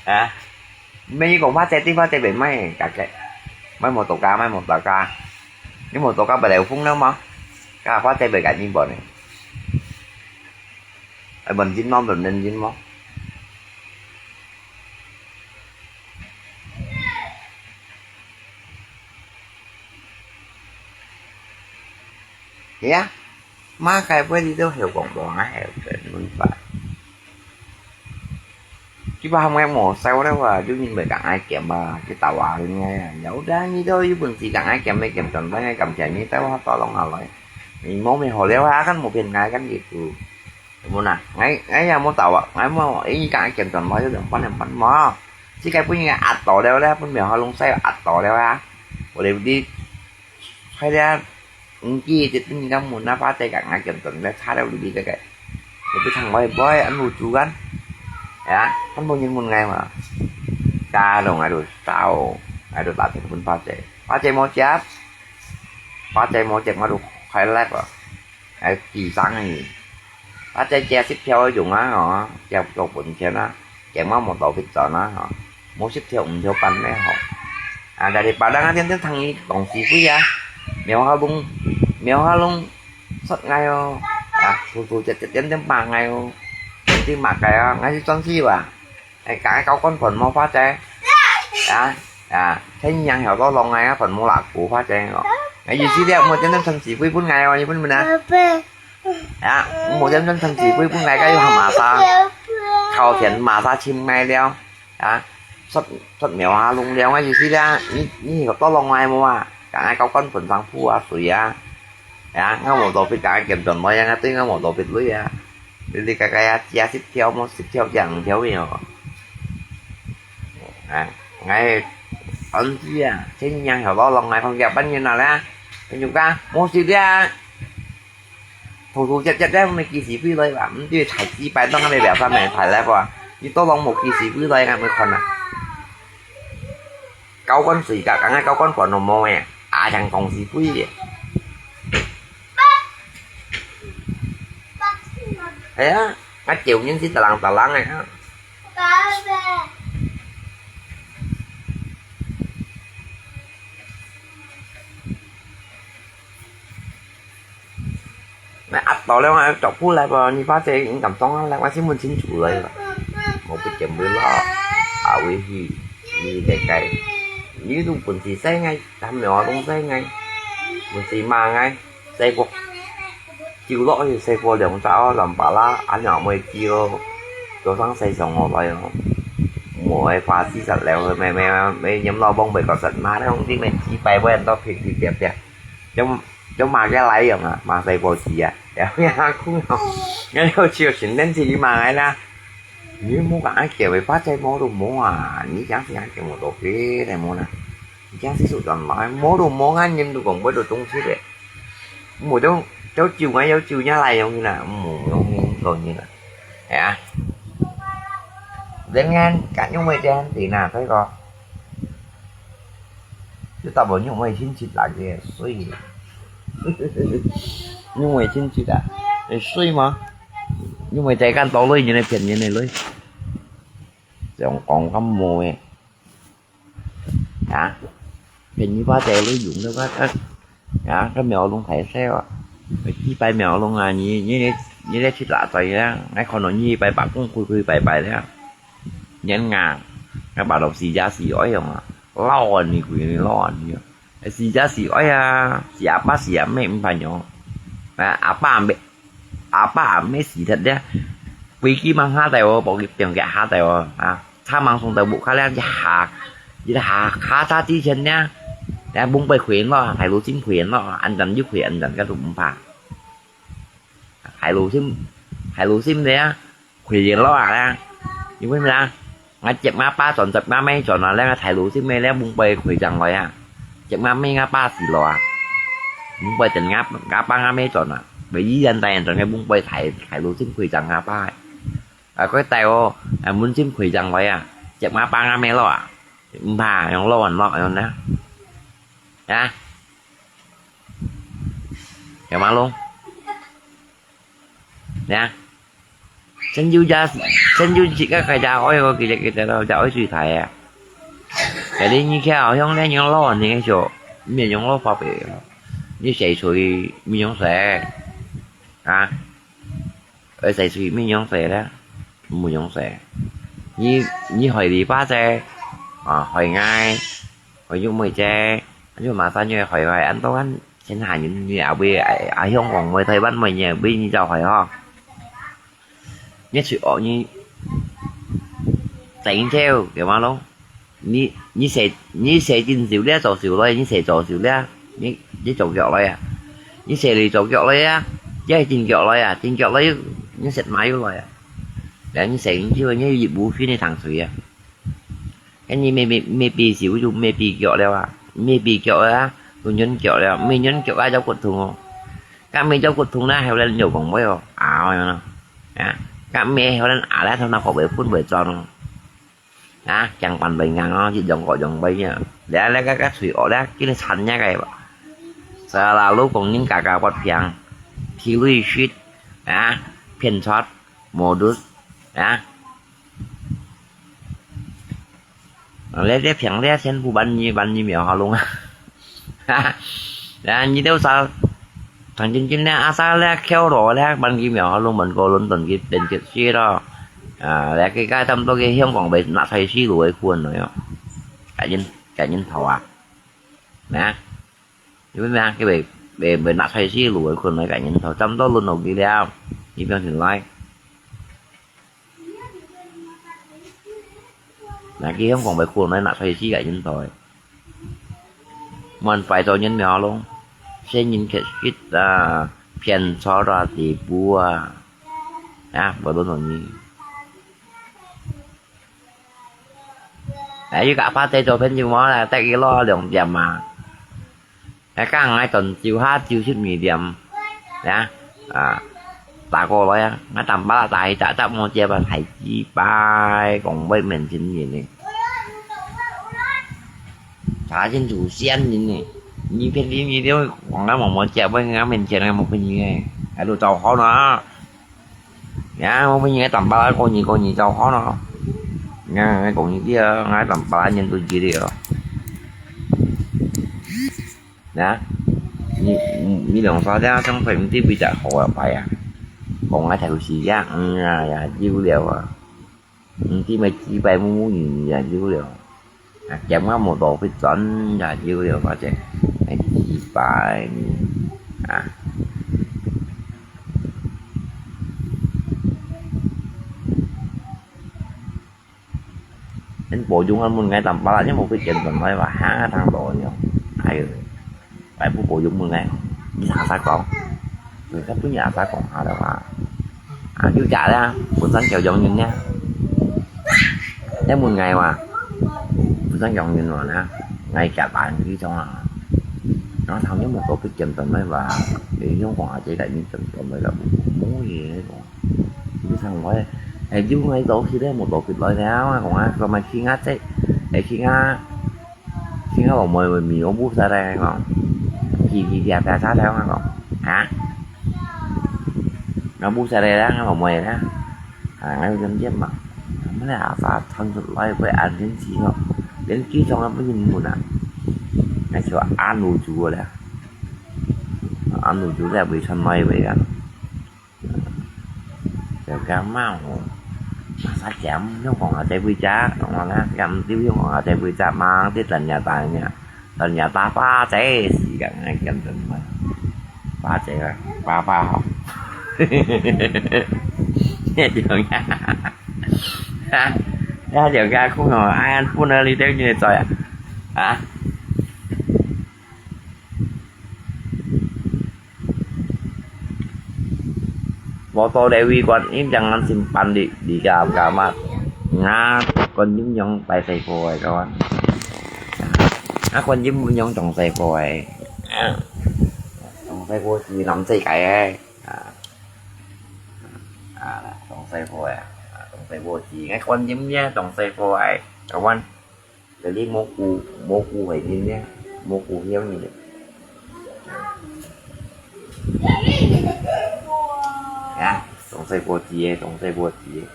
啊，mày講花姐，對花姐買買，kakek，買摩托車，買摩托車。你摩托車買來風了嗎？Ka花姐買个你無呢？哎，問人嗎？問人嗎？ Ya, makai pun itu heo kong dong ai heo ken mun pa. Kiba ham ngai mo sai wala wa, ju ni me kang ai kiam ba, kita wa ni ngai. Ya udah, ni do yu pun si kang ai kiam me kiam ton ba ngai kam sia ni ta wa tolong alai. Ni mo me ho le wa kan mo pin ngai kan gitu. Mun na, ngai, ngai ya mo tau, ngai mo, ini kang ai kiam ton mo, yo dong pan pan mo. Si kai pun ngai at to le wa, pun me ho long sai at to le wa. Boleh di Khai lia, ung ki tit ni kang mun na pa te ka ngai kiam ton le cha le lu bi te ke. Lu bi thang bai bai an lu chu kan. Ya, kan mun yin mun ngai ma. Ka lo ngai lu sao, ngai lu ta te mun pa te. Pa te mo chap. Pa te mo chap ngai lu khai lek ba. Ngai ki sang ni. Pa te chia sip theo dùng á, hả? Chia cho bún chia na. Chém ngó một tổ vịt giò nó hả? Mua xếp theo ủng theo pan đấy hả? À, đại đi bà đang tiên tiên thằng ý tổng sĩ quý á. Mèo ha lung, mèo ha lung, sót ngay ô. À, thu thu chết chết tiên tiên mà ngay ô. Tiên tiên mà cái á, ngay chứ chọn gì bà? Ai, cái cáo con phần mua phá chế. À, à, thế nhang hiểu lo lòng ngay á, phần mua lạc cũ phá chế ngó. Ngay gì xí đi, mua tiên tiên thằng sĩ quý bún ngay ô, như bún mình à. Ya, mua chén chén chén chỉ bui bung ngai cái hả mà ta. Khao thiện mà ta chim ngai liao. Ya, sót sót mèo ha lung liao ngai gì xí liao. Ni ni có to lòng ngai mua. Cả ngai có con phần sang phu à sủi à. Ya, ngai một tổ phết cả kiểm chuẩn mới ngai tính ngai một tổ phết lui à. Đi đi cái cái chia xếp theo một xếp theo chẳng theo gì hả. À, ngai ăn gì à. Chén nhang hiểu lo lòng ngai không gặp bánh như nào liao. Cái nhục ca, mua xí liao. Thu thu chép chép chép, mày kỳ sĩ phi lơi ba, mày đi thải chi bài tăng mày bảo sao mày thải lẽ ba, đi tô lòng một kỳ sĩ phi lơi ngang mày còn à. Cáo con sĩ cả, cả ngay cáo con còn nổ mồ mày à. 啊，像公司飛个。係啊，啊，叫人是噠啷噠啷个啊。那壓到了啊，腳步來吧，你把這人敢當啊，來，我先問清楚來吧。我不見不了，啊，危險，你在該，你都本事細个，他沒有東西个，本事嘛个，細个，走落去細个兩隻哦，兩把啦，啊，兩妹子哦，早上洗上我來哦，我个花四十了，沒沒沒，飲老幫袂過神嘛，那兄弟們幾百萬到平平平平。 就，就馬个來用啊，馬細過去啊，然後讓他哭哦，然後就順便去馬來啦。你莫講愛叫佢把仔摸都摸啊，你講是愛叫摸到別个摸啦，你講是手段嘛，摸都摸啊，人都講不到東西的，摸都，都酒啊，有酒人來用啦，嗯，用用用啦，哎呀，人家敢用会这样子呢，这个。 你打無肉味清洁啦，个水。肉味清洁啊，你水嘛？肉味在干多類人个便宜个類。像講感冒个，啊，便宜把這類用了个，啊，个苗龍太少啊，幾百苗龍啊，你你你你來去打嘴啊，還可能你一百把公開開拜拜了，人啊，還把老死家死愛用啊。 老啊你鬼你老啊你啊，死家死哀啊，死阿爸死阿姆毋怕樣。啊，阿爸阿姆，阿爸阿姆死忒了，飛機吂下來哦，飛機票價下來哦，啊，車吂送到屋下了，一下，一下下車之前呢，啊，崩bay開咯，大路線開咯，安全就開安全，該都毋怕。 大路線，大路線个啊，開遠路啊啦。因為咩啦？𠊎接吾爸轉，接吾姆轉啊，這大路線个這崩bay開正來啊。接吾姆吾爸死了啊。崩bay等吾，吾爸吾姆轉啊。唯一人帶人轉个崩bay大，大路線開正吾爸个。啊，佢帶哦，啊，門線開正來啊。接吾爸吾姆了啊。毋怕，用路還落，用呢。啊？ 有馬路？呀，真有家，真有自家个家，哎喲，佢个，佢个，佢个愛水台啊。Jadi你看，好像恁樣老人个時候，毋係用老花白个，你洗水，毋用洗，啊？ 愛洗水，毋用洗咧，毋用洗。你，你害你爸仔，啊，害𠊎，害玉妹仔，就麻煩你害害，恁多恁，天下人，你也會，啊，香港妹、台灣妹，你也會你就害吼。你去學你，整條，對嗎咯？ 你，你洗，你洗正手了，左手來，你洗左手了，你，你左腳來啊。你洗你左腳來啊，這係正腳來啊，正腳來，你洗馬又來啊。然後你洗完之後，你又無分你糖水啊。跟你咩咩咩鼻手就咩鼻腳了啊，咩鼻腳啊，就軟腳了，咩軟腳啊，有骨痛哦。該咩有骨痛呢，還有人有講話哦，啊，樣咯，啊，該咩還有人啊，來，同佢講話分會轉哦。 啊，驚板背硬哦，一樣个樣背啊。這，這个，个嘴惡咧，今日慘呀个。Selalu講人家个發病，體內血，啊，偏差，modus，啊。這，這病這全部萬一，萬一苗好弄啊。 啊，你兜啥，thằng Jin Jin咧，asal咧，竅落咧，問佢苗，弄問過倫敦佢變結絲咯。啊，咧，佢个差毋多佢香港被拿出去路个困來哦。个人，个人頭啊。咩啊？你明啊？佢被，被，被拿出去路个困來，个人頭，差毋多輪到佢了，佢變成來。 那佢香港被困來拿出去个人頭，滿快做人苗咯，先人確實啊，騙錯啊，地步啊，啊，無論何人。哎，又甲怕得做朋友嘛，得佢攞兩點嘛。 該講𠊎轉朝下朝食麵店，呀，啊，打過來啊，𠊎淡薄仔打去打打無接啊，大幾擺講話面前人呢，查清楚先人呢，你天天你就講啊，無無接，𠊎面前个無朋友个，還有找好呢。呀，無朋友个，當巴拉過你過你找好呢。呀，講你个，𠊎當巴拉人都知个。呀，你你你兩三隻相片，你對比較好个牌啊，講啊，頭時呀，嗯啊呀，有了啊。 毋知乜幾擺，每每日日也有了。啊，減啊無多會轉也有了，或者係幾擺啊。恁保重啊，問𠊎當巴拉，你無會見轉來話，哈，當多了。哎喲。 擺布保育門个，你同阿爸講，你跟本人阿爸講下个話，啊，有假啦，本身就養人啦。你問𠊎話，本身養人話啦，𠊎假扮佢種啊。然後頭先無到佢見轉來話，你用講下這個你見轉來了，無嘢講。你同我，哎，有𠊎到去咧，無到佢來了，我講啊，做麼去啊，這，哎，去啊。 聽下我妹妹咪，我不曉得講，佢佢佢佢佢講，啊？我不曉得啦，我妹啦，啊，我有點點嘛，我們倈仔生出來會恁神奇哦，連機場都不認得啊，那就安路住了，安路住了，會穿內圍啊。 就感冒吼，masak jam，香港啊，在位家，我啦，感冒香港啊，在位家，忙得等呀等呀，等呀打八折，時間啊，跟等嘛，八折啊，八八吼，這種啊，啊，這種啊，空吼，哎，不能你對你在啊，啊。 Motor Dewi kuan im jangan simpan di, di kamar. Nga, kuan im yang pai sai ko ai kawan. Nga kuan im yang tong sai ko ai. Tong sai ko si nam sai kai ai. Tong sai ko ai. Tong sai ko si. Nga kuan im ya tong sai ko ai kawan. Jadi mô-, mô-, mô-, hiam ni. Ya, tong sai ko ji e, tong sai ko ji e.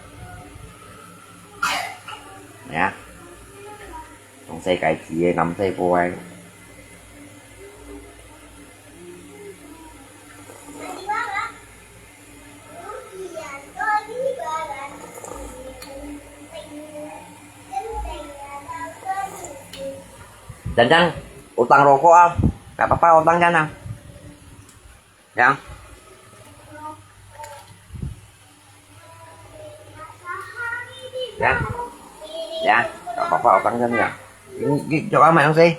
Ya. Tong sai kai ji e, nam sai ko ai. Jangan utang rokok ah. Enggak apa-apa utang jangan. Yang. Ya. Ya, enggak apa-apa utang jangan ya. Ini, ini coba mana sih?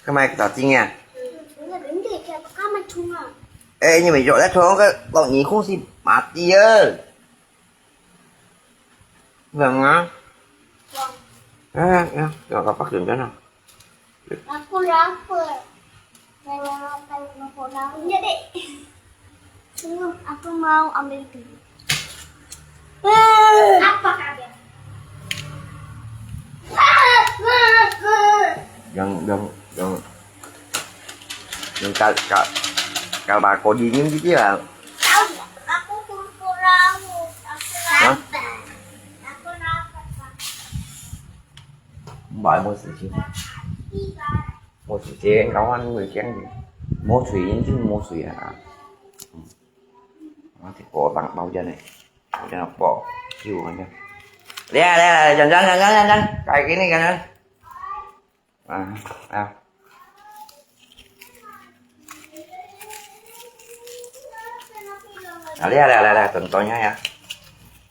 Kau mai kau tengok ah. Eh, ini mai jok dah thong ke, kau ni kong si mati ya. Bang ah. Ya, ya, ya, apa kau kena? Aku lapar. Saya makan makanan. Jadi, aku mau ambil dulu. Apa kalian? Yang, yang, yang, yang kal, kal, kal bako dingin gitu ya. Tahu nggak? Aku kurang, aku lapar. Hah? Aku lapar, Pak. Không phải mua sữa chứ. Mua sữa chứ, anh không ăn người chén gì. Mua sữa, anh chứ mua sữa à. Nó thì có tặng bao giờ này. Bao giờ nó bỏ. Chịu hả nhá. Đây, đây, đây, dần dần, dần dần, dần dần. Cái, cái này dần dần. À, à. Nah, lihat, lihat, lihat, lihat, contohnya ya.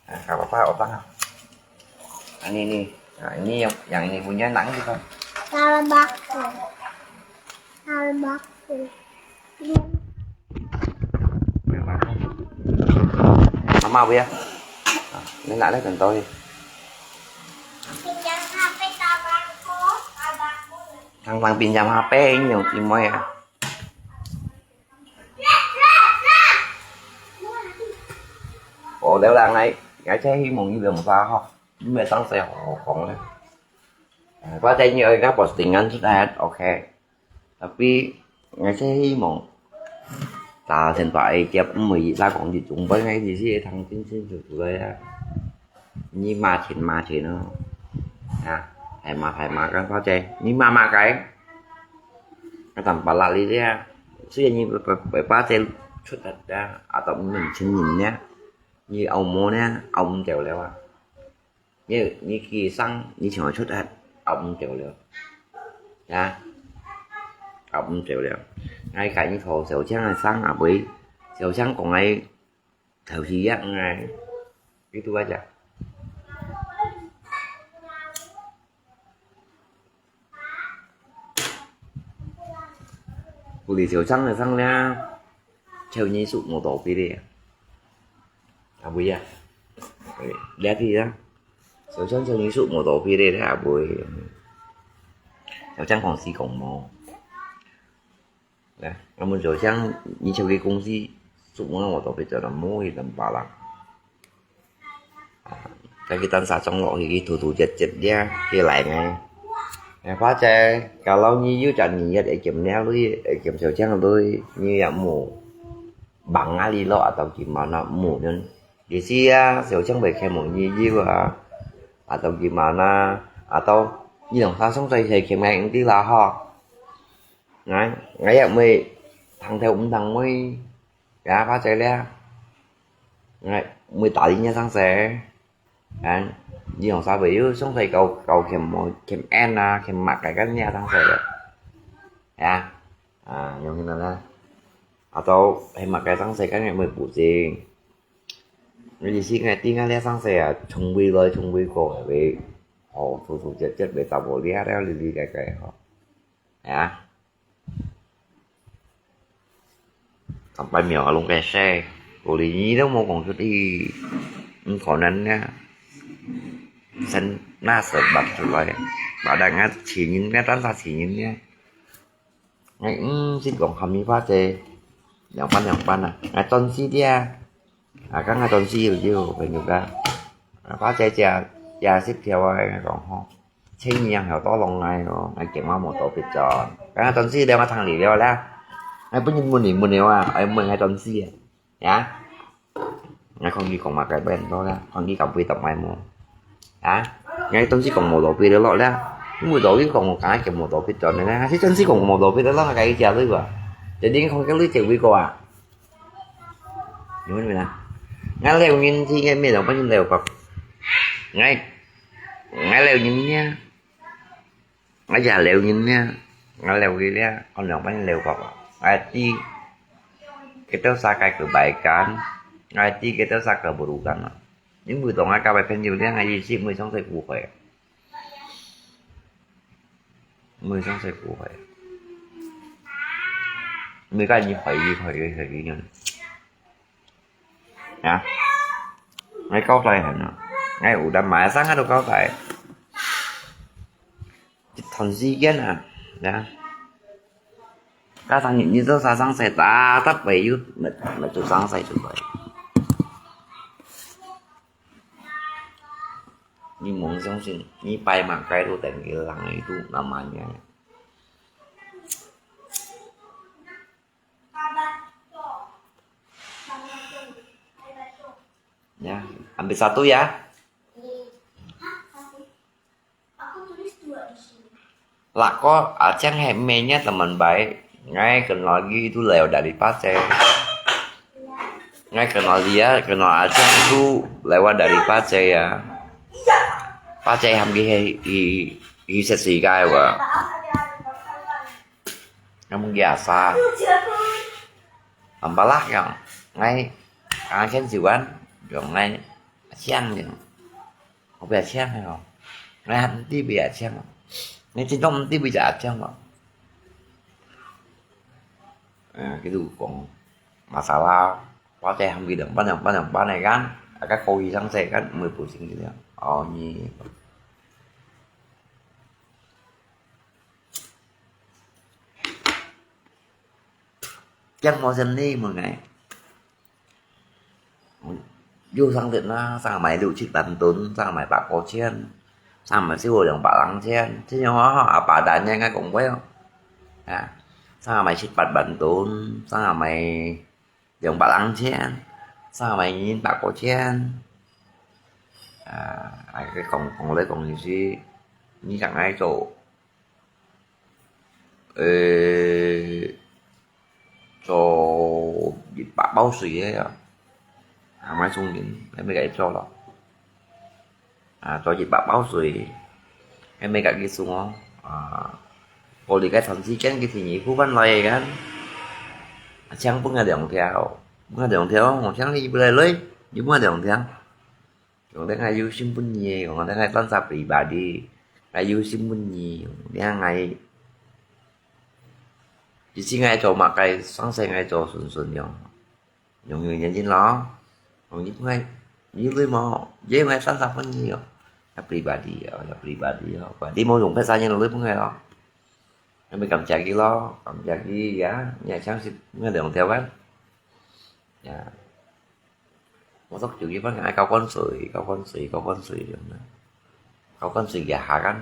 Nah, nggak apa-apa, otang. Nah, ini, ini. Nah, ini yang, yang ini punya nang gitu. Talbaku. Talbaku. Mama bu ya. Nah, ini nak lihat contoh ya. Pinjam H P talbaku, talbaku. Thằng thằng pinjam H P ini yang Timoy ya. Ủa, đéo đang này, ngài thấy hi mong như đường xa ho. Nhưng mà sáng xe họ còn đấy. Có thể như ở các bộ tình ngắn chút hết, ok. Tapi,𠊎係希望大神大愛接，毋會一下講一種，本來就是會聽清清楚楚个啊。你罵錢罵錢哦，啊，大罵大罵，該或者你罵罵該，該當巴拉哩啊。雖然你白白白白出力啊，啊，都毋係真人呢，你熬無呢，熬毋掉了啊。 你，你幾生，你全部出力，熬毋掉了。啊，熬毋掉了。𠊎介意討小強个生阿妹，小強講个頭是一樣个，你拄仔講。 不離小強个生了，就你數無到別个。阿妹啊，了解啊，小強就你數無到別个了，阿妹。小強講是講無。來，阿妹小強，你就去公司，數無到別个了，無一人巴拉。 該佢單儕裝落去，佢突突折折了，佢來呢。哎，花姐，kalau你有隻二月會減了鐳，會減小強鐳，你也無忙啊，你咯，啊，到今晚啊，無呢。意思啊，小強會開門你有啊，啊，到今晚啊，啊，到你同他相對係減个，你知啦吼。 𠊎，𠊎也毋會聽頭毋聽尾，也怕濟了。𠊎毋會打理若生死。啊，你用啥會有上帝教，教欠無，欠恩啊，欠麼个个若生死了。呀，啊，用个啦。啊，到係麼个生死，个若毋會補償。𠊎意思，𠊎知𠊎這生死啊，從未來，從未過个，會，哦，突突折折，會打破了了，哩哩个个，吼。 呀，坦白講啊，攏該事，古里你都無講出去，毋可能呢。神，那神拔出來，把人家情人，那單啥情人呢？哎，嗯，先講含義話者，兩半兩半啊，哎，斷氣的啊。 啊，剛剛東西有，有朋友講，啊，花姐姐，也是條啊，講吼，千年後多浪來哦，𠊎驚𠊎無到別轉。剛剛東西了，𠊎聽你了啦。𠊎本人問你問了啊，愛問𠊎東西啊，呀？𠊎看你講麼个變多啦，看你敢會答𠊎無？啊？𠊎東西講無到別个落啦，無到你講，𠊎剛剛驚無到別轉的啦，係東西講無到別个落，𠊎該一家對吧？jadi你看个你結尾過啊？ 你問咩啊？𠊎撩人去，𠊎咩人幫你撩過？𠊎，𠊎撩人呢？𠊎也撩人呢？𠊎撩佢呢？可能幫你撩過？𠊎知，佢兜啥个kebaikan，𠊎知佢兜啥个keburukan啊。你毋當𠊎交个朋友呢，𠊎一直毋會相信誤會。 毋會相信誤會。毋會講你害佢，害佢，害佢樣。啊？𠊎交代很啊，𠊎有得買，生下都交代。一段時間啊，呀。加上你，你做啥生事，打，打白有，乜，乜做生事出來。 你莫相信，你拜麼个都等於人个都namanya。Ya, ambil satu ya. Lako Aceng hai mainnya teman baik. Ngai kenal lagi itu lewat dari Pacai. Ngai kenal dia, kenal Aceng itu lewat dari Pacai ya. Pacai ham ki hi hi hi sesi kai wa. Ngam biasa. Ampalah yang ngai Aceng siwan, yang ngai Aceng yang. Không biết Aceng hay không? Ngai hẳn tí biết Aceng không? Ngai chính thống tí biết Aceng không? À, cái tụ cũng masalah có thể không biết được, bắt đầu, bắt đầu, bắt này gan, à, các cô y sáng sẽ các mười buổi sinh gì đó. Ồ, nhi. Chắc mò dân đi một ngày. Dù sang Việt Nam, sang máy đủ chích tàn tốn, sang máy bạc có chiến. 三下買少過兩百零千，這樣吼，阿爸等人个講話哦。啊，三下買七八萬噸，三下買兩百零千，三下買二百過千。啊，啊，佢講，講來講去是，你想愛做，呃，做一百包水个啊，啊，買送人，還沒該做咯。啊，做一百包水，還沒該佢送哦。啊，過了該段時間，佢天氣好翻來个，啊，請分佢兩條，分佢兩條，我請你不來來，你分佢兩條。 講等𠊎有心分你，講等𠊎單儕pribadi，𠊎有心分你，講等𠊎，以前𠊎做麼个，上世𠊎做順順樣，樣樣認真咯。講你分𠊎，你有鐳無？你有，𠊎單儕分你哦。𠊎pribadi哦，𠊎pribadi哦，pribadi無用別儕人鐳分𠊎咯。𠊎咪感謝佢咯，感謝佢呀，你也請食，𠊎兩條啊。呀。 Mosok juga pang ai kau kon sui, kau kon sui, kau kon sui，kau kon sui ya kan?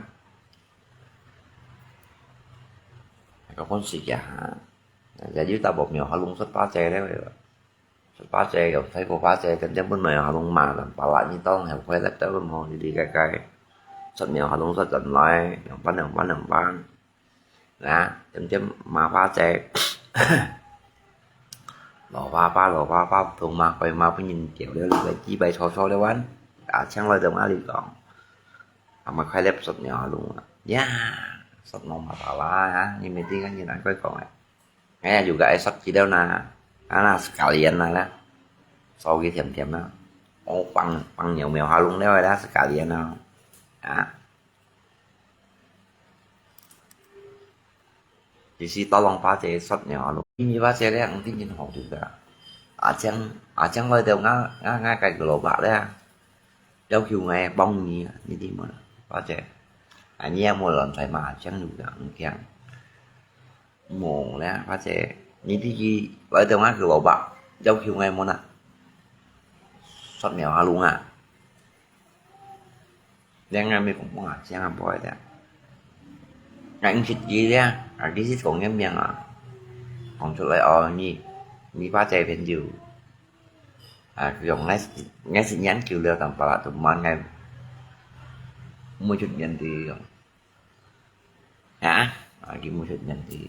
Kau kon sui ya. Jadi ta bok mio halung sot pa che le. Sot pa che yo, sai ko pa che kan dia pun mio halung ma dan pala ni tong he khoi lep ta pun mo di di kai kai. Sot mio halung sot dan lai, yang pan, yang pan, yang pan. Nè, chém chém ma pha che. Lò pha pha, lò pha pha, thùng ma, koi ma, pun nhìn kiểu liu, liu, chi bai cho cho liu wan. À, chang loi dong a li kong. À, ma khai lep sot nyo lu. Ya, sot nong ma pha la, ha, nhìn mình tin, nhìn anh coi kong. Nghe juga ai sot chi liu na. À, na sekalian na la. Sau ki thiam thiam na. Ô, pang, pang nhiều mèo ha lung liu ai la sekalian na. À. Chỉ si tao lòng pha che sot nyo lu. Ini pha che le ang tin nhìn hậu được à. À, chang, à, chang loi dong nga, nga, nga cái lò bạc le. Yêu cầu ngay bong ni, ni đi mà. Pha che. À, ni mua lon thai ma, chang lu da, ang kiang. Mong le, pha che. Ni đi ki, loi dong nga cái lò bạc. Yêu cầu ngay mua na. Sot nyo ha lung à. Leng ngai mi kong pong a, siang a boi lia. Ngai ing sit yi lia, a ki sit kong yam miang a. Kong chut lai o ni, ni pha che phen yu. A, kong ngai, ngai sit nyan kiu liu tam pa la tu man ngai. Mu chut nyan ti kong. Hả? À, ki mu chut nyan ti.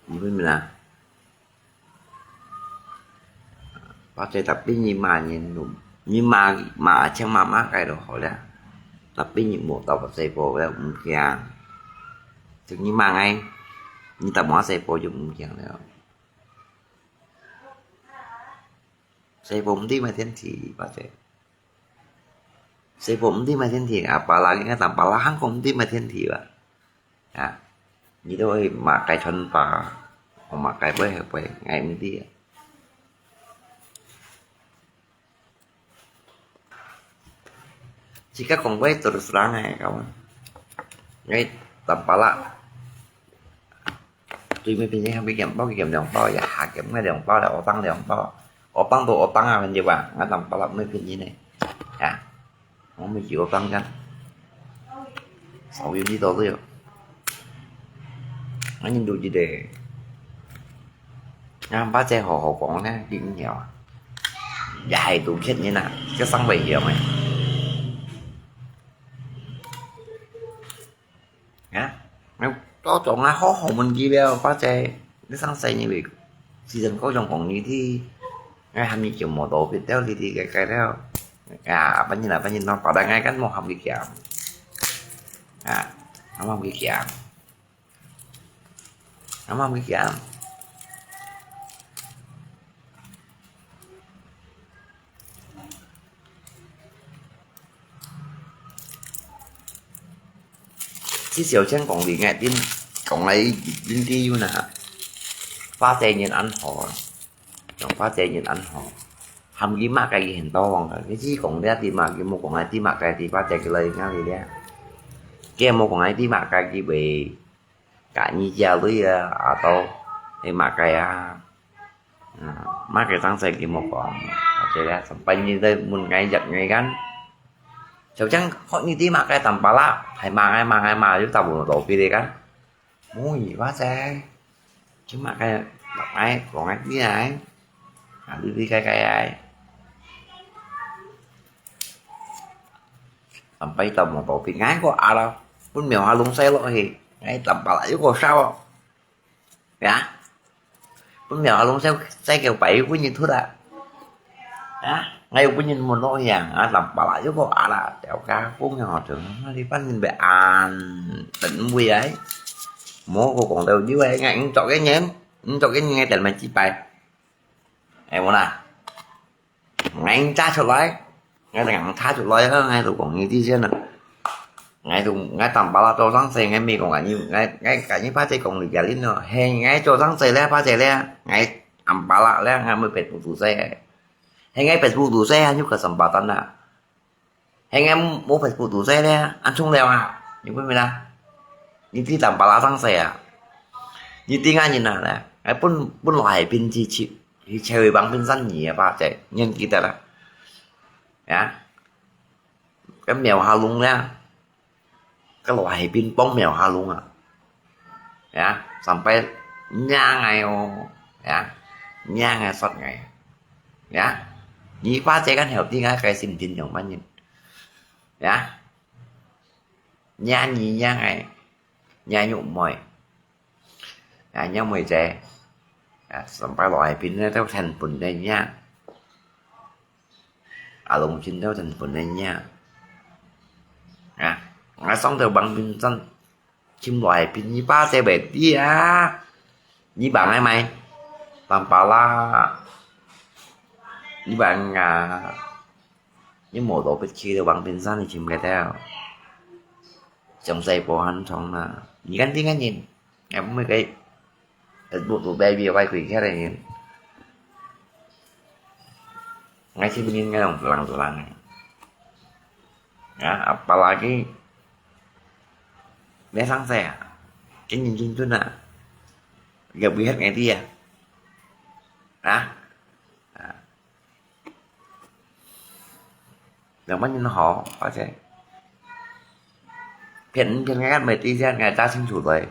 Mu chut nyan. Pha che tapi ni ma ni num. Ni ma, ma chang ma ma kai lo ho le. Tapi ni mo tao pha che po le um kiang. Thực ni ma ngai. Ni ta mo che po ju um kiang le. Che po um ti ma tien ti pha che. Che po um ti ma tien ti. A pa la ngai tam pa la hang ko um ti ma tien ti ba. À, ni to ai ma kai chon pa, ho ma kai bơi hơi bơi, ngai mi ti. Jika kong bơi terus terang ai kawan. Ngai tam pa la. Tui mi pin ni hang bi kiam bao, kiam liang bao, ya ha kiam ngai liang bao, la otang liang bao. Otang to otang a, men di ba, ngai tam pa la mi pin ni ne. Ya. Ong mi kiu tang kan. Sau yun di to tu yo. Ngan yin du ji de. Ngan pha che ho ho kong ne, di ngiao. Ya hai du kiet ni na, kiet sang bai hiam ai. Ya. Ngan to to ngan ho ho mun ji beo, pha che. Ni sang sai ni bai. Season ko jong kong ni ti. Ngai ham ni kiu mo to bit teo li ti kai kai teo. Ya, apa ni la, apa ni no, pada ngai kan mo ham ki kiam. Ya, ham ham ki kiam. Ham ham ki kiam. Chi siau chen kong li ngai tin, kong lai tin ti yu na. Pha che nyin an ho. Trong pha che nyin an ho. Ham ki ma kai ki hen to wang ka. Ki chi kong lia ti ma ki mu kong ai ti ma kai ti pha che ki lai ngang li lia. Ki mu kong ai ti ma kai ki bai. Ka ni jia lui a, a to. He ma kai a. 啊，麼个生事佢無講，或者咧，上擺你在問𠊎一𠊎kan，就像學你知麼个Tampalak，係麼个麼个麼个，又打無到別个kan，無語話噻，就麼个，麼个講个你來，啊，你你該該來，上擺打無到別，𠊎個啊啦，分苗下弄細落去，𠊎Tampalak又個燒哦。 Ya，分苗下弄細，細个擺又分人突啊。Ya，𠊎又分人問落去啊，啊，Tampalak又個啊啦，條家公樣好聽，你分人被安，等位哎，莫個講到你哎，𠊎毋做个人，毋做个人，𠊎等麼幾擺，哎，無啦。 𠊎查出來，𠊎就講查出來啊，𠊎就講你知先啊。𠊎就，𠊎Tampalak做生事，𠊎毋講啊，你，𠊎，𠊎，𠊎你怕姐講你家人咯，係𠊎做生事咧，怕姐咧，𠊎Tampalak咧，𠊎毋會別無做事个。係𠊎別無做事啊，有個sempatan啊。 係𠊎無Facebook讀冊咧，恁重要啊？你問問啦。你知Tampalak生事啊？你知𠊎人啊咧？𠊎本，本來係平時去，去車位幫平山你啊，怕姐，你還記得啦？啊？該苗下弄咧，該來係平幫苗下弄啊。 Ya，sampai nyang ai哦，ya，nyang ai sot ngai，ya，你怕姐kan曉得𠊎个心情樣般呢，ya，nyang你nyang ai，nyang玉妹，ya，nyang妹姐，ya，sampai來邊呢都thành phần呢nyang，啊，龍群都thành phần呢nyang，啊，啊，上頭幫平山。 Chim來pin你怕姐beti啊！你bang ai mai Tampalak，你bang啊！你無到別去了，往平山你尋个到。詳細無閒通啦，你看這個人，也毋會个，呃，不，不，baby，歪鬼起來人。 Ngai sini ngai dong tulang-tulang. Ya, apalagi dia sang saya. Kini jin tu na. Dia buat ngai dia. Ah. Yang mana hao, apa sih? Phiền phiền ngai kan mesti dia ngai tak sing sudah.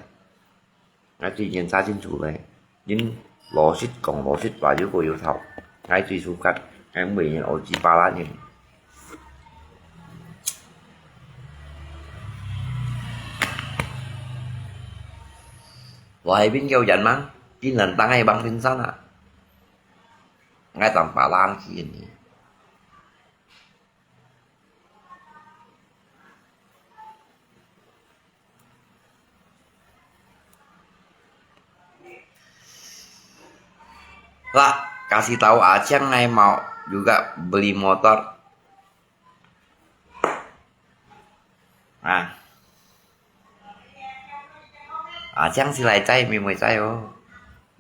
Ngai最近查清楚咧，人老實講老實話有個有頭，ngai最suka，ngai毋會人O G巴拉人。Wahai bin kau jangan mang，竟然當愛幫平山啊！Ngai tanpa lang sih ini. Lah, kasih tahu Aceng ngai mau juga beli motor. Ah. Aceng si lai cai, mi mui cai oh.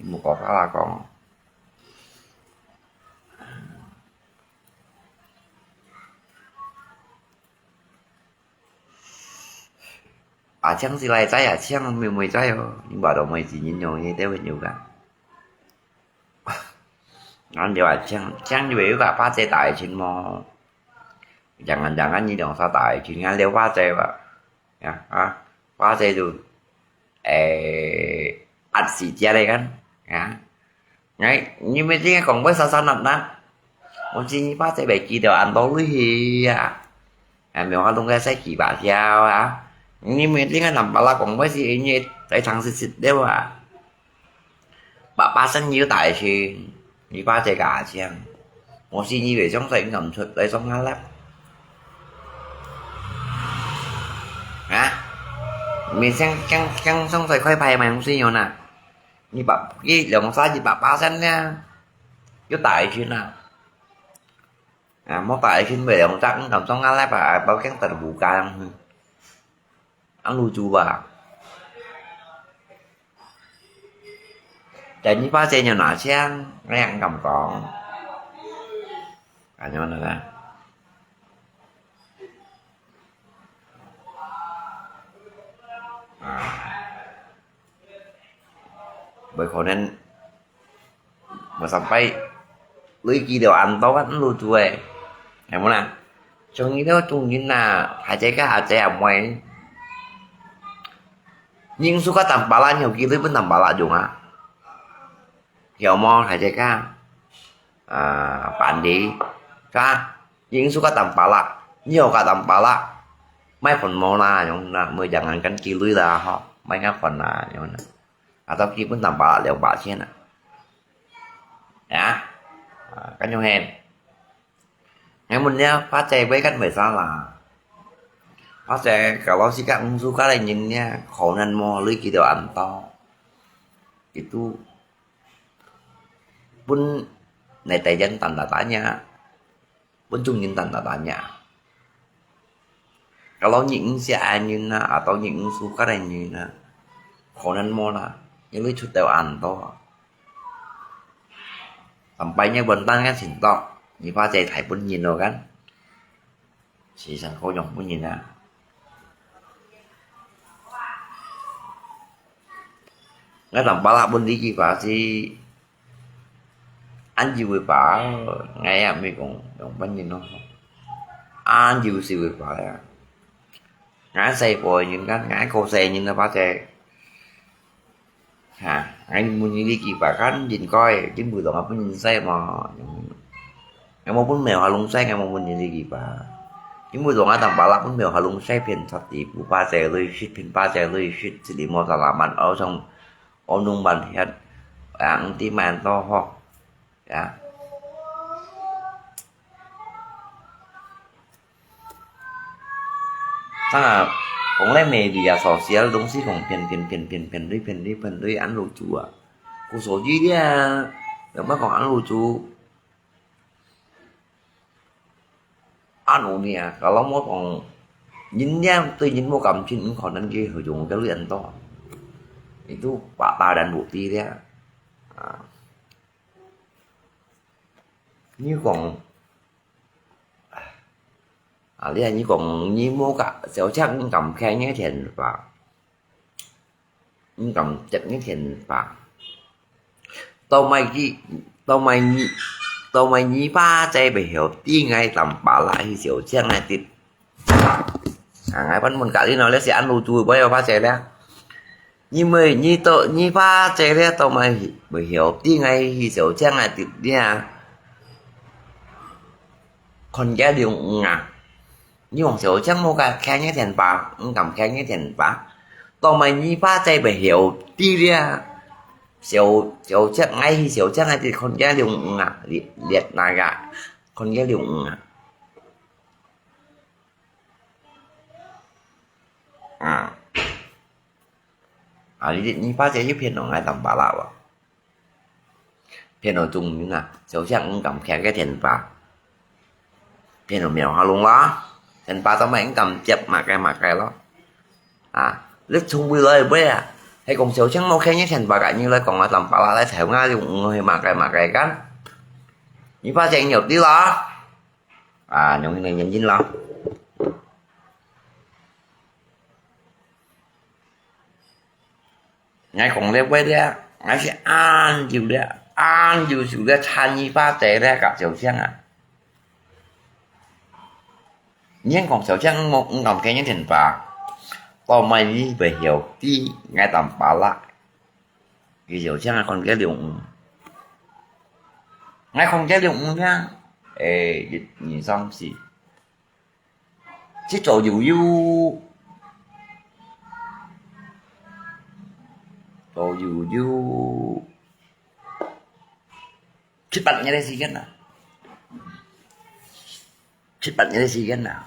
Mu kok salah kong. Aceng si lai cai, Aceng mi mui cai oh. Ni ba dong mui si nyin yong ni te wen yu ka. Ngan liu Aceng, Aceng yu yu ka pa ce tai chin mo. Jangan-jangan ni dong sa tai chin ngan liu pa ce ba. Ya, ah, pa ce tu. Eh, at si jia le kan. Ya. Ngai, ni mesti ngai kong bai sa sa nat nat. Mun si ni pa ce bai ki do an do lui hi ya. Em, yong ha lung ngai sai ki ba hiao a. Ni mesti ngai nam pa la kong bai si ni sai chang sit sit deu a. Ba pa san ni tai si, ni pa ce ka chiang. Mun si ni bai chong sai ngam chut lai song ha lap. Ha? Mi chang chang chang song sai khoi pai mai mun si yo na. Ni ba, ki long sa ji ba pa san nia. Yo tai chin na. A, mo tai chin bai long sa, kam song a lai ba, ba keng tar bu ka yang. Ang lu ju ba. Jadi pa ce nyo na chiang, ngai ang kam kong. Ka nyo na la. A. Bai khon nen, Sampai lui佢兜恁多个路途誒，係無啦？像你兜中人啊，大姐个阿姐阿妹，人數較淡薄啦，你有幾多分淡薄啦用啊？有無大姐个？啊，辦理，係吧？人數較淡薄啦，你有較淡薄啦，莫煩惱啦，用啦，每人人跟幾類啦，吼，莫个煩啦，用啦。啊，到基本淡薄啦，兩百千啊。啊，啊，kan用現。 Ngai mun nia, 花姐會跟為啥啦？花姐，kalau si kak ngsu kak lai nyin nia, khổ nạn mò lưới kỳ điều ăn to. Itu pun nai tayan tanda tanya, pun chung nyin tanda tanya. Kalau nyi ngsia ai nyin na, atau nyi ngsu kak lai nyin na, khổ nạn mò la, nyi lưới chut teo ăn to. Sampai nya buôn tan kan sin tok, nyi pha cai thai pun nyin lo kan. Si sang ko yong pun nyin a. Ngai tam pala pun di ki pa si an jiu pa, ngai a mi kong yong pun nyin lo. An jiu si wi pa ya. Ngai sai po nyin kan, ngai ko sai nyin na pha cai. Ha, ngai mun nyi li ki pa kan, jin koi, jin mui dong a pun nyin sai ma. Ngai mo pun mèo ha lung sai, ngai mo mun nyi li ki pa. Jin mui dong a tam pala pun mèo ha lung sai phiên chat ti, pu pa sai lui shit, phiên pa sai lui shit, si li mo sa la man, au song, au nung ban hiat, ang ti man to ho. Ya. Sang a, kong le media sosial dong si kong phiên phiên phiên phiên phiên lui phiên lui phiên lui ăn lu chu a. Ku so ji dia, yang ma kong ăn lu chu. Ăn lu nia, kalau mo kong, nyin yang tui nyin mo kam chin, kong nan ki hu jung ke lui ăn to. Itu pa ta dan bu ti dia. A. Nyi kong, a, lia nyi kong, nyi mo ka, siau chak nyi kam khai nyi thian pa. Nyi kam chak nyi thian pa. Tau mai ki, tau mai nyi, tau mai nyi pa cai bai hiau, ti ngai tam pa la hi siau chak ngai tit. A, ngai pan mun ka li no le si ăn lu chu bai hiau pa cai le. Nyi mui, nyi to, nyi pha cai le to mai, mui hiau, ti ngai hi siau chang a tit lia. Kon kia liu ng a. Nyi wong siau chang mo ka khai nyi thian pa, ng kam khai nyi thian pa. To mai nyi pha cai mui hiau, ti lia. Siau, siau chang ngai hi siau chang a tit kon kia liu ng a, liet, liet na ga. Kon kia liu ng a. A. A, li, nyi pha cai yu phiên nong ngai tam pa la wa. Phiên nong chung nyi na, siau chang ng kam khai ke thian pa. Phiên nong miao ha lung la. Thian pa tau mai ng kam chep ma kai ma kai lo. A, lek chung bui loi bui a. Hai kong siau chang mo khai nyi thian pa ka nyi loi kong a tam pa la lai thai nga yung ng hoi ma kai ma kai kan. Nyi pha cai nyi ti la. A, nong nyi nyi nyi la. Ngai kong le wei le, ngai si an jiu le, an jiu jiu le, chan nyi pha cai le ka siau chang a. Nyi kong siau chang mo, ng kam khai nyi thian pa. To mai nyi bai hiau, ti ngai tam pa la. Ki siau chang a kon kia liu ng. Ngai kon kia liu ng ya. E, nyi sang si. Chit cho yu yu. Cho yu yu. Chit pat nyi le si kan na. Chit pat nyi le si kan na.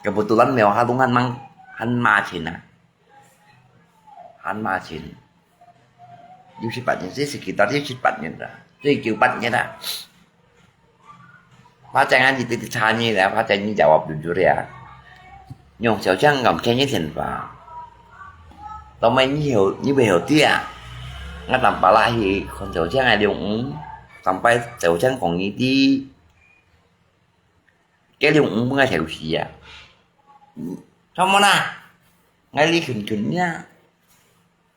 Kebetulan mèo ha lung han mang, han ma chin na. Han ma chin. Yu chit pat nyi, si sekitar yu chit pat nyi na. Yu kiu pat nyi na. Pha cai ngan ti ti cha nyi le, pha cai nyi jawab jujur ya. Nyong siau chang ngam khe nyi thian pa. Tau mai nyi hiu, nyi bai hiu ti a. Ngan tam pa la hi, kon siau chang a liu ng. Tam pai siau chang kong nyi ti. Ke liu ng ngai thiau si a. Tho mo na. Ngai li khun khun nia.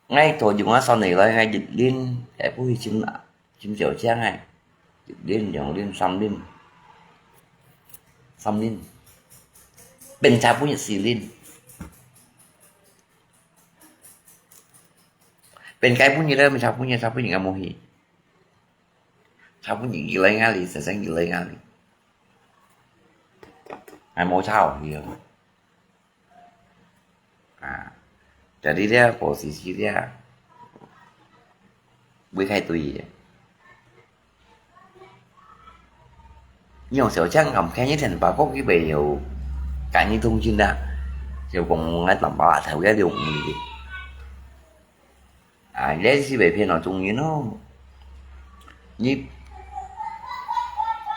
Ngai to yung a son nei loi ngai jit lin. Kai pu hi chin a. 尋小青个，一輪、兩輪、三輪，三輪，並且分佢四輪，並且分佢咧，並且分佢，且分佢个無去，且分佢幾來𠊎哩，先生幾來𠊎哩，還無吵佢哦。 啊，jadi咧，保時捷咧，會開對个。你用小青咁看一天把過去袂有，跟你通訊啊，就講𠊎當把頭个了無哩。啊，你係會騙到眾人哦，你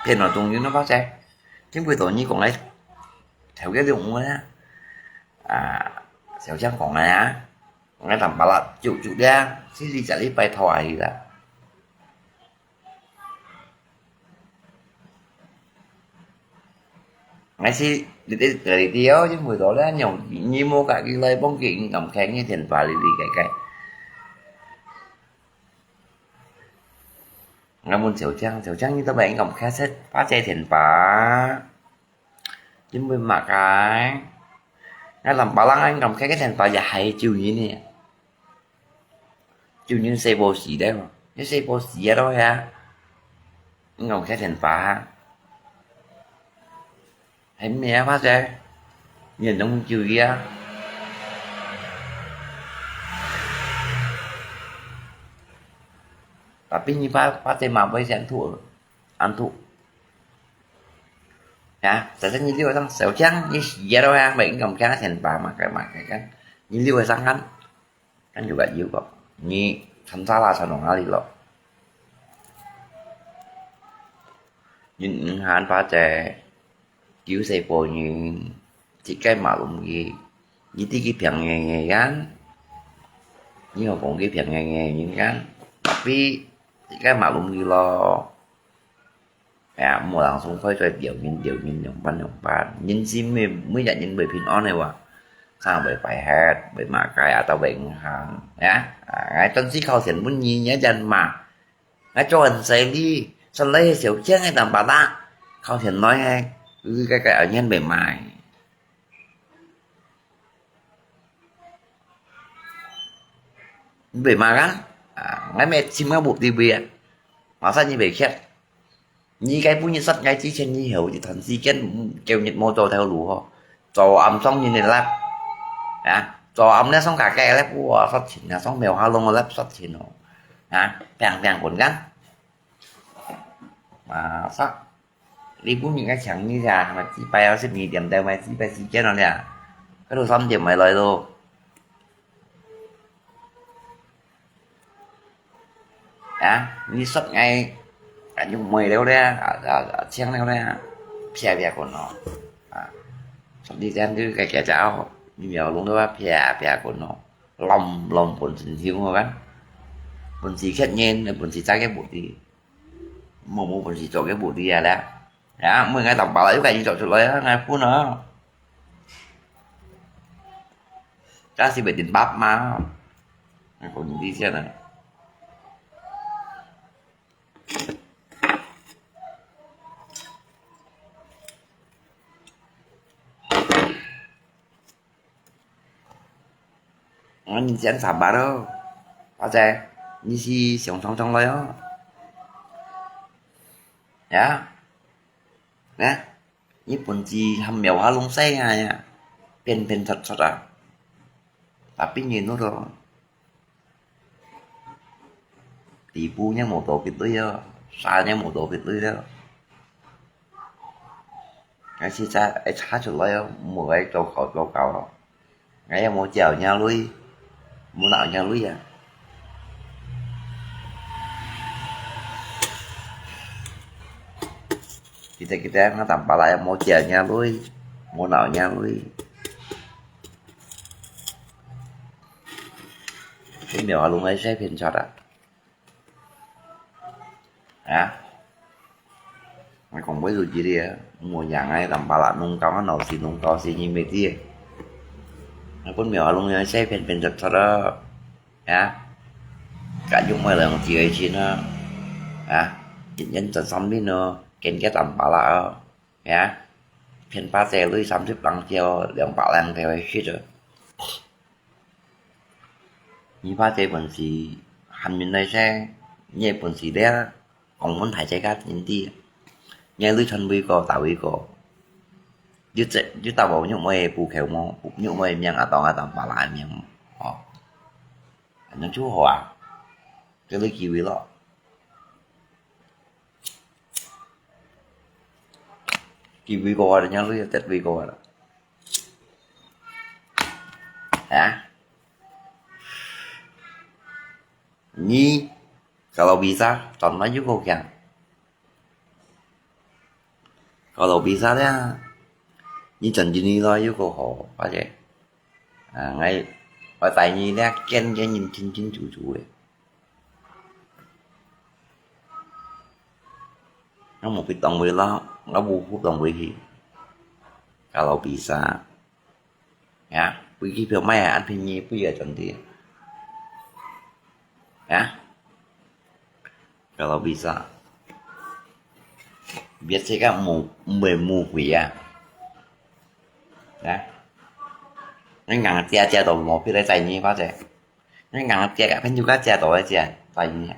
騙到眾人哦，發財。 今晡日你講个，頭个中午啊，啊，小青講个啊，講个當巴拉就就咧，是你家己拜託啊去啦。𠊎是你你你哦，今晡日咧，用你無家己來幫佢咁開你電話哩哩个个。 𠊎問小青，小青你都袂應該開設花姐電話，因為麼个？𠊎諗別人應該開个電話也係救人呢，救人細波死了，你細波死了咯呀，應該開電話。 係咩啊，花姐？你很容易救佢啊。Tapi你花花姐嘛會先吐，安吐。Ya，但是你留上小青，你死了都還袂敢看電話嘛，該嘛該个，你留上看。 Kan juga juga. Ni samsara sanong hari lo. Ni ngân hàng ba che, kiu se po ni, chỉ cái mà lùm gì. Ni ti ki piang nge nge kan. Ni ho kong ki piang nge nge ni kan. Tapi chỉ cái mà lùm gì lo. 哎呀，無人送開出來，吊人吊人，兩班兩班，人生每每日人會平安个話，可能會敗忒，會麼个啊，都會銀行，呀，啊，𠊎真係靠錢分你，你真嘛。𠊎做人勢利，實在係小錢个淡薄啦，靠錢來个，佢个个人會買。 你會嘛kan？啊，𠊎乜尋个目的位啊，馬上你會去。你該本日殺𠊎之前，你有一段時間，嗯，叫你無做頭路吼，做暗爽人个lab，啊，做暗咧爽家己个lab，哇，殺錢啊，爽廟下弄个lab殺錢哦，啊，平平滾kan，啊，殺。 你本應該請你呀，買幾擺啊，十二點到買幾擺時間了呀，該都三點買來咯。啊，你說𠊎，啊，用買了咧，啊，啊，啊，請了咧，撇撇滾咯，啊，十二點就該該隻哦，你無弄到啊，撇撇滾咯，亂亂本身聽我看，本事缺人，本事在个目的。 無無本事做个無理啊咧。啊，每个人把又趕緊走出來啊，來分啊。但是袂定爸媽，講你這樣啊。 哦，你先上班咯，阿姐，你是上上上來哦。呀，呢，你本事還沒有下弄細啊呀，變變出出啊，把別人弄到。 底部也無多幾對哦，沙也無多幾對了。𠊎實在愛查出來哦，無愛做搞做搞咯。𠊎也無借人家鐳，無拿人家鐳啊。Kita-kita ngah tampal lah ya, mau cia nya lui, mau nau nya lui. Cái mèo Hà Lung ấy sếp hiện thật à? Hả? Mày còn biết gì đi à? Mùa nhà ngay tầm ba lạ nung cao nó nổ xì nung cao xì nhìn mệt đi. Nó con mèo Hà Lung ấy sếp hiện hiện thật thật đó. Hả? Cả chúng mày là một chuyện gì nó. 啊，一年賺三零哦，見个淡薄啦哦，呀，騙八姐鐳三十零條，兩百零條个食哦。你八姐本事，喊人來食，你个本事咧，講分大姐家人知，你个鐳賺位高，大位高。你這，你打無玉妹个布口無？玉妹个名啊，當啊，當巴拉个名哦。恁樣就好啊，給你機會咯。機會過啊，人家都有得會過啊。啊？你，kalau bisa，轉來又過強。Kalau bisa咧，你轉進去咯，又過好，或者，啊，𠊎，𠊎帶你咧，見个人清清楚楚个。𠊎無去當位咯，𠊎無去當位去。Kalau bisa。 Ya，飛機票買啊，恁便宜，飛啊轉去。Ya，kalau bisa。別自家誤，誤會誤會啊。Ya，你硬借借到無，別來載你，或者，你硬借啊，朋友家借到來借，載你。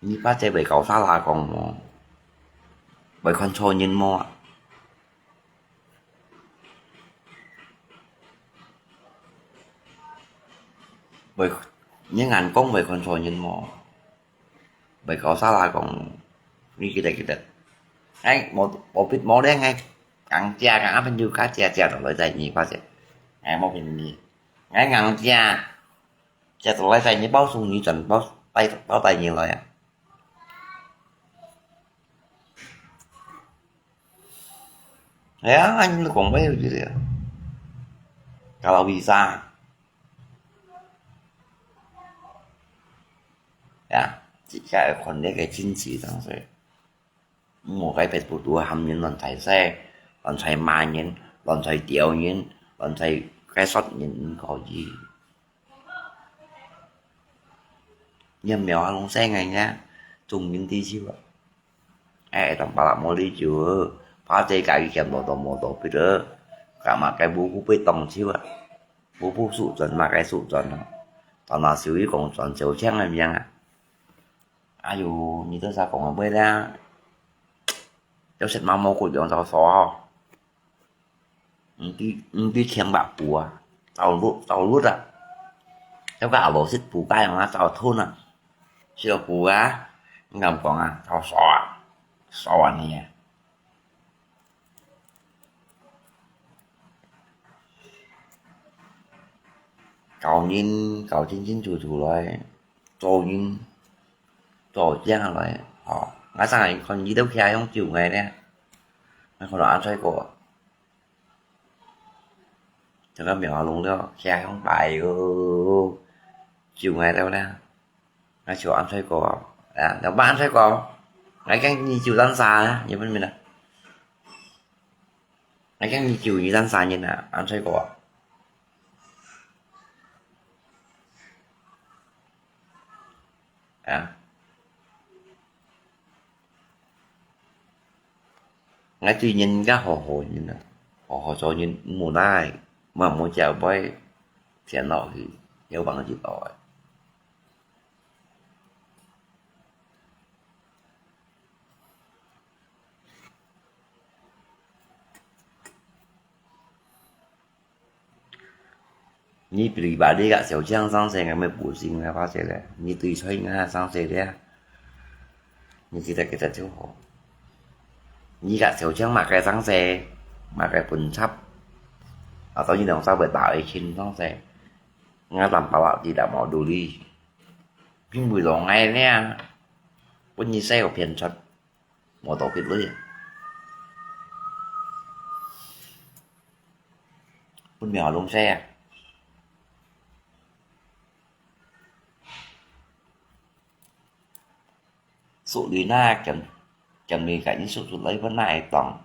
你八姐會搞沙拉講無？會看錯人無啊？會，你眼光會看錯人無？會搞沙拉講，你記得記得。哎，無，無必無咧，哎，講借講，啊，朋友家借借落來載你，八姐。哎，無便宜。哎，講借。 借到來載你包送你轉，包，包，包帶你來啊。哎呀，恁樣講話有一个，kalau bisa。呀，自家愛看這个真實當中。 莫該別不度喊人亂在說，亂在罵人，亂在刁人，亂在該說人，毋可以。你毋要啊，攏生个呢，眾人知手啊。哎，當巴拉莫哩就，怕這家己嫌無到無到，別个，干嘛該無故被當手啊？無故輸轉嘛該輸轉啊？當那手一講轉手槍个命啊！ 哎喲，你這下講个話啦，有食嘛無骨用着手吼。毋知，毋知聽白布啊，走路，走路啊。有个阿羅食布个樣啊，走吞啊。食了布啊，你敢講啊，走手啊，手啊你啊。 教人，教清清楚楚來，做人，做正來，吼。𠊎常常看你兜徛向救𠊎咧，𠊎看到恁衰過，這个苗龍了，徛向擺哦，救𠊎兜咧。 𠊎就恁衰過，啊，老闆恁衰過，𠊎驚你就單殺啊，你明白啦？𠊎驚你就你單殺人啊，恁衰過。啊。 𠊎對人家好好人啊，好好做人，無奈，莫，莫只會騙落去，有幫助到个。你pribadi个小強上世，𠊎乜不信个，或者咧，你對錯个上世咧，你記得記得就好。你个小強麼个上世，麼个本輯，啊，到你兩三位大愛情上世，𠊎難保啊，你得無道理，並為了𠊎咧，分你細个騙出。 無道理。分苗龍細啊。Sulina，兼，兼你个意思出來，分哪會當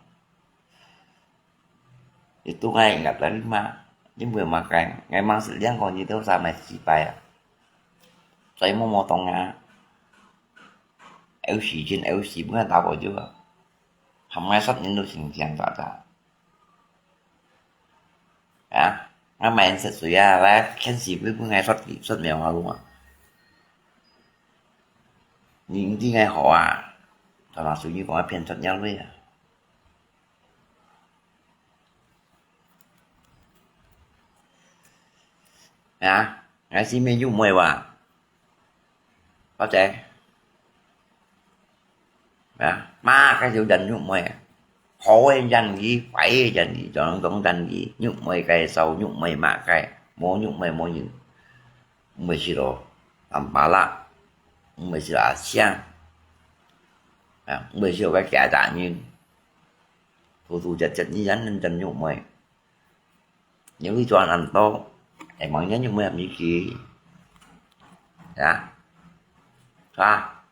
？Itu ngai ingat lagi mah. Ini bukan makan. Ngai mang sedang kau nyitu sama si payah. 對無無當啊，有時真有時分人打過招啊，含𠊎煞人都成成扎扎。啊，𠊎買食水啊，來，看時分分𠊎煞，煞苗下路啊。你毋知𠊎好啊，頭那水你講𠊎騙出鳥類啊。 啊，𠊎係咩玉妹哇？阿姐，啊，麼个就認玉妹，好个認佢，壞个認佢，種種認佢，玉妹介紹，玉妹麼个，無玉妹無人，毋會識到阿爸啦，毋會識到阿香，啊，毋會識到个其他人，突突突突，你認認認玉妹。 因為做恁多，會望人有無有意思，呀，啊，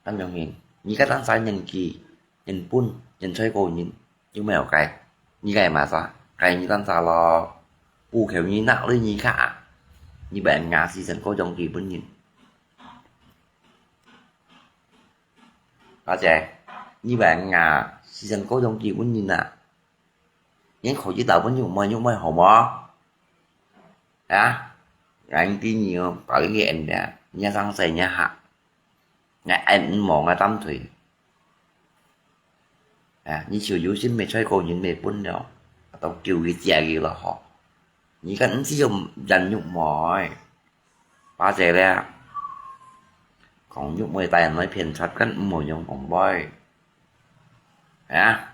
恁樣形，你个當時年紀，人笨，人才過人，有無有該？你个嘛啥？該你當時咯，不求你哪裡你卡，你把人家犧牲過種基本人。阿姐，你把人家犧牲過種基本人啊？ 你可以打分玉妹，玉妹好無？啊，𠊎知你哦，把你个恩典，你上世你下，𠊎恩毋無𠊎擔推。啊，你就有心無才過人無本了，到救佢借佢咯吼。你看，毋係有人玉妹。 巴姐咧，講玉妹帶人來騙賊，更毋好用講話。啊，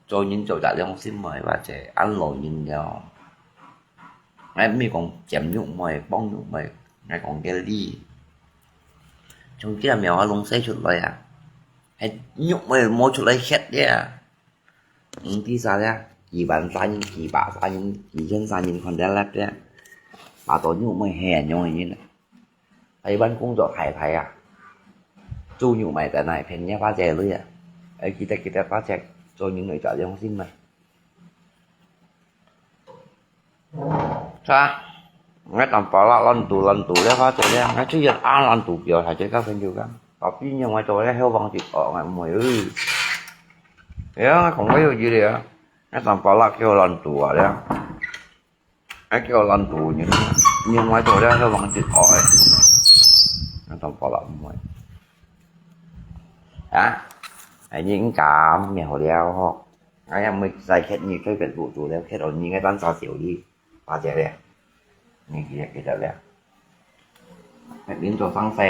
做人做隻良心个，巴姐，恁老人了。𠊎毋係講尖玉妹、幫玉妹，𠊎講个理。從這苗下弄生出來啊，係玉妹無出來歇个啊。 毋知啥咧，幾萬儕人、幾百儕人、幾千儕人看得落咧，把到玉妹係恁樣个人啊。台灣工作太太啊，做玉妹在那騙人家巴姐鐳啊，愛記得記得巴姐做人愛有良心啊。 Sa，𠊎當巴拉亂賭亂賭了，發覺了，𠊎就一下亂賭票，大家交朋友講，到底仰會做了，後往就惡，𠊎毋會，哎。哎呀，講个有道理啊，𠊎當巴拉叫亂賭啊了，𠊎叫亂賭，你仰會做了，後往就惡，𠊎當巴拉毋會。啊，哎，你應該沒有了吼。 哎呀，毋係再歇你，再歇不住了，歇到你个單儕少哩，巴姐咧，你記得記得咧。恁做生事，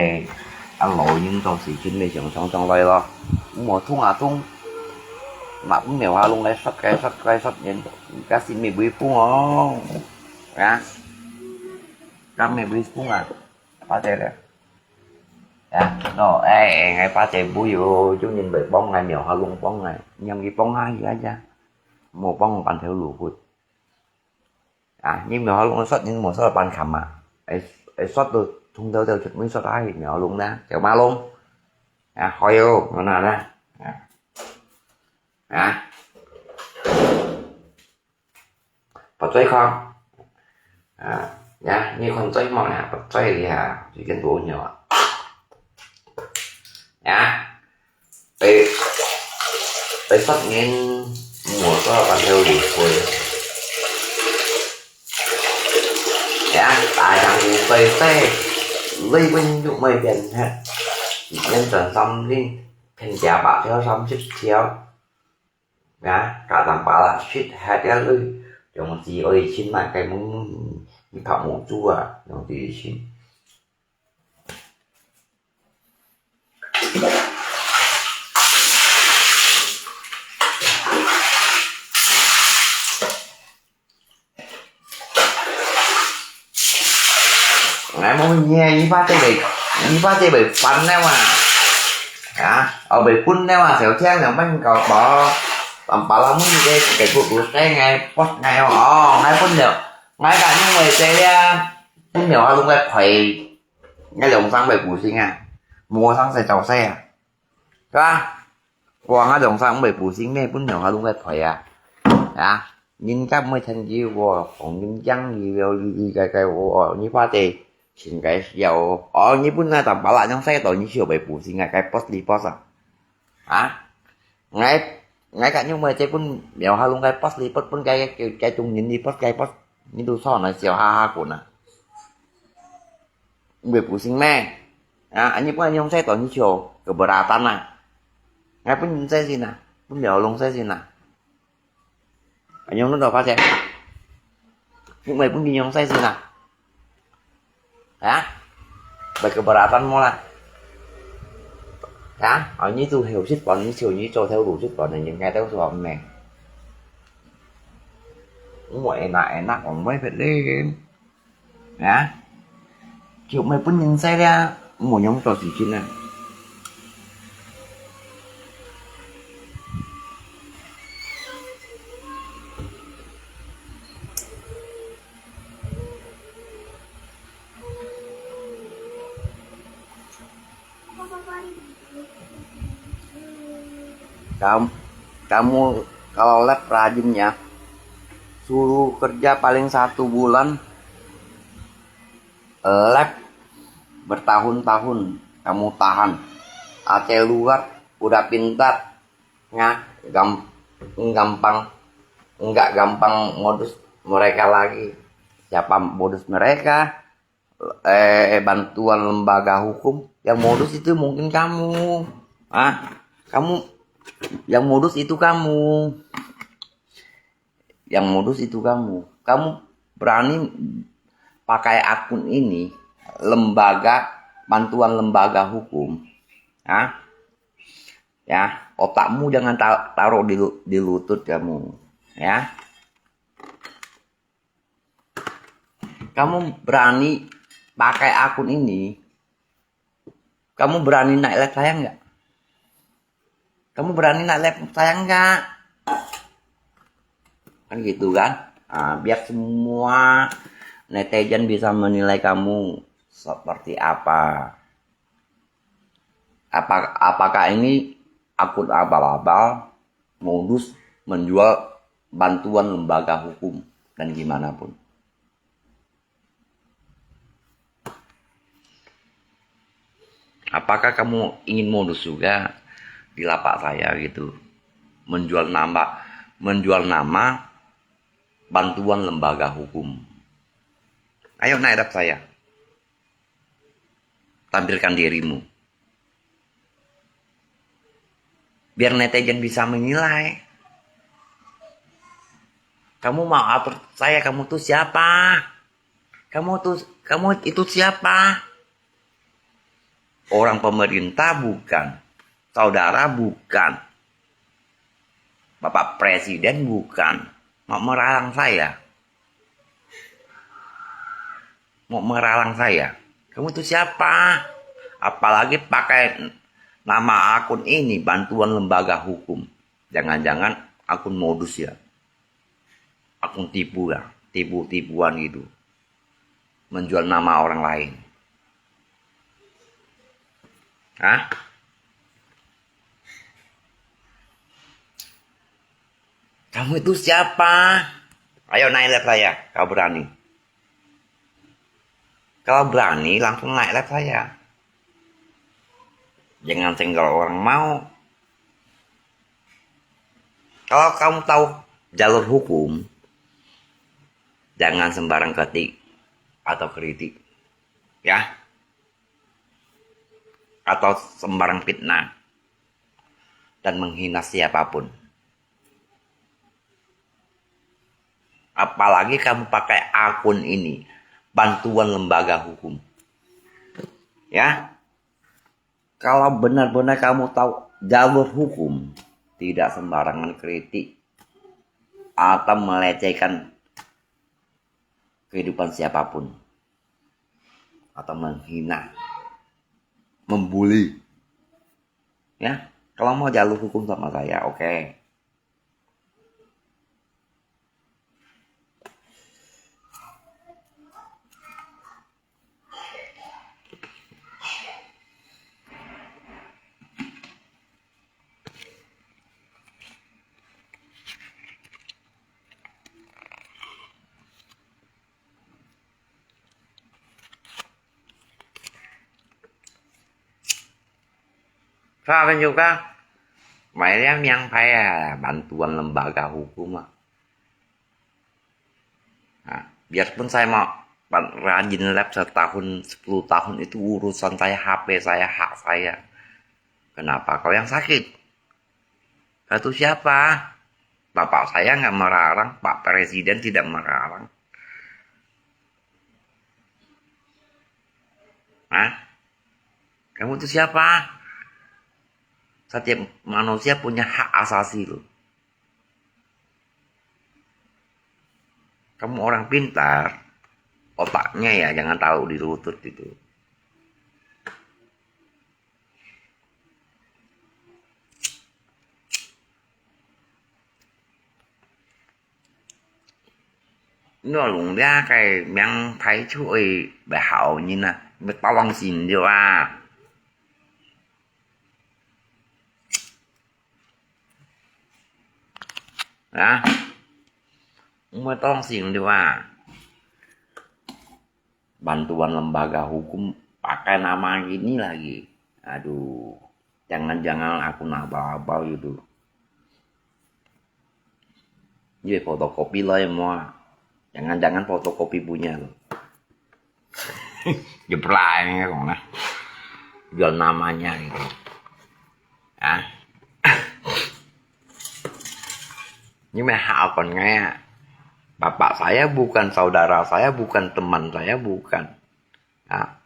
啊，老人做事情，你想想想來咯，毋好衝啊衝，嘛毋曉話弄來殺个殺个殺人，而家是沒威風哦，啊，敢沒威風啊，巴姐咧。 啊，喏，哎，哎，𠊎巴姐毋有，有人來幫𠊎，苗下弄幫𠊎，你去幫下去啊，無幫𠊎半條路去。啊，你苗下弄煞人無煞半坎啊，哎，哎，煞到通透透出門煞下去，苗下弄呢，就馬弄。啊，好喲，我拿呢。啊，啊。 不再看。啊，呀，你看再望呀，不再了，最近多牛啊。呀，被，被杀人，我做半条路回。呀，大丈夫被杀，雷文又没变黑，一年赚三零，骗家百条三十条。 啊，家当巴拉食下个鐳，用子爱心啊，该蒙蒙，你怕蒙猪啊，用子爱心。哎，無你，你怕这个，你怕这个烦了嘛？啊，后背分了嘛，小强两班搞包，当巴拉蒙个，给不不该，哎，不该哦，哎，分了，哎，敢因为这样，分了，还弄个赔，哎，两三百五十啊，无上谁找谁啊，是吧？ 哇，𠊎兩儕毋會補習咩，分兩下攏在陪啊。啊，人家毋會趁機，哇，紅人講你了，你你該該，哇，你怕得， Sing kai siau. Oh, nyi pun nai tam pala nyong sai to nyi siau bai pu sing ngai kai pos li pos ah. Ha? Ngai, ngai ka nyong mai cek pun miau halung kai pos li pos pun kai, kai, kai tung nyin li pos kai pos. Nyi tu so na siau ha ha kun ah. Bai pu sing me. Ha, anyi pun nyong sai to nyi siau keberatan ah. Ngai pun nyin sai sin ah. Pun miau halung sai sin ah. Anh em lúc đầu phát hiện. Lúc này cũng đi nhông sai gì nè. Hả? Bai keberatan mo lah. Hả? Ở như tôi hiểu xích bọn, như chiều như cho theo đủ xích bọn này, những ngày theo tôi học này. Cũng vậy là em nặng còn mấy phải lên. Hả? Chịu mày pun nhìn sai ra, mua nhóm trò gì chứ nè. Kam-, kamu kalau live rajin ya, suruh kerja paling satu bulan, live bertahun-tahun kamu tahan. Aceh luar udah pintar, nggak gam-, gampang, nggak gampang modus mereka lagi. Siapa modus mereka? Eh, bantuan lembaga hukum. Yang modus itu mungkin kamu. Ah, kamu, yang modus itu kamu. Yang modus itu kamu. Kamu berani pakai akun ini, lembaga, bantuan lembaga hukum. Ah, ya, otakmu jangan ta-, taruh di lu-, di lutut kamu. Ya. Kamu berani pakai akun ini? Kamu berani naik live saya nggak? Kamu berani naik live saya nggak? Kan gitu kan? Ah, biar semua netizen bisa menilai kamu seperti apa. Apa-, apakah ini akun abal-abal, modus menjual bantuan lembaga hukum dan gimana pun? Apakah kamu ingin modus juga di lapak saya gitu? Menjual nama, menjual nama bantuan lembaga hukum. Ayo naik live saya. Tampilkan dirimu. Biar netizen bisa menilai. Kamu mau atur saya, kamu tuh siapa? Kamu tuh, kamu itu siapa? Orang pemerintah bukan, saudara bukan, Bapak Presiden bukan, mau meralang saya. Mau meralang saya. Kamu itu siapa? Apalagi pakai nama akun ini, bantuan lembaga hukum. Jangan-jangan akun modus ya. Akun tipu ya, tipu-tipuan gitu. Menjual nama orang lain. Hah? Kamu itu siapa? Ayo naik live saya, kalau berani. Kalau berani, langsung naik live saya. Jangan senggol orang mau. Kalau kamu tahu jalur hukum, jangan sembarang ketik atau kritik. Ya. Atau sembarang fitnah dan menghina siapapun. Apalagi kamu pakai akun ini, bantuan lembaga hukum. Ya, kalau benar-benar kamu tahu jalur hukum, tidak sembarangan kritik atau melecehkan kehidupan siapapun atau menghina, membuli. Ya, kalau mau jalur hukum sama saya, oke. Saya tunjukkan, saya名牌啊，bantuan lembaga hukum啊。啊，biarpun saya mau rajin lab setahun, sepuluh tahun, itu urusan saya, H P saya, hak saya. Kenapa kau yang sakit? Kau itu siapa? Bapak saya nggak melarang, Pak Presiden tidak melarang. Hah? Kamu itu siapa? Setiap manusia punya hak asasi loh. Kamu orang pintar, otaknya ya jangan taruh di lutut itu. 你用這个名牌就會袂好人啊，要當心著啊！啊，要當心著啊！ Bantuan lembaga hukum pakai nama gini lagi. Aduh, jangan-jangan akun abal-abal gitu. Ini fotokopi lah ya semua. Jangan-jangan fotokopi punya tuh. Jeblak ini kok nah. Jual namanya gitu. Ah. Ini mah hak akun ngài. Bapak saya bukan, saudara saya bukan, teman saya bukan. Ya.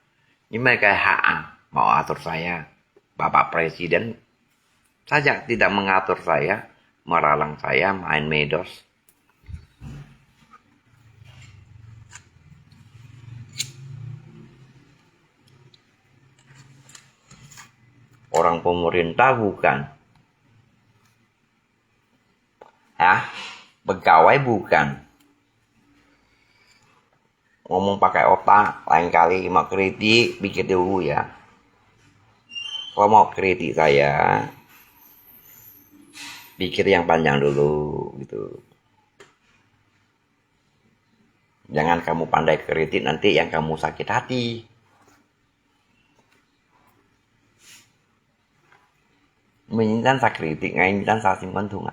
Ini mah ngài hak ah, mau atur saya. Bapak Presiden saja tidak mengatur saya, melarang saya main medsos. Orang pemerintah bukan. Ya, pegawai bukan. Ngomong pakai otak, lain kali mau kritik, pikir dulu ya. Kalau mau kritik saya, pikir yang panjang dulu gitu. Jangan kamu pandai kritik, nanti yang kamu sakit hati. Mengintan sakritik, ngaintan sasimpan tunga.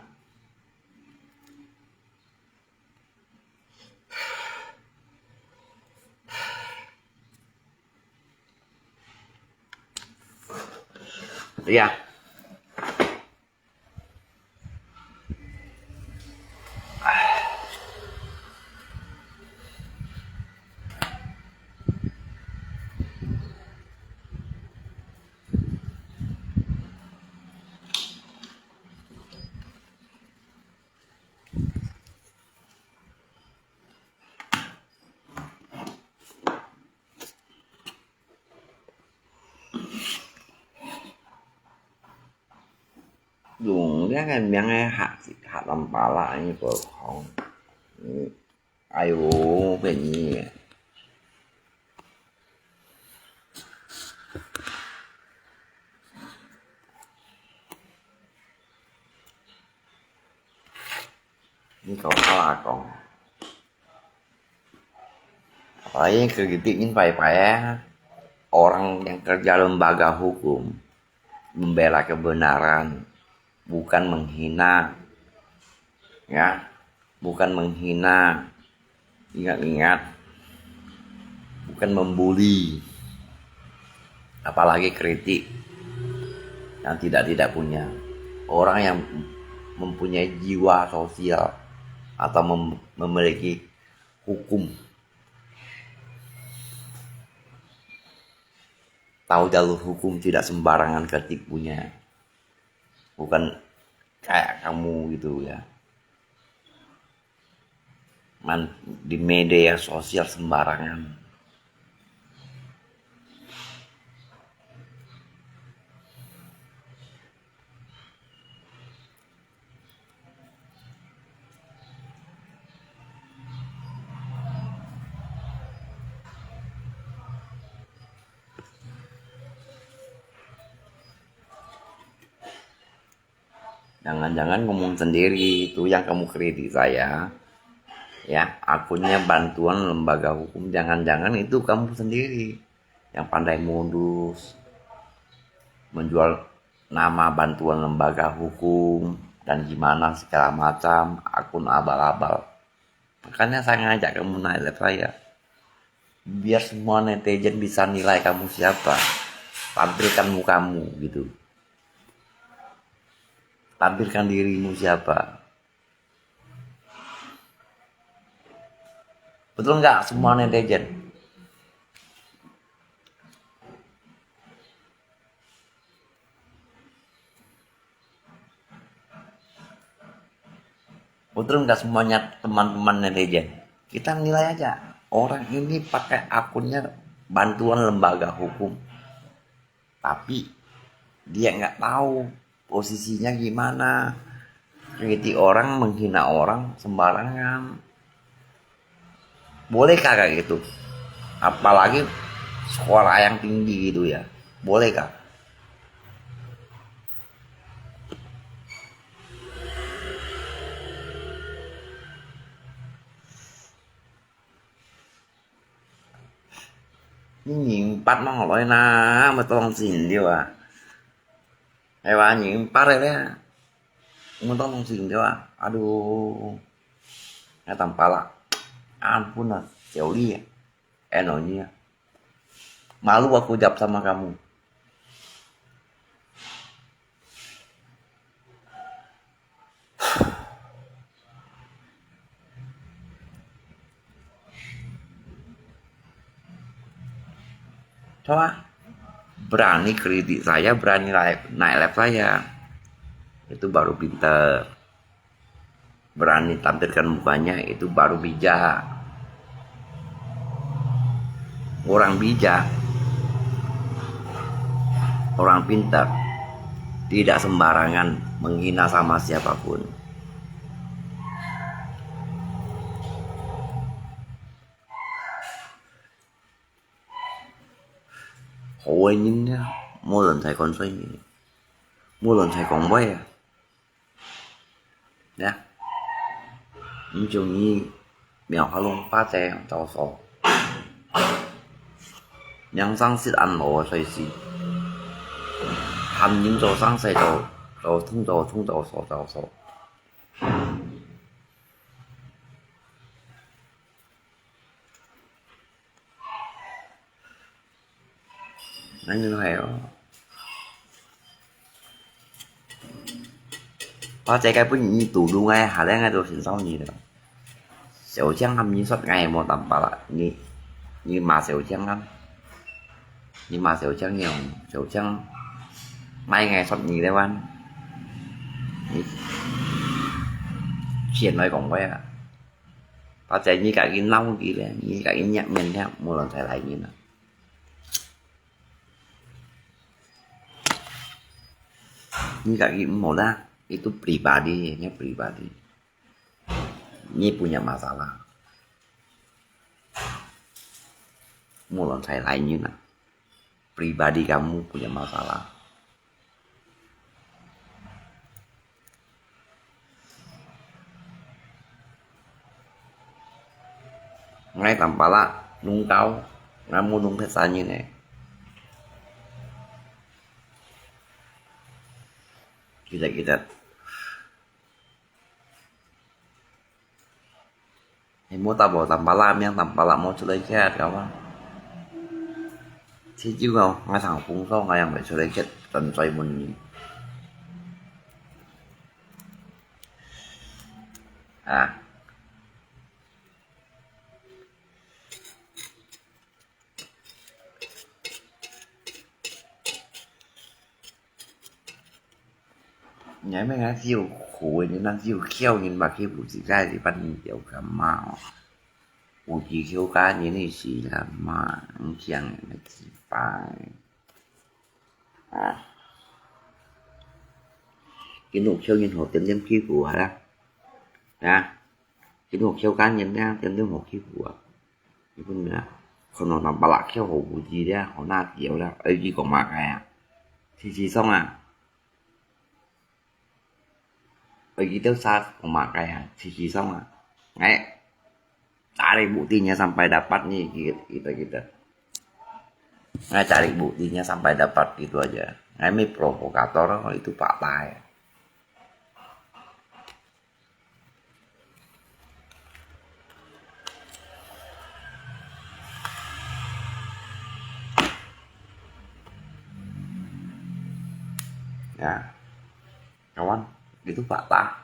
Iya. 用這个名个客，客人巴拉，你無講，嗯，哎喲，變你。 Ini kau salah kong. Apalagi kritik ini baik-baik ya. Orang yang kerja lembaga hukum membela kebenaran, bukan menghina. Ya, bukan menghina. Ingat-ingat, bukan membuli, apalagi kritik yang tidak-tidak punya. Orang yang mempunyai jiwa sosial atau mem-, memiliki hukum, tahu jalur hukum, tidak sembarangan kritik punya. Bukan kayak kamu gitu ya. Man, di media sosial sembarangan. Jangan-jangan ngomong sendiri, itu yang kamu kritik saya. Ya, akunnya bantuan lembaga hukum, jangan-jangan itu kamu sendiri yang pandai modus, menjual nama bantuan lembaga hukum, dan gimana segala macam, akun abal-abal. Makanya saya ngajak kamu naik live saya. Biar semua netizen bisa nilai kamu siapa. Tampilkan mukamu gitu. Tampilkan dirimu siapa. Betul nggak semua netizen? Betul nggak semuanya teman-teman netizen? Kita nilai aja. Orang ini pakai akunnya bantuan lembaga hukum. Tapi dia nggak tahu posisinya gimana. Kritik orang, menghina orang sembarangan. Bolehkah kayak gitu? Apalagi suara yang tinggi gitu ya. Bolehkah? Ini empat mang loi na, betul sih dia. Hewan ini empat ya. Mun tong sing dia. Aduh. Datang pala. Ampun lah, Xiaoli ya. Enonya. Malu aku jawab sama kamu. Coba berani kritik saya, berani naik, naik live saya. Itu baru pinter. Berani tampilkan mukanya, itu baru bijak. Orang bijak, orang pintar, tidak sembarangan menghina sama siapapun. 好个人啊，無論在講啥物，無論在講話啊，呀，毋中意廟下弄把仔走數，名聲識恁老啊，所以是，喊人做生事做，做通做通做數做數。 恁樣係哦。我這个本人堵路个，下來个都先生你了。小強還沒說，哎，莫打巴啦，你，你罵小強啊？你罵小強用，小強，買个說你的玩，你，錢來講話啊。 或者你家己鬧佢咧，你家己捏面咧，無論在哪人啊。你家己毋好啦，itu pribadi，你pribadi。你punya masalah。無論在哪人啊。 pribadi kamu punya masalah. Ngai tampala nungkau, ngai munung phet sanyin eh. Kita-kita. Ni mo tabo tampala, miang tampala mo chulai kiat kawa. Chichiu ngau, ngai sang pung so, ngai yang bai chulai kiat, tan choi mun ni. Ah. 你還沒看只有苦的，你那只有竅人嘛，去不自在的，把你掉幹嘛哦？有幾口家人的事啦嘛，你講的幾百啊？今有竅人好點點屁股啊啦，啊？ Kinu khiau kan nyen nang tem tem ho khiu a. Ipun na. Kono na balak khiau ho buji dia, ho na tiau la. Ai ji kong makai a. Chi chi song a. Ai ji teu sa kong makai a. Chi chi song a. Ngai. Cari buktinya sampai dapat ni kita kita. Ngai cari buktinya sampai dapat gitu aja. ，𠊎乜provokator咯，itu bata。Ya, kawan, itu bata。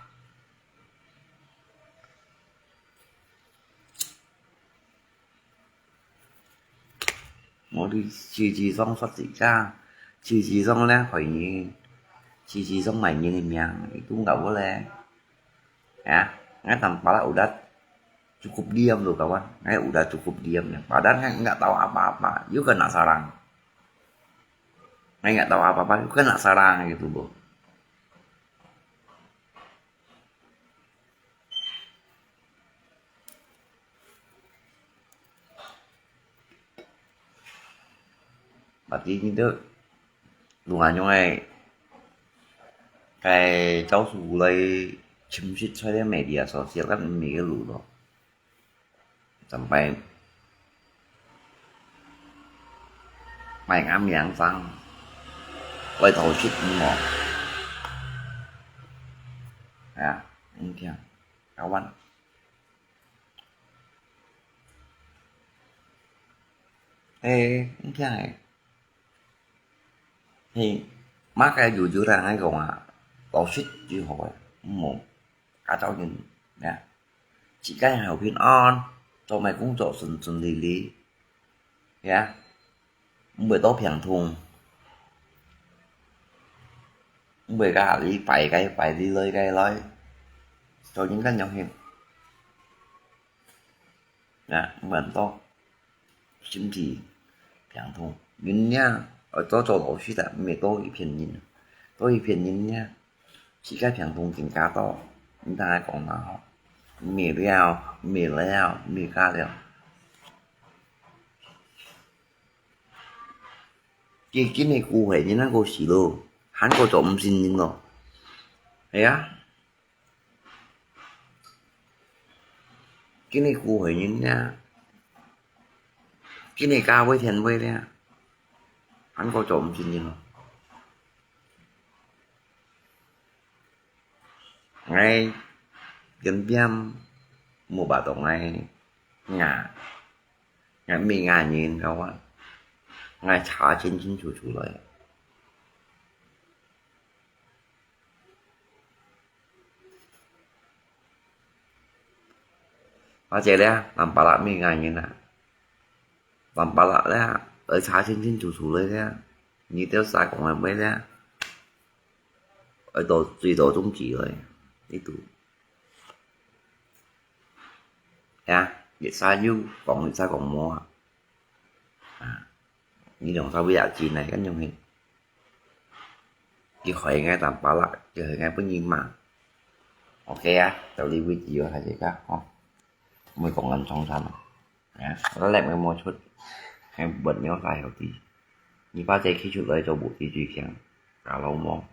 我哋自己上說自家，自己上咧害人，自己上賣人个命，itu nggak boleh。Ya, ngai tanpa lah udah cukup diam loh kawan, ngai udah cukup diam ya. Padahal ngai nggak tahu apa-apa, you kena sarang. Ngai nggak tahu apa-apa, you kena sarang gitu loh. Berarti你都用恁樣个，个招數來侵蝕在這media sosial kan毋係个路咯。Sampai賣个名聲，來偷食毋好。啊，你聽，kawan。 誒，你聽誒，係，麼个有有人來講啊，老實就好誒，毋好假造人，呀，自家好平安，做麼个工作順順利利，呀，毋會到病痛，毋會家己排該排，哩來該來，做人恁樣去。 啊，毋好到身體病痛。人呀，愛做做老實啦，毋係到去騙人，到去騙人呀，自家病痛更加多。你聽𠊎講啦吼，毋係了，毋係了，毋係假了。今，今日過後，人還過死咯，還過做毋信人咯。係啊。 今日過後人呀，今日家會天會了，還過做毋信人咯。𠊎根本無辦法同𠊎，𠊎，𠊎毋係恁樣人，知無？𠊎查清清楚楚來。 Pasal咧，Tampalak毋係恁樣人啊。Tampalak咧，愛查清清楚楚來咧，你兜儕講个話咧，愛到最到終極來，呢度。呀，一儕有講，一儕講無啊。啊，你兩儕會也知呢，恁樣去。佢害𠊎Tampalak，佢害𠊎分人罵。OK啊，到這位止哦，大家吼。毋會講恁長長啊。啊，我來摸摸出，還不要大小弟。你把這企出來做無敵最強，打老毛。